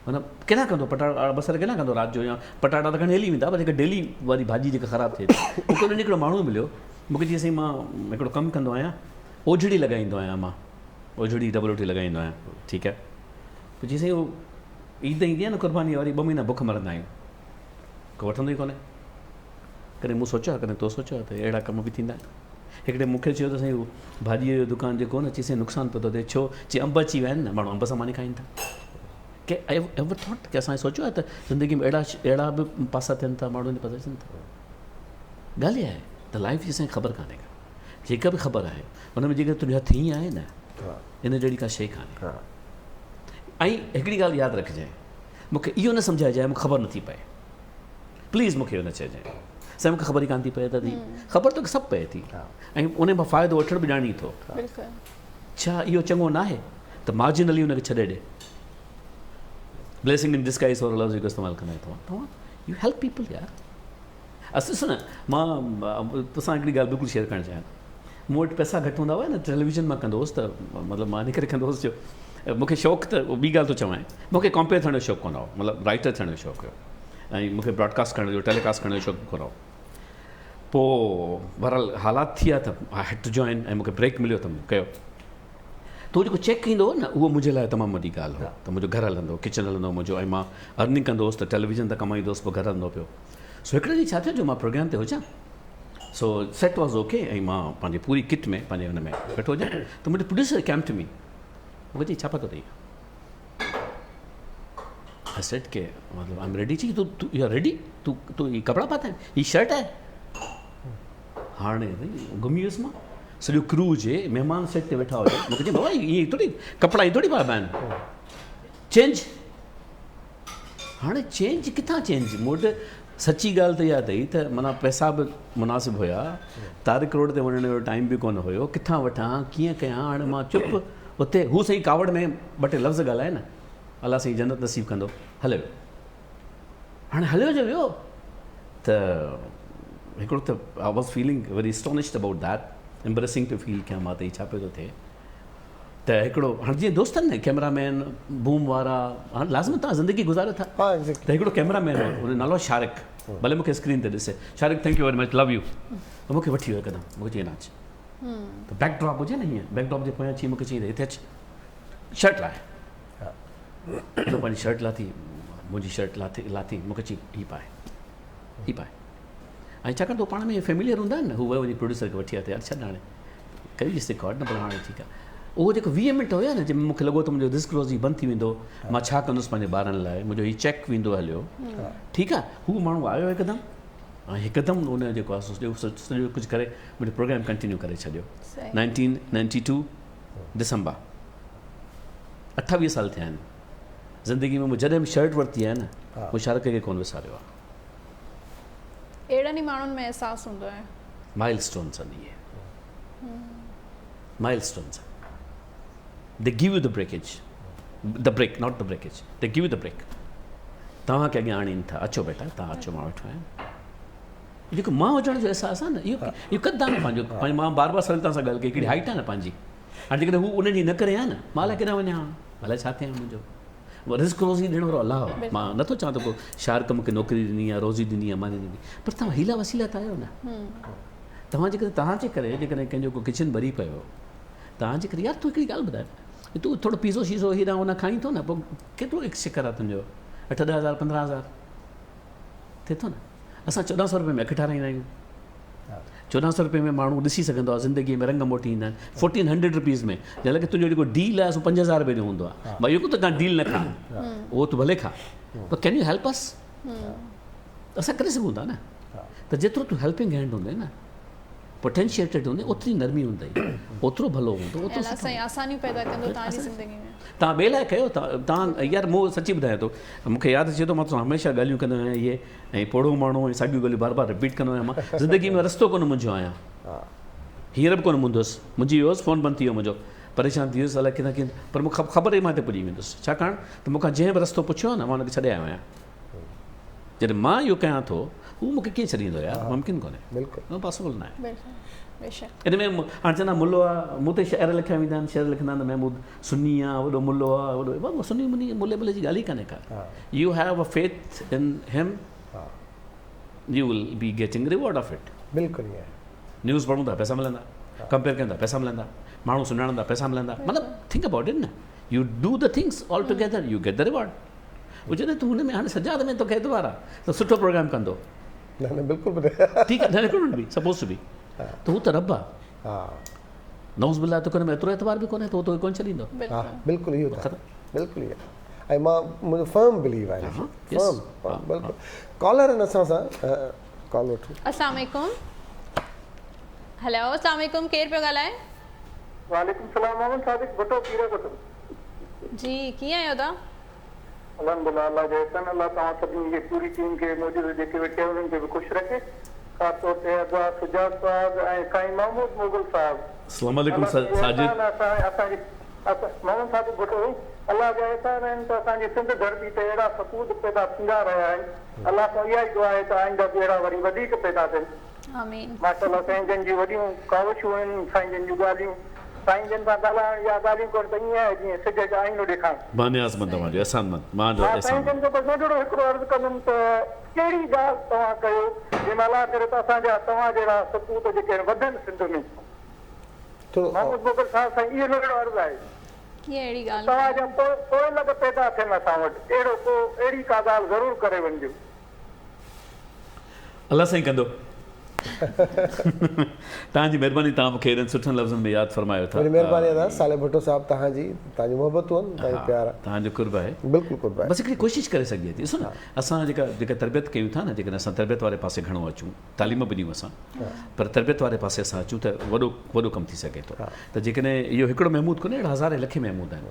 معنيٰ ڪيڏانهن ڪندو پٽاٽا بصر ڪيڏانهن ڪندو رات جو يا پٽاٽا ته کڻي هلي ويندا پر جيڪا ڊيلي واري ڀاڄي جيڪا خراب ٿئي ٿي. مون کي ان ڏينهن هڪڙو ماڻهو مليو مون کي چيائين سائين مان هڪڙو ڪم ڪندو آهيان اوجهڙي لڳائيندو آهيان مان اوجهڙي ڊبل روٽي لڳائيندو آهيان ٺيڪ آهي پوء چيائين سائين اهو عيد ايندي آهي نه قرباني واري ٻه مهينا بک مرندا آهيون ڪو وٺندو ئي ڪونهي ڪڏهن مون سوچيو آهي ڪڏهن تو سوچيو آهي ته اهڙا ڪم به ٿيندا آهن هڪڙي مون کي چيو ته سائين اهو ڀاڄيء جو دڪان جيڪو نه چي سائين نقصان پيو ٿو ٿئي ڇو چي انب اچي ويا آهن نه ماڻهو انب سان ماني کائين ٿا ڪي ايور ٿاٽ ڪي اسان سوچيو آهي ته زندگي ۾ اهڙا اهڙا به پاسا ٿين ٿا ماڻهو ان پاسا اچن ٿا ڳالهه اها آهي ته لائف جي اسان کي خبر ڪانهي ڪا جيڪا به خبر آهي ان ۾ جيڪڏهن تنهنجو هٿ هيئن آهي نه ان جهڙي ڪا شيء ڪانهي ۽ هڪڙي ڳالهه ياد رکجانء مون کي اهو نه سمجهائجانء مون کي خبر نٿي پئي پليز مون کي اهو نه چئجانء سائين مون کي خبر ئي ڪانه ٿي پئي دادي خبر توکي سڀ پئي ٿي ۽ ان مان فائدو وٺڻ به ڄاڻين ٿو ڇا اهو چڱو ناهي ته مارجنلي ان کي ڇڏي ڏي بليسنگ ان ڊسگائز وارو لفظ جيڪو استعمال ڪندا آهيو توهان توهان you help people يار اصل ڏس نه مان توسان هڪڙي ڳالهه بلڪل شيئر ڪرڻ چاهيان ٿو مون وٽ پئسا گهٽ هوندا هئا نه ٽيليويزن مان ڪندو هوس ته مطلب مان ان ڪري ڪندو هوس جو مون کي شوق ته ٻي ڳالهه ٿو چوان مون کي ڪمپيئر ٿيڻ جو شوق ڪونه هو مطلب رائٽر ٿيڻ جو شوق هيو ۽ مون کي براڊڪاسٽ ڪرڻ جو ٽيليڪاسٽ ڪرڻ جو شوق به ڪونه هو پوء بهرحال حالات ٿي ويا ته I had two join ۽ مون کي بريڪ مليو ته مون ڪيو ته جيڪو چيڪ ايندو هو نه اهو منهنجي لاء تمام وڏي ڳالهه هو ته منهنجو گهر هلندو ڪچن هلندو منهنجو ۽ مان ارننگ ڪندو هوس ته ٽيليويزن تان ڪمائيندو هوس پوء گهر هلندو پيو سو هڪڙي ڏينهن ڇا ٿيو جو مان پروگرام تي هجان سو سيٽ واز اوڪي ۽ مان پنهنجي پوري ڪٽ ۾ پنهنجي هن ۾ ويٺو هجان ته منهنجو پروڊيوسر ڪيم ٽو مي مون کي چئي ڇا پاتو اٿئي I said ڪي مطلب I am ready چئي تو you are ready تو تو هي ڪپڙا پاتا آهن هي شرٽ آهي هاڻي گهمي ويس مان سڄو ڪرو هجي مهمان سيٽ تي ويٺا هجن مون کي چئي بابا ائين ٿوري ڪپڙا ائين ٿوري پائبا آهن چينج هاڻي چينج ڪٿان چينج مون وٽ سچي ڳالهه ته اها اٿئي ته معنيٰ پئسا به مناسب هيا طارق روڊ تي وڃڻ جو ٽائيم به ڪونه هيو ڪٿان وٺان ڪيئن ڪيان هاڻي مان چپ اتي هو سائين ڪاوڙ ۾ ٻه ٽي لفظ ڳالهائي نه الله سائين جنت نصيب ڪندو هليو ويو هاڻي هليو جو ويو ته هڪڙو ته I was feeling very astonished about that embarrassing پيو فيل ڪيان مان ته هي ڇا پيو ٿو ٿئي ته هڪڙو هاڻ جيئن دوست آهن نه ڪيمرا مين بوم وارا هاڻ لازمي توهان زندگي گذاريو ٿا ته هڪڙو ڪيمرا مين هو ان جو نالو شارق ڀلي مونکي اسڪرين تي ڏسي Shariq thank you very much love you ته مونکي وٺي ويو هڪدم مونکي چئي ناچ ته بيڪ ڊراپ هجي نه هيئن بيڪ ڊراپ جي پويان اچي مونکي چئي هتي اچ شرٽ لاهي هن پنهنجي شرٽ لاٿي منهنجي شرٽ لاٿي لاٿي مونکي چئي هي پائي هي پائي ۽ ڇاڪاڻ ته پاڻ ۾ فيمليئر هوندا آهن نه هو ويو وڃي پروڊيوسر کي وٺي آيو ته يار ڇڏ هاڻي ڪري رڪارڊ نه پر هاڻي ٺيڪ آهي اهو جيڪو 20 منٽ هيا نه جنهن ۾ مونکي لڳو ته منهنجو رزق روزي بند ٿي ويندو مان ڇا ڪندس پنهنجي ٻارن لاء منهنجو هي چيڪ ويندو هليو ٺيڪ آهي هو ماڻهو آيو هڪدم ۽ هڪدم ان جيڪو آهي سڄو سڄو ڪجهه ڪري منهنجو پروگرام ڪنٽينيو ڪري ڇڏيو 1992 ڊسمبر 28 سال ٿيا آهن زندگي ۾ مون جڏهن به شرٽ ورتي آهي نه مون شارڪ کي ڪونه وساريو آهي. اهڙن ئي ماڻهن ۾ احساس هوندو آهي. مائل اسٽونس آهن اهي. مائل اسٽونس آهن. They give you the breakage. The break, not the breakage. They give you the break. توهان کي اڳيان آڻين ٿا. اچو بيٽا، توهان اچو مان ويٺو آهيان. جيڪو مان هجڻ جو احساس آهي نه اهو اهو قد آهي نه پنهنجو پنهنجو مان بار بار سويل توهان سان ڳالهه ڪئي هڪڙي هائيٽ آهي نه پنهنجي هاڻي جيڪڏهن هو ان جي نه ڪري ها نه مان الائي ڪيڏانهن وڃان ها الائي ڇا ٿئي ها منهنجو رزق روزي ڏيڻ وارو الله آهي مان نٿو چوان ته ڪو شارڪ مون کي نوڪري ڏني يا روزي ڏني يا ماني ڏني پر توهان حيلا وسيلا ته آهيو نه توهان جيڪڏهن توهان جي ڪري جيڪڏهن ڪنهن جو ڪو ڪچن ٻري پيو توهان جي ڪري يار تون هڪڙي ڳالهه ٻڌاء تون ٿورو پيزو شيزو هيڏانهن هوڏانهن کائين ٿو نه پوء ڪيترو ايڪسچيڪر آهي تنهنجو اٺ ڏهه هزار پندرهن هزار ٿئي ٿو نه اسان چوڏهن سو روپئي ۾ اک ٺاراهيندا آهيون چوڏهن سو روپئي ۾ ماڻهو ڏسي سگهندو آهي زندگي ۾ رنگ موٽي ايندا آهن فورٽين هنڊريڊ روپيز ۾ جنهن لاء تنهنجو جيڪو ڊيل آهي سو 5000 روپئي جو هوندو آهي ڀائي اهو ڪو ته تان ڊيل نه کا اهو تون ڀلي کا پر can you help اس اسان ڪري سگهون ٿا نه ته جيترو تون هيلپنگ هينڊ هوندين نه پوٽينشيٽيڊ هوندين اوتري نرمي هوندئي اوترو ڀلو هوندو اوترو الله سائين آسانيون پيدا ڪندو توهان جي زندگي ۾. توهان ٻئي لاء ڪيو توهان يار مون سچي ٻڌايان ٿو مون کي ياد اچي ٿو مان توسان هميشه ڳالهيون ڪندو آهيان اهي ۽ پوڙهو ماڻهو ۽ ساڳيون ڳالهيون بار بار رپيٽ ڪندو آهيان مان زندگي ۾ رستو ڪونه منجهيو آهيان هينئر به ڪونه منڌس منجهي ويو هوس فون بند ٿي ويو منهنجو پريشان ٿي ويس الائي ڪٿان ڪيئن پر مون کي خبر هئي مان هتي پڄي ويندس ڇاڪاڻ ته مون کان جنهن به رستو پڇيو آهي نه مان ان کي ڇڏي آيو آهيان جڏهن مان اهو ڪيان ٿو هو مون کي ڪيئن ڇڏيندو يار ممڪن ڪونهي بلڪل پاسبل نه آهي ان ۾ هاڻ چوندا ملو آ مون تي شعر لکيا ويندا آهن شعر لکندا آهن ته محمود سني آ وڏو ملو آ وڏو بابا سني مني ملي ملي جي ڳالهه ئي ڪانهي ڪا you have a faith in him you will be getting reward of it بلڪل ائين نيوز پڙهون ٿا پئسا ملندا ڪمپيئر ڪيون ٿا پئسا ملندا ماڻهو سڃاڻندا پئسا ملندا مطلب ٿنڪ ابائوٽ it نه you do the things all together you get the reward هو جڏهن تون هن ۾ هاڻي سجاد ۾ توکي اعتبار آ ته سٺو پروگرام ڪندو. نه نه بلڪل به نه. ٺيڪ آ نه ڪوڊنٽ بي سپوز ٽو بي ته هو ته رب آ. ها. نعوذ بالله توکي هن ۾ ايترو اعتبار به ڪونهي ته هو توکي ڪونه ڇڏيندو. ها بلڪل اهو ته بلڪل اهو ۽ مان منهنجو فرم بليو آهي فرم بلڪل ڪالر آهن اسان سان ڪال وٺو. السلام عليڪم هلو السلام عليڪم ڪير پيو ڳالهائي. وعليڪم السلام محمد صادق ڀٽو پيرو ڪٽو. جي ڪيئن آهيو توهان. الحمدلله الله جو احسان الله توهان سڀني کي پوري ٽيم کي موجود جيڪي ويٺي آهن انهن کي به خوش رکي خاص طور تي ادا سجاد صاحب ۽ سائين محمود مغل صاحب السلام عليڪم الله جو ساجد. احسان اسان اسان جي محمد صادق ڀٽو الله جا احسان آهن ته اسان جي سنڌ ڌرتي تي اهڙا سپوت پيدا ٿيندا رهيا آهن الله کان اها ئي دعا آهي ته آئنده به اهڙا وري وڌيڪ پيدا ٿين. آمين. ماشاءالله سائين جن جي وڏيون ڪاوشون آهن سائين جن جون ڳالهيون سائين جن سان ڳالهائڻ يا ڳالهيون ڪرڻ ته ائين آهي جيئن سج جو آئينو ڏيکارڻ. مان نيازمند اوهان جو احسان مند مان جو مان احسان سائين جن مند. کي بس ننڍڙو هڪڙو عرض ڪندم ته ڪهڙي ڳالهه توهان ڪيو جنهن ۾ الله ڪري ته اسان جا توهان جهڙا سپوت جيڪي آهن وڌن سنڌ ۾. محمود مغل صاحب سائين اهو ننڍڙو عرض آهي. ڪيئن اهڙي ته ڳالهه توهان ڪيو. جا پوئلڳ پيدا ٿين اسان وٽ اهڙو ڪو اهڙي ڪا ڳالهه ضرور ڪري وڃجو. الله سائين ڪندو. توهان جي مهرباني توهان مونکي اهڙن سٺن لفظن ۾ ياد فرمايو ٿا. وڏي مهرباني ادا صالح ڀٽو صاحب توهان جي توهان جون محبتون آهن توهان جو پيار آهي. توهان جو قرب آهي. بلڪل قرب آهي. بس هڪڙي ڪوشش ڪري سگهجي ٿي ڏسو نه اسان جيڪا جيڪا تربيت ڪيون ٿا نه جيڪڏهن اسان تربيت واري پاسي گهڻو اچون تعليم به ڏيون اسان پر تربيت واري پاسي اسان اچون ته وڏو وڏو ڪم ٿي سگهي ٿو ته جيڪڏهن اهو هڪڙو محمود ڪونهي اهڙا هزارين لکين محمود آهن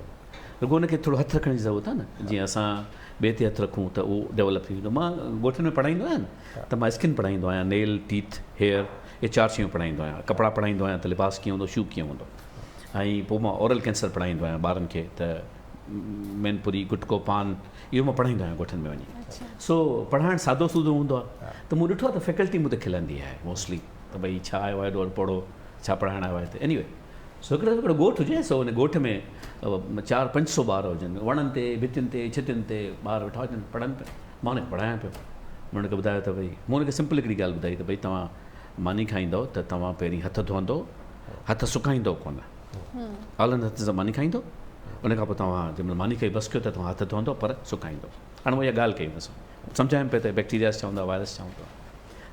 رڳو ان کي ٿورو هٿ رکڻ جي ضرورت آهي نه جيئن اسان ٻئي تي هٿ رکون ته اهو ڊيولپ ٿي ويندو. مان ڳوٺن ۾ پڙهائيندو آهيان نه ته مان اسڪن پڙهائيندو آهيان، نيل، ٽيٿ، هيئر اهي چار شيون پڙهائيندو آهيان. ڪپڙا پڙهائيندو آهيان ته لباس ڪيئن هوندو، شو ڪيئن هوندو ۽ پوء مان اورل ڪينسر پڙهائيندو آهيان ٻارن کي ته مين پوري، گٽڪو، پان اهو مان پڙهائيندو آهيان ڳوٺن ۾ وڃي. سو پڙهائڻ سادو سودو هوندو آهي ته مون ڏٺو آهي ته فيڪلٽي مون تي کلندي آهي موسٽلي ته ڀئي ڇا آيو آهي ايڏو پوڙهو ڇا پڙهائڻ آيو آهي هتي ايني وي. سو هڪڙو هڪڙو ڳوٺ هجي سو ان ڳوٺ ۾ چار پنج سو ٻار هجن وڻن تي ڀتين تي ڇتين تي ٻار ويٺا هجن پڙهن پيا مان انهن کي پڙهايان پيو مون انهن کي ٻڌايو ته ڀئي مون انهن کي سمپل هڪڙي ڳالهه ٻڌائي ته ڀئي توهان ماني کائيندؤ ته توهان پهرين هٿ ڌوئندو هٿ سڪائيندؤ ڪونه آلن هٿن سان ماني کائيندو ان کان پوء توهان جنهن مهل ماني کائي بس ڪيو ته توهان هٿ ڌوئندو پر سڪائيندو هاڻي مون اها ڳالهه ڪئي هن سان سمجهايم پيو ته بيڪٽيرياز ڇا هوندا وائرس ڇا هوندو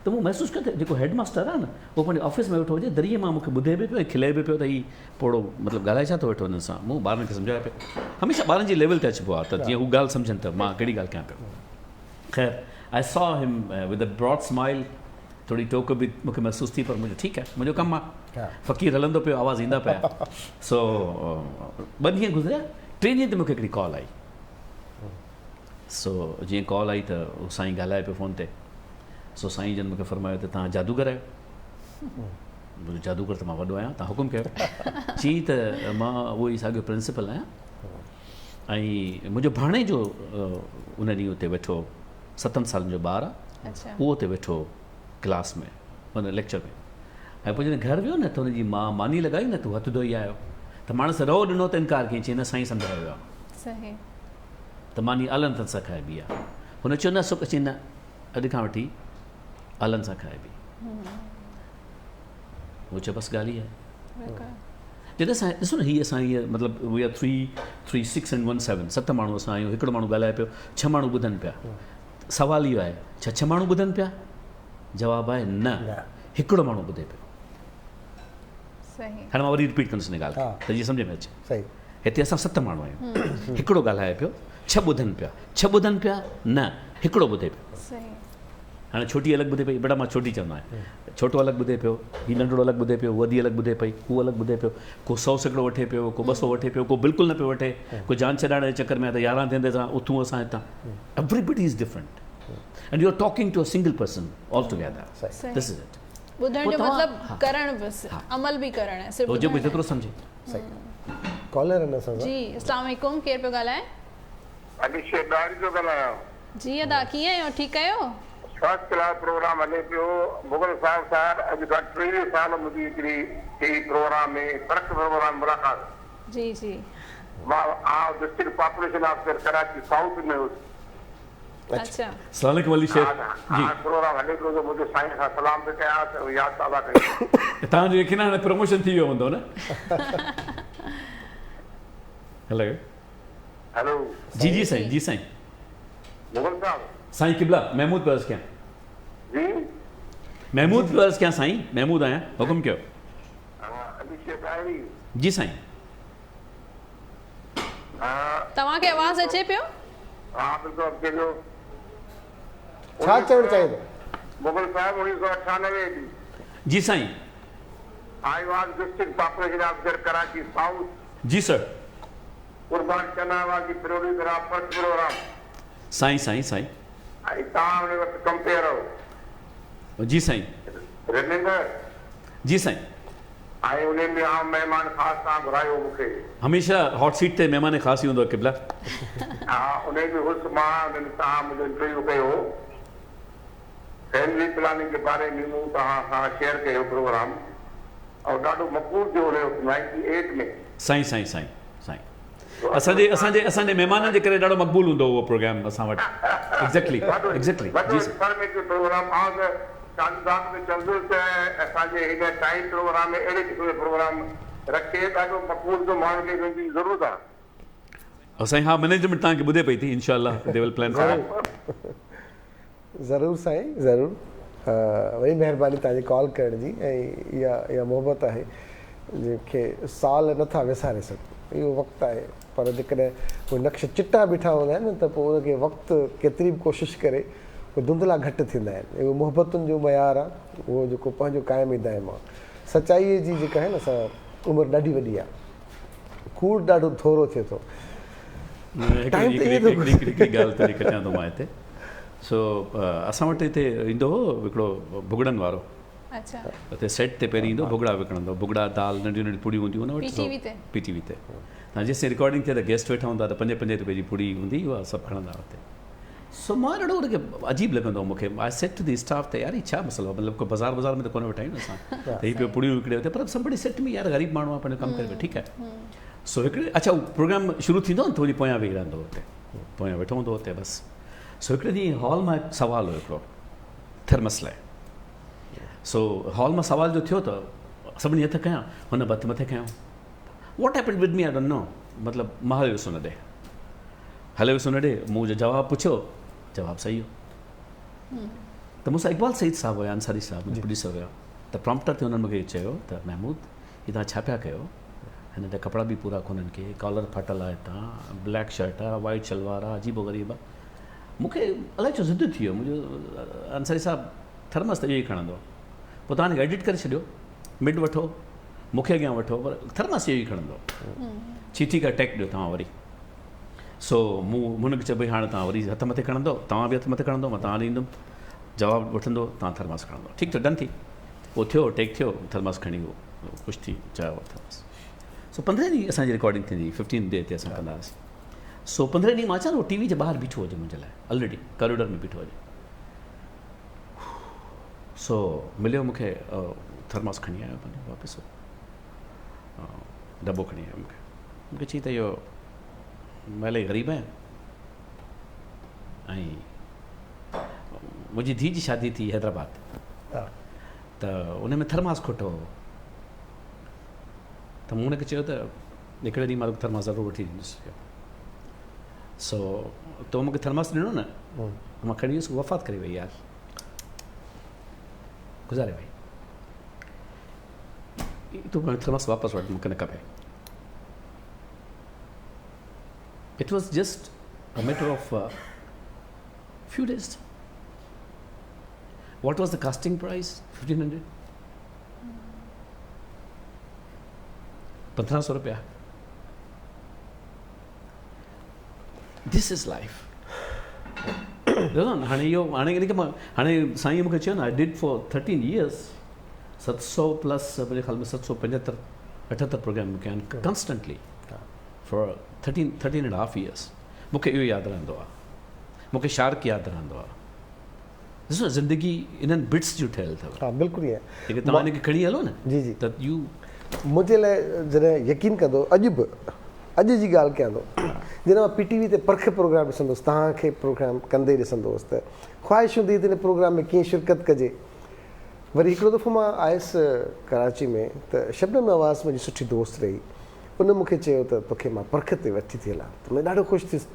ته مون محسوس ڪيو ته جيڪو هيڊ ماستر آهي نه اهو پنهنجي آفيس ۾ ويٺو هجي دريء مان مون کي ٻڌي به پيو ۽ کلي به پيو ته هي پوڙهو مطلب ڳالهائي ڇا ٿو ويٺو هنن سان مون ٻارن کي سمجهايو پيو هميشه ٻارن جي ليول تي اچبو آهي ته جيئن هو ڳالهه سمجهن ته مان ڪهڙي ڳالهه ڪيان پيو خير I saw him with a broad smile ٿوري ٽوڪ به مون کي محسوس ٿي پر منهنجو ٺيڪ آهي منهنجو ڪم آهي فقير هلندو پيو آواز ايندا پيا سو ٻه ڏينهن گذريا ٽئين ڏينهن تي مون کي هڪڙي ڪال آئي سو جيئن ڪال آئي ته هو سائين ڳالهائي پيو فون تي سو سائين جن مونکي فرمايو ته توهان جادوگر آهيو مون چيو جادوگر ته مان وڏو آهيان توهان حڪم ڪيو چي ته مان اهو ئي ساڳيو پرنسپل آهيان ۽ منهنجو ڀاڻيجو ان ڏينهن اتي ويٺو ستن سالن جو ٻار آهي اهو اتي ويٺو. ڪلاس ۾ معنيٰ ليڪچر ۾ ۽ پوء جڏهن گهر ويو نه ته هن جي ماء ماني لڳائي نه ته هو هٿ ڌوئي آيو ته ماڻس رئو ڏنو ته انڪار ڪيائين چيائين نه سائين سمجهايو ويو آهي ته ماني آلن هٿن سان کائبي آهي هن چيو نه سڪ چيائين نه اڄ کان وٺي آلن سان کائبي هو چيو بس ڳالهه هي آهي جڏهن اسان ڏسو نه هي اسان هي مطلب we are 3 3 6 and 1 7 ست ماڻهو اسان آهيون هڪڙو ماڻهو ڳالهائي پيو ڇهه ماڻهو ٻڌن پيا سوال اهو آهي ڇا ڇهه ماڻهو ٻڌن پيا جواب آهي نه هڪڙو ماڻهو ٻڌي پيو هاڻي مان وري رپيٽ ڪندس ان ڳالهه کي ته جيئن سمجهه ۾ اچي هتي اسان ست ماڻهو آهيون هڪڙو ڳالهائي پيو ڇهه ٻڌن پيا ڇهه ٻڌن پيا نه هڪڙو ٻڌي پيو هاڻي ڇوٽي الڳ ٻڌي پئي بيٽا مان ڇوٽي چوندو آهيان ڇوٽو الڳ ٻڌي پيو هي ننڍڙو الڳ ٻڌي پيو وڏي الڳ ٻڌي پئي هو الڳ ٻڌي پيو ڪو 100% وٺي پيو ڪو 200 وٺي پيو ڪو بلڪل نه پيو وٺي ڪو جان ڇڏائڻ جي چڪر ۾ آهي ته يارهن ٿيندي اسان اٿون اسان هتان everybody is different and you are talking to a single person all together this is it ٻڌڻ جو مطلب ڪرڻ بس عمل به ڪرڻ آهي صرف ٻڌڻ جيڪو جيترو سمجهي صحيح ڪالر آهن اسان سان جي اسلام عليڪم ڪير پيو ڳالهائي علي شير ڏاهري ٿو ڳالهايان. جي ادا ڪيئن آهيو ٺيڪ آهيو. فرسٽ ڪلاس پروگرام هلي پيو مغل صاحب سان اڄ کان 23 سال منهنجي هڪڙي ٽي وي پروگرام ۾ فرق پروگرام ملاقات جي جي. مان آء district population officer Karachi south ۾ هوس. اڇا. السلام عليڪم علي شير جي. ها پروگرام هلي پيو ته منهنجو سائين سان سلام به ڪيا ته ياد تازه ڪئي. توهان جو يقينا هاڻي پروموشن ٿي ويو هوندو نه. هيلو. هيلو. جي جي سائين جي سائين. مغل صاحب. سائين قبلا محمود پيو عرض ڪيان. جي. محمود پيو عرض ڪيان سائين محمود آهيان حڪم ڪيو. علي شير ڏاهري. جي سائين. توهان کي آواز اچي پيو؟ ها بلڪل اچي پيو. ڇا چوڻ چاهين ٿو؟ مغل صاحب 1998 ڏينهن. جي سائين. I was district population officer Karachi south. جي سر. قربان چناوا جي پروڊيوسر آ فرسٽ پروگرام. سائين سائين سائين. ۽ توهان ان وقت ڪمپيئر هو. جي سائين. ريميمبر. جي سائين. ۽ انهي ۾ آئون مهمان خاص توهان گهرايو هو مونکي. هميشه هاٽ سيٽ تي مهمان خاص ئي هوندو آهي قبلا. ها انهي ۾ هوس مان انهي ۾ توهان منهنجو انٽرويو ڪيو هو فيملي پلاننگ جي باري ۾ مون توهان سان شيئر ڪيو پروگرام ۽ ڏاڍو مقبول ٿيو انهي وقت نائنٽي ايٽ ۾. سائين سائين سائين سائين اسان جي اسان جي اسان جي مهمانن جي ڪري ڏاڍو مقبول هوندو هو اهو پروگرام اسان وٽ ايگزيڪٽلي ايگزيڪٽلي جي سائين. انفارميٽو پروگرام آئون ته شادي صاحب کي چوندس ته اسان جي هن ٽائيم پروگرام ۾ اهڙي قسم جو پروگرام رکي ڏاڍو مقبول ٿيو ماڻهن کي ان جي ضرورت آهي. سائين ها مئنيجمينٽ توهان کي ٻڌي پئي ٿي انشاء الله the will plan for it. ضرور سائين ضرور وڏي مهرباني توهان جي ڪال ڪرڻ جي ۽ اها اها محبت آهي جنهن کي سال نه ٿا وساري سگهون اهو وقت آهي پر جيڪڏهن اهي نقش چٽا بيٺا هوندا آهن نه ته پوء ان کي وقت ڪيتري به ڪوشش ڪري اهي ڌنڌلا گهٽ ٿيندا آهن اهو محبتن جو معيار آهي اهو جيڪو پنهنجو قائم ۽ دائم آهي سچائي جي جيڪا آهي نه سا عمر ڏاڍي وڏي آهي ڪوڙ ڏاڍو ٿورو ٿئي ٿو. ٽائيم ته ائين ٿو گذري. هڪڙي ڳالهه تنهنجي ڪٽيان ٿو مان هتي سو اسان وٽ هتي ايندو هو هڪڙو ڀڳڙن وارو اتي سيٽ تي پهرين ايندو ڀڳڙا وڪڻندو ڀڳڙا دال ننڍيون ننڍيون پڙيون هونديون هن وٽ پي ٽي وي تي تان جيسين رڪارڊنگ ٿئي ته گيسٽ ويٺا هوندا ته پنج پنج روپئي جي پڙي هوندي اها سڀ کڻندا هئا اتي سو مان ڏاڍو ان کي عجيب لڳندو هو مون کي I said to the staff ته يار هي ڇا مسئلو آهي مطلب ڪو بازار بازار ۾ ته ڪونه ويٺا آهيون نه اسان ته هي پيو پڙيون وڪڻي اتي پر سمبڊي سيڊ ٽو مي يار غريب ماڻهو آهي پنهنجو ڪم ڪري پيو ٺيڪ آهي سو هڪڙي اڇا هو پروگرام شروع ٿيندو نه ته وڃي پويان ويهي رهندو هو اتي پويان ويٺو هوندو هو اتي بس سو هڪڙي ڏينهن هال مان هڪ سوال هو هڪڙو ٿرمس لاء سو هال مان سوال جو ٿيو ته سڀني هٿ کنيا هن به هٿ مٿي کنيو what happened with me I don't know مطلب مان هليو ويس ان ڏي هليو ويس ان ڏي، مون جو جواب پڇيو، جواب صحيح هو. ته مون سان اقبال سعيد صاحب هيا، انصاري صاحب منهنجا پروڊيوسر هيا، ته پرامپٽر تي هنن مون کي چيو ته محمود هي توهان ڇا پيا ڪيو، هن جا ڪپڙا به پورا ڪونهن ڪي، ڪالر ڦاٽل آهي هتان، بليڪ شرٽ آهي، وائيٽ شلوار آهي، عجيب و غريب آهي. مون کي الائي ڇو ضد ٿي ويو، مون چيو انصاري صاحب ٿرمس ته اهو ئي کڻندو، پوء توهان هن کي ايڊٽ ڪري ڇڏيو، مڊ وٺو، مون کي اڳيان وٺو، پر ٿرمس اهو ئي کڻندو. چي ٺيڪ آهي ٽيڪ ڏيو توهان وري. سو مون هن کي چيو ڀئي هاڻي توهان وري هٿ مٿي کڻندو، توهان به هٿ مٿي کڻندو، مان توهان ڏي ايندم، جواب وٺندو، توهان ٿرماس کڻندو. ٺيڪ ٿيو ڊن ٿي. اهو ٿيو ٽيڪ ٿيو، ٿرماس کڻي هو خوش ٿي چيو ٿرماس. سو پندرهين ڏينهن اسان جي رڪارڊنگ ٿيندي هئي، ففٽين ڊي تي اسان ڪندا هئاسين. سو پندرهين ڏينهن مان اچان ته هو ٽي وي جي ٻاهر بيٺو هجي منهنجي لاء، آلريڊي ڪاريڊور ۾ بيٺو هجي. سو مليو مون کي ٿرماس کڻي آيو پنهنجو واپس دٻو کڻي آيو مون کي مون کي چئي ته اهو مان الاهي غريب آهيان ۽ منهنجي ڌيء جي شادي ٿي حيدرآباد ته ان ۾ ٿرماس کوٽو هو ته مون هن کي چيو ته هڪڙي ڏينهن مان توکي ٿرماس ضرور وٺي ڏيندس سو تو مون کي ٿرماس ڏنو نه مان کڻي ويس وفات ڪري وئي يار گذاري وئي تون پنهنجو ٿرماس واپس وٺ مون کي نه کپي It was just a matter of few days. What was the casting price? 1500. 1500 روپيا. This is life. هاڻي اهو هاڻي ان کي مان هاڻي سائين مون کي چيو نه I did for 13 years 700 plus منهنجي خيال ۾ 775 78 پروگرام مون ڪيا آهن constantly for 13 13 and half years مون کي اهو ياد رهندو آهي مون کي شارڪ ياد رهندو آهي ڏسو زندگي انهن بٽس جون ٺهيل اٿو. ها بلڪل ائين. جيڪڏهن توهان ان کي کڻي هلو نه جي جي ته يو. منهنجي لاء جڏهن يقين ڪندو اڄ به اڄ جي ڳالهه ڪيان ٿو جڏهن مان پي ٽي وي تي پرک پروگرام ڏسندو هوس توهان کي پروگرام ڪندي ڏسندو هوس ته خواهش هوندي هئي ته ان پروگرام ۾ ڪيئن شرڪت ڪجي وري هڪڙو دفعو مان آيس ڪراچي ۾ ته شبنم نواز منهنجي سٺي دوست رهي ان مون کي چيو ته توکي مان پرک تي وٺي ٿي هلان ته مان ڏاڍو خوش ٿيس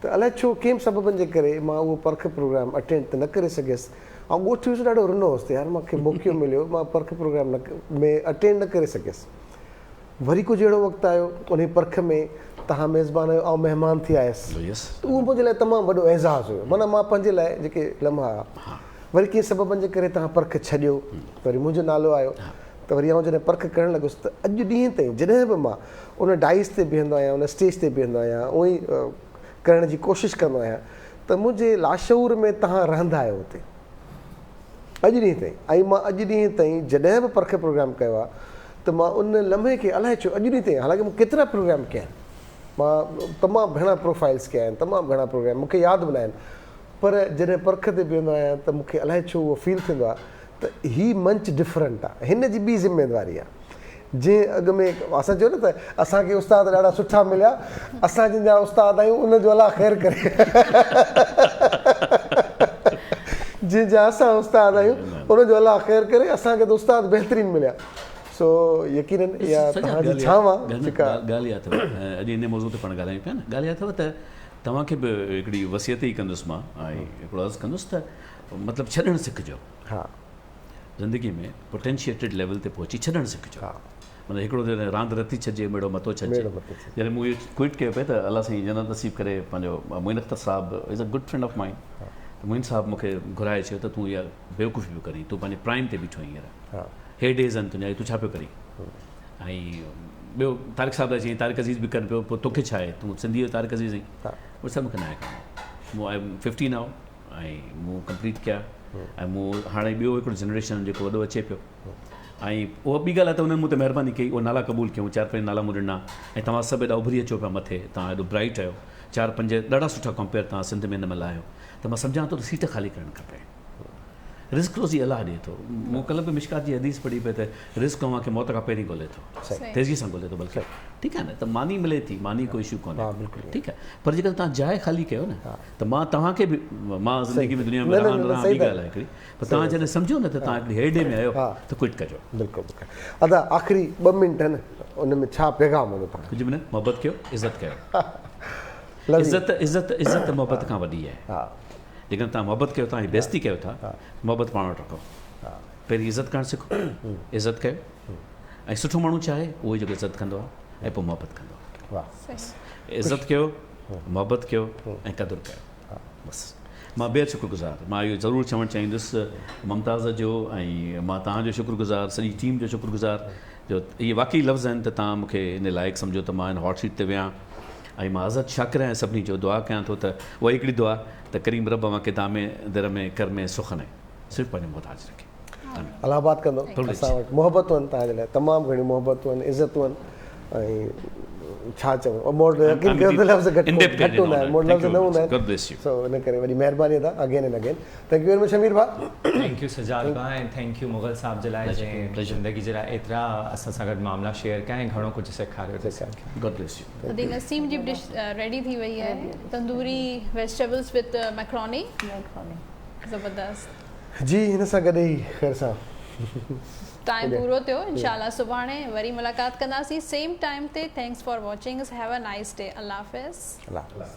ته الائي ڇو ڪنهن به سببن جي ڪري مان اهو پرک پروگرام اٽينڊ ته نه ڪري سگهيس آئون ڳوٺ ويس ڏاڍو رنو هوس ته يار مان کي موقعو مليو مان پرک پروگرام نه ۾ اٽينڊ نه ڪري سگهيس وري ڪجهه اهڙو وقت آيو انهي پرک ۾ توهان ميزبان آهيو آئون مهمان ٿي آيس ته اهو منهنجي لاء تمام وڏو اعزاز هيو معنيٰ مان پنهنجي لاء جيڪي لمحا وري ڪنهن سببن جي ڪري توهان پرک ڇڏيو ته وري منهنجو نالو آيو ته وري آئون جڏهن پرک ڪرڻ لڳس ته اڄ ڏينهن تائين جڏهن به مان ان ڊائس تي بيهندو آهيان ان اسٽيج تي بيهندو آهيان اونئي ڪرڻ جي ڪوشش ڪندو آهيان ته منهنجي لاشعور ۾ توهان رهندا آهيو اتي اڄ ڏينهن تائين ۽ مان اڄ ڏينهن تائين جڏهن به پرک پروگرام ڪيو آهي ته مان ان لمحي کي الائي ڇو اڄ ڏينهن تائين حالانڪه مون ڪيترا پروگرام ڪيا آهن مان تمام گهڻا پروفائلس ڪيا آهن تمام گهڻا پروگرام مون کي ياد به ناهن پر جڏهن پرک تي بيهندو آهيان ته مون کي الائي ڇو اهو فيل ٿيندو آهي ته هي منچ ڊفرنٽ آ هن جي ٻي ذميواري آ جنهن اڳ ۾ اسان چيو نه ته اسان کي استاد ڏاڍا سٺا مليا اسان جن جا استاد آهيون ان جو الله خير ڪري جنهن جا اسان استاد آهيون ان جو الله خير ڪري اسان کي ته استاد بهترين مليا سو يقينن اها توهان جي ڇانو آ جيڪا ڳالهه اها اٿو اڄ ان موضوع تي پاڻ ڳالهايون پيا نه ڳالهه اها اٿو ته توهان کي به هڪڙي وصيت ئي ڪندس مان ۽ هڪڙو عرض ڪندس ته مطلب ڇڏڻ سکجو. ها. زندگي ۾ پوٽينشيئيٽيڊ ليول تي پهچي ڇڏڻ سکجو. ها. مطلب هڪڙو جڏهن راند رتي ڇڏجي ميڙو متو ڇڏجي. ميڙو متو ڇڏجي. جڏهن مون اهو ڪوئٽ ڪيو پئي ته الله سائين جنت نصيب ڪري پنهنجو معين اختر صاحب از ا گڊ فرينڊ آف مائن ته معين صاحب مون کي گهرائي چيو ته تون اها بيوقوفي پيو ڪرين تون پنهنجي پرائم تي بيٺو آهين هينئر ها. هي ڊيز آهن تنهنجا تون ڇا پيو ڪرين ۽ ٻيو طارق صاحب لاء چيائين طارق عزيز به ڪري پيو پوء توکي ڇا آهي تون سنڌي جو طارق عزيز آهين ها. مون سر مون کي ناهي ڪرڻو مون I am fifty now ۽ مون ڪمپليٽ ڪيا ۽ مون هاڻي ٻيو هڪڙو جنريشن جيڪو وڏو اچي پيو ۽ اها ٻي ڳالهه آهي ته انهن مون تي مهرباني ڪئي اهي نالا قبول ڪيون چار پنج نالا مون ڏنا ۽ توهان سڀ ايڏا اڀري اچو پيا مٿي توهان ايڏو برائيٽ آهيو چار پنج ڏاڍا سٺا ڪمپيئر توهان سنڌ ۾ هن مهل آهيو ته مان سمجهان ٿو ته سيٽ خالي ڪرڻ کپي رزق روزي الله ڏئي ٿو مون ڪلهه به مشڪات جي حديث پڙهي پئي ته رزق اوهان کي موت کان پهرين ڳولي ٿو تيزي سان ڳولي ٿو بلڪه ٺيڪ آهي نه ته ماني ملي ٿي ماني ڪو اشو ڪونهي ٺيڪ آهي پر جيڪڏهن توهان جاء خالي ڪيو نه ته مان توهان کي به مان زندگي ۾ دنيا ۾ رهان نه رهان ٻي ڳالهه آهي هڪڙي پر توهان جڏهن سمجهو نه ته توهان هڪڙي هيڊ ۾ آهيو ته ڪوئٽ ڪجو. بلڪل بلڪل ادا آخري ٻه منٽ آهن ان ۾ ڇا پيغام هوندو توهان جو. ڪجهه به نه محبت ڪيو عزت ڪيو عزت عزت عزت محبت کان وڏي آهي جيڪڏهن توهان محبت ڪيو ٿا ۽ بيعزتي ڪيو ٿا محبت پاڻ وٽ رکو پهرين عزت ڪرڻ سکو عزت ڪيو ۽ سٺو ماڻهو ڇا آهي اهو ئي جيڪو عزت ڪندو آهي ۽ پوء محبت ڪندو آهي عزت ڪيو محبت ڪيو ۽ قدر ڪيو بس مان بيحد شڪر گذار مان اهو ضرور چوڻ چاهيندس ممتاز جو ۽ مان توهان جو شڪر گذار سڄي ٽيم جو شڪر گذار جو اهي واقعي لفظ آهن ته توهان مون کي ان لائق سمجهو ته مان هن هاٽ سيٽ تي ويهان ۽ مان ازحد شاڪر آهيان سڀني جو دعا ڪيان ٿو ته اها هڪڙي دعا ته ڪريم رب اوهان کي دامي در ۾ ڪر ۾ سخن ۽ صرف پنهنجو محتاج رکي آمين. الله آباد ڪندو اسان وٽ محبتون آهن توهان جي لاء تمام گهڻيون محبتون آهن عزتون آهن ۽ ڇا چئون موڊ يقين ڪيو ته لفظ گهٽ گهٽ هوندا آهن موڊ لفظ نه هوندا آهن سو ان ڪري وڏي مهرباني ادا again and again thank you very much Shamir ڀاء. Thank you Sajjad ڀاء ۽ thank you Mughal صاحب جي لاء جنهن زندگي جي لاء ايترا اسان سان گڏ معاملا شيئر ڪيا ۽ گهڻو ڪجهه سيکاريو اسان کي. God bless you. ادي نسيم جي به ڊش ريڊي ٿي وئي آهي تندوري ويجيٽيبلز وٿ ميڪروني زبردست. جي هن سان گڏ ئي خير سان. ٽائيم پورو ٿيو انشاء الله سڀاڻي وري ملاقات ڪنداسين سيم ٽائيم تي thanks for watching us have a nice day الله حافظ. الله حافظ.